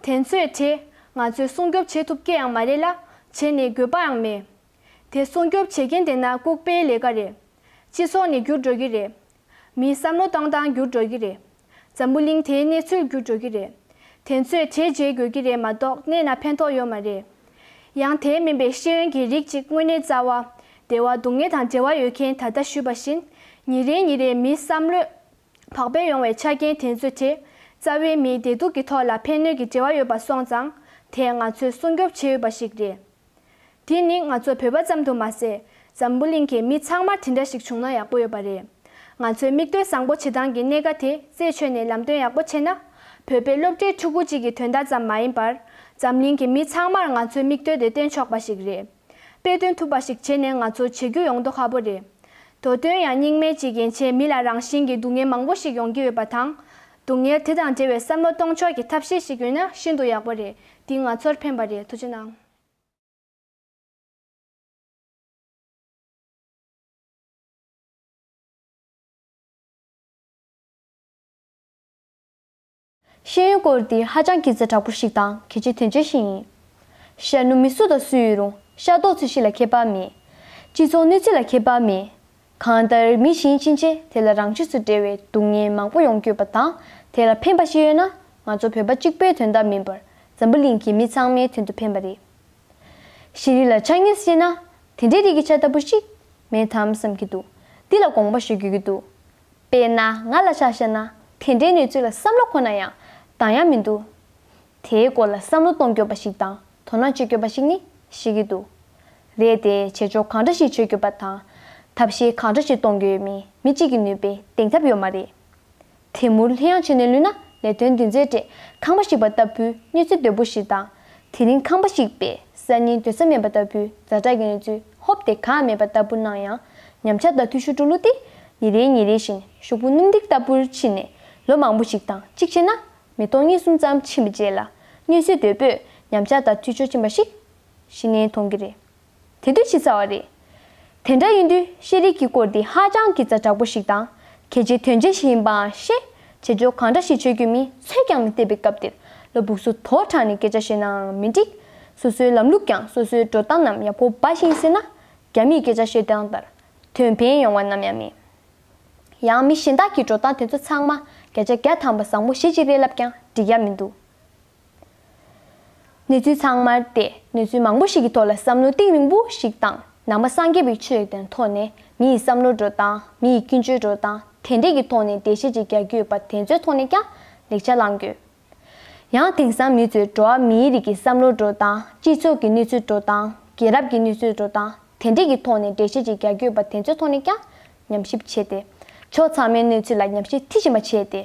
དེ་ཚོས་དེ་ང་ཚོས་སྲུང་སྐྱོབ་བྱེད་ཐུབ་ཀྱི་ཡང་མ་རེད་ལ་བྱས་ནས་དགོས་པའང་མེད། དེ་སྲུང་སྐྱོབ་བྱེད་མཁན་དེ་ན་ལྐུགས་པའི་ལས་ཀ་རེད། སྤྱི་ཚོགས་ནི་འགྱུར་འགྲོ་གི་རེད། མིའི་བསམ་བློ་གཏོང་སྟངས་འགྱུར་འགྲོ་གི་རེད། འཛམ་བུ་གླིང་དེའི་གནས་ཚུལ་འགྱུར་འགྲོ་གི་རེད། དེ་ཚོས་གྲས་བརྗེ་དགོས་ཀྱི་རེད་མ་གཏོགས་གནས་ན་ཕན་ཐོགས་ཡོད་མ་རེད། ཡང་དེ་མིན་པའི་ཤེས་ཡོན་གྱི་རིགས་གཅིག་དངོས་གནས་རྩ་བ། བདེ་བ་སྡུག་བསྔལ་དང་འབྲེལ་བ་ཡོད་མཁན་ད་ལྟ་ཞུས་པ་བཞིན། ཉིན་རེ་ཉིན་རེ་མིའི་བསམ་བློས་བག་ཕེབས་ཡོང་བའི་ཆ་རྐྱེན་དེ་ཚོ་དེ། རྩ་བའི་མིའི་བདེ་སྡུག་གི་ཐོག་ལ་ཕན་གནོད་ཀྱི་འབྲེལ་བ་ཡོད་པ་སོང་ཙང་། དེ་ང་ཚོས་སྲུང་སྐྱོབ་བྱེད་འོས་པ་ཞིག་རེད། དེ་ནི་ང་ཚོ་བོད་པ་ཙམ་དུ་མ་ཟད། འཛམ་བུ་གླིང་གི་མི་ཚང་མར་དེ་འདྲ་ཞིག་བྱུང་ན་ཡག་པོ་ཡོད་པ་རེད། ང་ཚོའི་མིག་ལྟོས་བཟང་པོ་བྱེད་སྟངས་ཀྱི་གནད་འགག་དེ་རྩད་ཆོད་ནས་ལམ་སྟོན་ཡག་པོ་བྱས་ན། བོད་པའི་སློབ་གྲྭའི་ཕྲུ་གུ་གཅིག་གི་དོན་དག་ཙམ་མ་ཡིན་པར། འཛམ་གླིང་གི་མི་ཚང་མར་ང་ཚོའི་མིག་ལྟོས་དེ་སྟོན་ཆོག་པ་ཞིག་རེད། དཔེ་སྟོན་ཐུབ་པ་ཞིག་བྱས་ནས་ང་ཚོ་བྱེད་རྒྱུ་ཡོང་མདོག་ཁ་པོ་རེད། མདོ་དོན་ཡང་རྙིང་མའི་གཅིག་ཡན་ཆད་མི་ལ་རང་བཞིན་གྱི་སྡུག་བསྔལ་མང་པོ་ཞིག་ཡོང་གི་ཡོད་པ་དང་། སྡུག་བསྔལ་དེ་དང་འབྲེལ་བའི་བསམ་བློ་གཏོང་ཕྱོགས་ཀྱི་ཐབས་ཤེས་ཤིག་ཡོད་ན་ཤིན་ཏུ་ཡག་པོ་རེད། འདི་ང་ཚོར་ཕན་པ་རེད། ཐུགས་རྗེ་གནང་། ཤེས་ཡོན་སྐོར་འདི་ཧ་ཅང་སྐྱིད་ཚལ་དྲག་པོ་ཞིག་དང་གལ་ཆེ་དོན་ཆེ་ཞིག་ཡིན། ཤར་ནུབ་མི་སུ་དང་སུ་ཡིན་རུང་ཤ་མདོག་ཚོས་གཞི་ལ་ཁྱད་པར་མེད། སྤྱི་ཚོགས་གནས་ཚུལ་ལ་ཁྱད་པར་མེད། གང་ལྟར་མི་གཞན་ཕྱིན་ཆད་དེ་ལ་རང་ཆས་སུ་འབྲེལ་བའི་སྡུག་བསྔལ་མང་པོ་ཡོང་གི་ཡོད་པ་དང་དེ་ལ་ཕན་པ་ཞིག་ཡོད་ན་ང་ཚོ་བོད་པ་གཅིག་པུའི་དོན་དག་མིན་པར་འཛམ་བུ་གླིང་གི་མི་ཚང་མའི་དོན་དུ་ཕན་པ་རེད། ཤེས་རིག་ལ་ཆ་ངེས་བཤད་ན། དེ་འདྲའི་རིགས་ཀྱི་ཆ་ལྟ་བུ་ཞིག་མེད་དམ་བསམ་གྱི་འདུག་འདི་ལ་དགོངས་པ་ཞུ་རྒྱུ་གི་འདུག་དཔེར་ན་ང་ལ་ཆ་བཞག་ན་དེ་འདྲའི་གནས་ཚུལ་ལ་བསམ་བློ་འཁོར་ན་ཡང་འདང་ཡ་མི་འདུག་དེའི་སྐོར་ལ་བསམ་བློ་གཏོང་དགོས་པ་ཞིག་དང་དོ་སྣང་བྱེད་དགོས་པ་ཞིག་ནི་ཤེས་ཀྱི་འདུག་རེད་དེ་བྱེད་ཕྱོགས་གང་འདྲ་ཞིག་བྱེད་དགོས་པ་དང་། ཐབས་ཤེས་གང་འདྲ་ཞིག་གཏོང་དགོས་ཡོད་མིན་མི་གཅིག་གི་ནུས་པས་འདེང་ཐབས་ཡོད་མ་རེད། དེ་མུར་ལྷོད་ཡངས་བྱས་ནས་ལུས་ན་ལས་དོན་འདི་ཚོའི་གྲས་ཁང་པ་ཞིག་པ་ལྟ་བུའི་གནས་ཚུལ་དོད་པོ་ཞིག་དང་། དེ་རིང་ཁང་པ་ཞིག་པས་སང་ཉིན་སྡོད་ས་མེད་པ་ལྟ་བུའི་ཛ་དྲག་གི་གནས་ཚུལ་ཧོབ་སྟེ་གང་མེད་པ་ལྟ་བུ་སྣང་ཡང་། ཉམས་ཆག་དང་འཐུས་ཤོར་འགྲོ་ལུགས་དེ་ཉིན་རེ་ཉིན་རེ་བཞིན་ཤོག་བུ་སྣུམ་ཐིག་ལྟ་བུར་ཕྱིན་ནས་ལོ་མང་པོ་ཞིག་དང་གཅིག་བྱས་ན་མི་སྟོང་གཉིས་གསུམ་ཙམ་ཕྱིན་པའི་རྗེས་ལ་གནས་ཚུལ་དོད་པོས་ ཉམས་ཆག་དང་འཐུས་ཤོར་ཕྱིན་པ་ཞིག་གཞི་ནས་མཐོང་གི་རེད། དེ་དུས་ཤི་ཚར་བ་རེད། དེ་འདྲ་ཡིན་དུས་ཤེས་རིག་གི་སྐོར་འདི་ཧ་ཅང་གི་ཛ་དྲག་པོ་ཞིག་དང་། གལ་ཆེའི་དོན་ཆེན་ཞིག་ཡིན་པའང་ཤེས། བྱེད་ཕྱོགས་གང་འདྲ་ཞིག་ཆོད་རྒྱུ་མིན་ཚོད་ཀྱང་མི་གཏད་པའི་སྐབས་འདིར། བློ་སྦུག་སུ་དོ་དྲག་ནས་སྐད་ཆ་བཤད་ནའང་མི་འགྲིག། སོ་སོའི་ལམ་ལུགས་ཀྱང་སོ་སོའི་འགྲོ་སྟངས་རྣམས་ཡག་པོ་འབའ་ཞིག་ཡིན་ཟེར་ན། རྒྱ་མིས་སྐད་ཆ་བཤད་སྟངས་ལྟར་དོན་ཕན་ཡོང་བ་ནམ་ཡང་མེད། ཡང་མི་གཞན་དག་གི་འགྲོ་སྟངས་དེ་ཚོ་ཚང་མ་བརྒྱ་ཆ་བརྒྱ་ཐམ་པ་བཟང་པོ་ཞེ་ཅིག་རེད་ལབ་ཀྱང་འགྲིག་ཡ་མི་འདུག། གནས་ཚུལ་ཚང་མར་བལྟས། གནས་ཚུལ་མང་པོ་ཞིག་གི་ཐོག་ལ་བསམ་བློ་གཏིང་རིང་པོ་ཞིག་བཏང་། ནང་པ་སངས་རྒྱས་པའི་ཆོས་དང་ཐོག་ནས་མི་ཡི་བསམ་བློ་འགྲོ་སྟངས། མི་ཡི་ཀུན་སྤྱོད་འགྲོ་སྟངས་དེ་འདྲས་ཀྱི་ཐོག་ནས་འགྲེལ་བཤད་ཅིག་རྒྱག་རྒྱུ་ཡོད་པ་དེ་ཚོའི་ཐོག་ནས་ཀྱང་ལེགས་ཆ་བླང་དགོས། ཡང་དེང་སང་མི་ཚོས་འགྲོ་བ་མིའི་རིགས་ཀྱི་བསམ་བློ་འགྲོ་སྟངས། སྤྱི་ཚོགས་ཀྱི་གནས་ཚུལ་འགྲོ་སྟངས། རྒྱལ་རབས་ཀྱི་གནས་ཚུལ་འགྲོ་སྟངས་དེ་འདྲས་ཀྱི་ཐོག་ནས་འགྲེལ་བཤད་ཅིག་རྒྱག་རྒྱུ་ཡོད་པ་དེ་ཚོའི་ཐོག་ནས་ཀྱང་ཉམས་ཞིབ་བྱས་ཏེ། ཕྱོགས་ཚང་མའི་གནས་ཚུལ་ལ་ཉམས་ཞིབ་མཐིལ་ཕྱིན་པ་བྱས་ཏེ།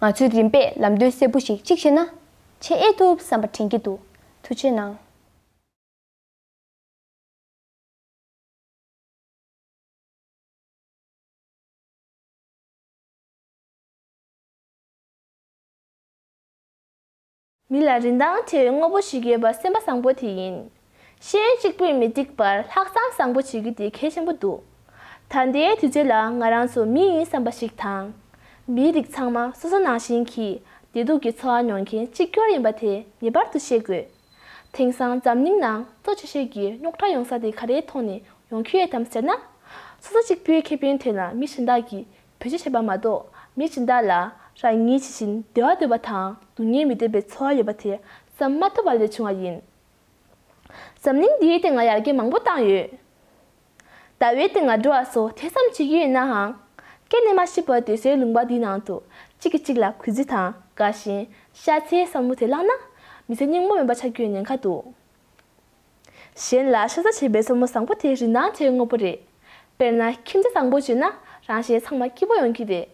ང་ཚོས་རིམ་པས་ལམ་སྟོན་གསལ་པོ་ཞིག་གཅིག་བྱས་ན་བྱེད་ཨེ་ཐུབ་བསམ་པ་དྲན་གྱི་འདུག། ཐུགས་རྗེ་གནང་། མི་ལ་རིན་ཐང་བྲལ་བའི་དངོས་པོ་ཞིག་ཡོད་པ་སེམས་པ་བཟང་པོ་དེ་ཡིན། ཤེས་ཡོན་གཅིག་པུས་མི་འགྲིག་པར་ལྷག་བསམ་བཟང་པོ་བྱེད་རྒྱུ་དེ་གལ་ཆེན་པོ་འདུག། ད་ལྟའི་དུས་ཚོད་ལ་ང་རང་ཚོ་མི་ཡིན་བསམ་པ་ཞིག་དང་། མིའི་རིགས་ཚང་མ་སོ་སོ་ནང་བཞིན་གྱི་བདེ་སྡུག་གི་འཚོ་བ་མྱོང་མཁན་གཅིག་གྱུར་ཡིན་པ་དེ་ངེས་པར་དུ་ཤེས་དགོས། དེང་སང་འཛམ་གླིང་ནང་གཙོ་ཆེ་ཤོས་ཀྱི་རྙོག་དྲ་ཡོང་ས་དེ་ག་རེའི་ཐོག་ནས་ཡོང་གི་ཡོད་དམ་ཟེར་ན། སོ་སོ་གཅིག་པུའི་ཁེ་ཕན་དོན་ལ་མི་གཞན་དག་གིས་བེད་སྤྱོད་བྱས་པ་མ་གཏོགས། མི་གཞན་དག་ལ་རང་ཉིད་ཇི་བཞིན་བདེ་བ་འདོད་པ་དང་སྡུག་བསྔལ་མི་འདོད་པའི་ཚོར་བ་ཡོད་པ་དེ་བསམ་མ་ཐུབ་པ་ལས་བྱུང་བ་ཡིན། འཛམ་གླིང་འདིའི་སྟེང་ལ་ཡར་རྒྱས་མང་པོ་བཏང་ཡོད། ཟླ་བའི་སྟེང་ལ་འགྲོ་བ་སོགས་དེ་ཙམ་བྱེད་ཀྱི་ཡོད་ནའང་། སྐྱེ་གནས་མ་ཤི་བར་སྡོད་སའི་ལུང་པ་འདིའི་ནང་དུ་གཅིག་གིས་གཅིག་ལ་གུས་བརྩི་དང་དགའ་ཞེན། ཤ་ཚའི་བསམ་བློ་དེ་བསླངས་ན། མི་ཚེ་སྙིང་པོ་མེད་པ་ཆགས་རྒྱུའི་ཉེན་ཁ་འདུག། གཞན་ལ་ཤ་ཚ་བྱེད་པའི་བསམ་བློ་བཟང་པོ་དེ་རིན་ཐང་ཆེ་བའི་དངོས་པོ་རེད། དཔེར་ན་ཁྱིམ་མཚེས་བཟང་པོ་བྱུང་ན་རང་གཞན་ཚང་མ་སྐྱིད་པོ་ཡོང་གི་རེད།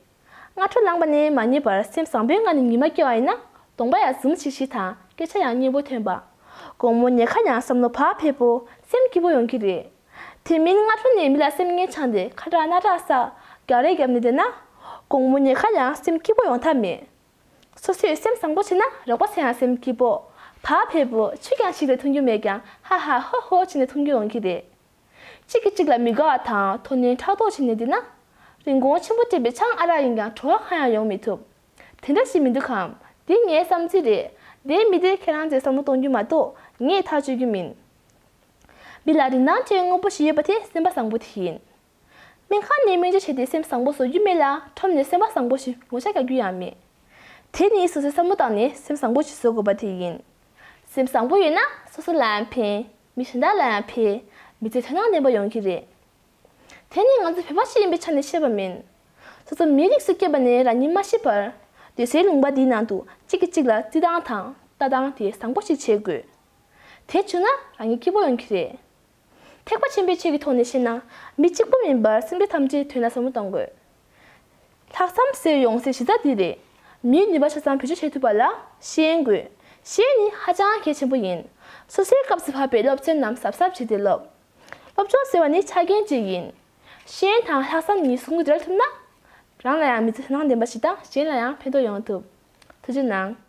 སྔ་དྲོ་ལངས་པ་ནས་མ་ཉལ་བར་སེམས་བཟང་པོའི་ངང་ནས་ཉི་མ་སྐྱེལ་བ་ཡིན་ན། གདོང་པ་ཡང་འཛུམ་ཞིག་ཞིག་དང་སྐད་ཆ་ཡང་སྙན་པོ་ཐོན་པ། དགོང་མོ་ཉལ་ཁ་ཡང་བསམ་བློ་བག་ཕེབས་པོ་སེམས་སྐྱིད་པོ་ཡོང་གི་རེད། དེ་མིན་སྔ་དྲོ་ནས་མི་ལ་སེམས་ངན་འཆང་སྟེ་ཁ་གྲག་སྣ་གྲག་ཟ། རྒྱག་རེས་བརྒྱབ་ནས་བསྡད་ན། དགོང་མོ་ཉལ་ཁ་ཡང་སེམས་སྐྱིད་པོ་ཡོང་ཐབས་མེད། སོ་སོས་སེམས་བཟང་པོ་བྱས་ན་རོགས་པ་ཚོ་ཡང་སེམས་སྐྱིད་པོ། བག་ཕེབས་པོ་ཆུ་རྐྱང་ཞིག་ལས་འཐུང་རྒྱུ་མེད་ཀྱང་ཧ་ཧ་ཧོ་ཧོ་བྱས་ནས་འཐུང་རྒྱུ་ཡོང་གི་རེད། གཅིག་གིས་གཅིག་ལ་མི་དགའ་བ་དང་དོ་ནན་ཕྲག་དོག་བྱས་ནས་བསྡད་ན། རིན་གོང་ཆེན་པོ་སྤྲད་པའི་ཆང་ཨ་རག་ཡིན་ཀྱང་བྲོ་བ་གང་ཡང་ཡོང་མི་ཐུབ། དེ་འདྲ་ཞིག་མི་འདུག་གམ། འདི་ངའི་བསམ་ཚུལ་རེད། འདིའི་མི་དེ་ཁྱེད་རང་ཚོས་བསམ་བློ་གཏོང་རྒྱུ་མ་གཏོགས་ངས་ཐག་གཅོད་རྒྱུ་མིན། མི་ལ་རིན་ཐང་ཆེ་བའི་དངོས་པོ་ཞིག་ཡོད་པ་དེ་སེམས་པ་བཟང་པོ་དེ་ཡིན། སྨན་ཁང་ནས་སྨན་བཅོས་བྱས་ཏེ་སེམས་བཟང་པོ་བཟོ་རྒྱུ་མེད་ལ་ཁྲོམ་ནས་སེམས་པ་བཟང་པོ་ཞིག་ངོ་ཤེས་རྒྱག་རྒྱུ་ཡང་མེད། དེ་ནི་སོ་སོའི་བསམ་བློ་བཏང་ནས་སེམས་བཟང་པོ་ཞིག་བཟོ་དགོས་པ་དེ་ཡིན། སེམས་བཟང་པོ་ཡོད་ན་སོ་སོ་ལ་ཡང་ཕན། མི་གཞན་དག་ལ་ཡང་ཕན། མི་ཚེ་དོན་དང་ལྡན་པ་ཡོང་གི་རེད། དེ་ནི་ང་ཚོ་བོད་པ་ཞིག་ཡིན་པའི་ཆ་ནས་བཤད་པ་མིན། སོ་སོ་མིའི་རིགས་སུ་སྐྱེས་པ་ནས་རང་ཉིད་མ་ཤི་བར། སྡོད་སའི་ལུང་པ་འདིའི་ནང་དུ་གཅིག་གིས་གཅིག་ལ་བརྩི་སྟངས་དང་ལྟ་སྟངས་དེ་བཟང་པོ་ཞིག་བྱེད་དགོས། དེ་བྱུང་ན་རང་ཉིད་སྐྱིད་པོ་ཡོང་གི་རེད། ཐེག་པ་ཆེན་པོའི་ཆོས་ཀྱི་ཐོག་ནས་བཤད་ན་མི་གཅིག་པུ་མིན་པར་སེམས་ཅན་ཐམས་ཅད་དོན་ལ་བསམ་བློ་གཏོང་དགོས། ལྷག་བསམ་ཟེར་ཡོང་སའི་གཞི་རྩ་འདི་རེད། མིའི་ནུས་པ་ཆ་ཚང་བེད་སྤྱོད་བྱེད་ཐུབ་པ་ལ་ཤེས་ཡོན་དགོས། ཤེས་ཡོན་ནི་ཧ་ཅང་གལ་ཆེན་པོ་ཡིན། སོ་སོའི་སྐབས་སུ་བབས་པའི་སློབ་ཚན་རྣམས་གཟབ་གཟབ་བྱས་ཏེ་སློབ། སློབ་སྦྱོང་ཟེར་བ་ནི་ཆ་རྐྱེན་གཅིག་ཡིན། ཤེས་ཡོན་དང་ལྷག་བསམ་གཉིས་ཟུང་དུ་འབྲེལ་ཐུབ་ན། རང་ལ་ཡང་མི་ཚེ་དོན་དང་ལྡན་པ་ཞིག་དང་གཞན་ལ་ཡང་ཕན་ཐོགས་ཡོང་ཐུབ། ཐུགས་རྗེ་གནང་།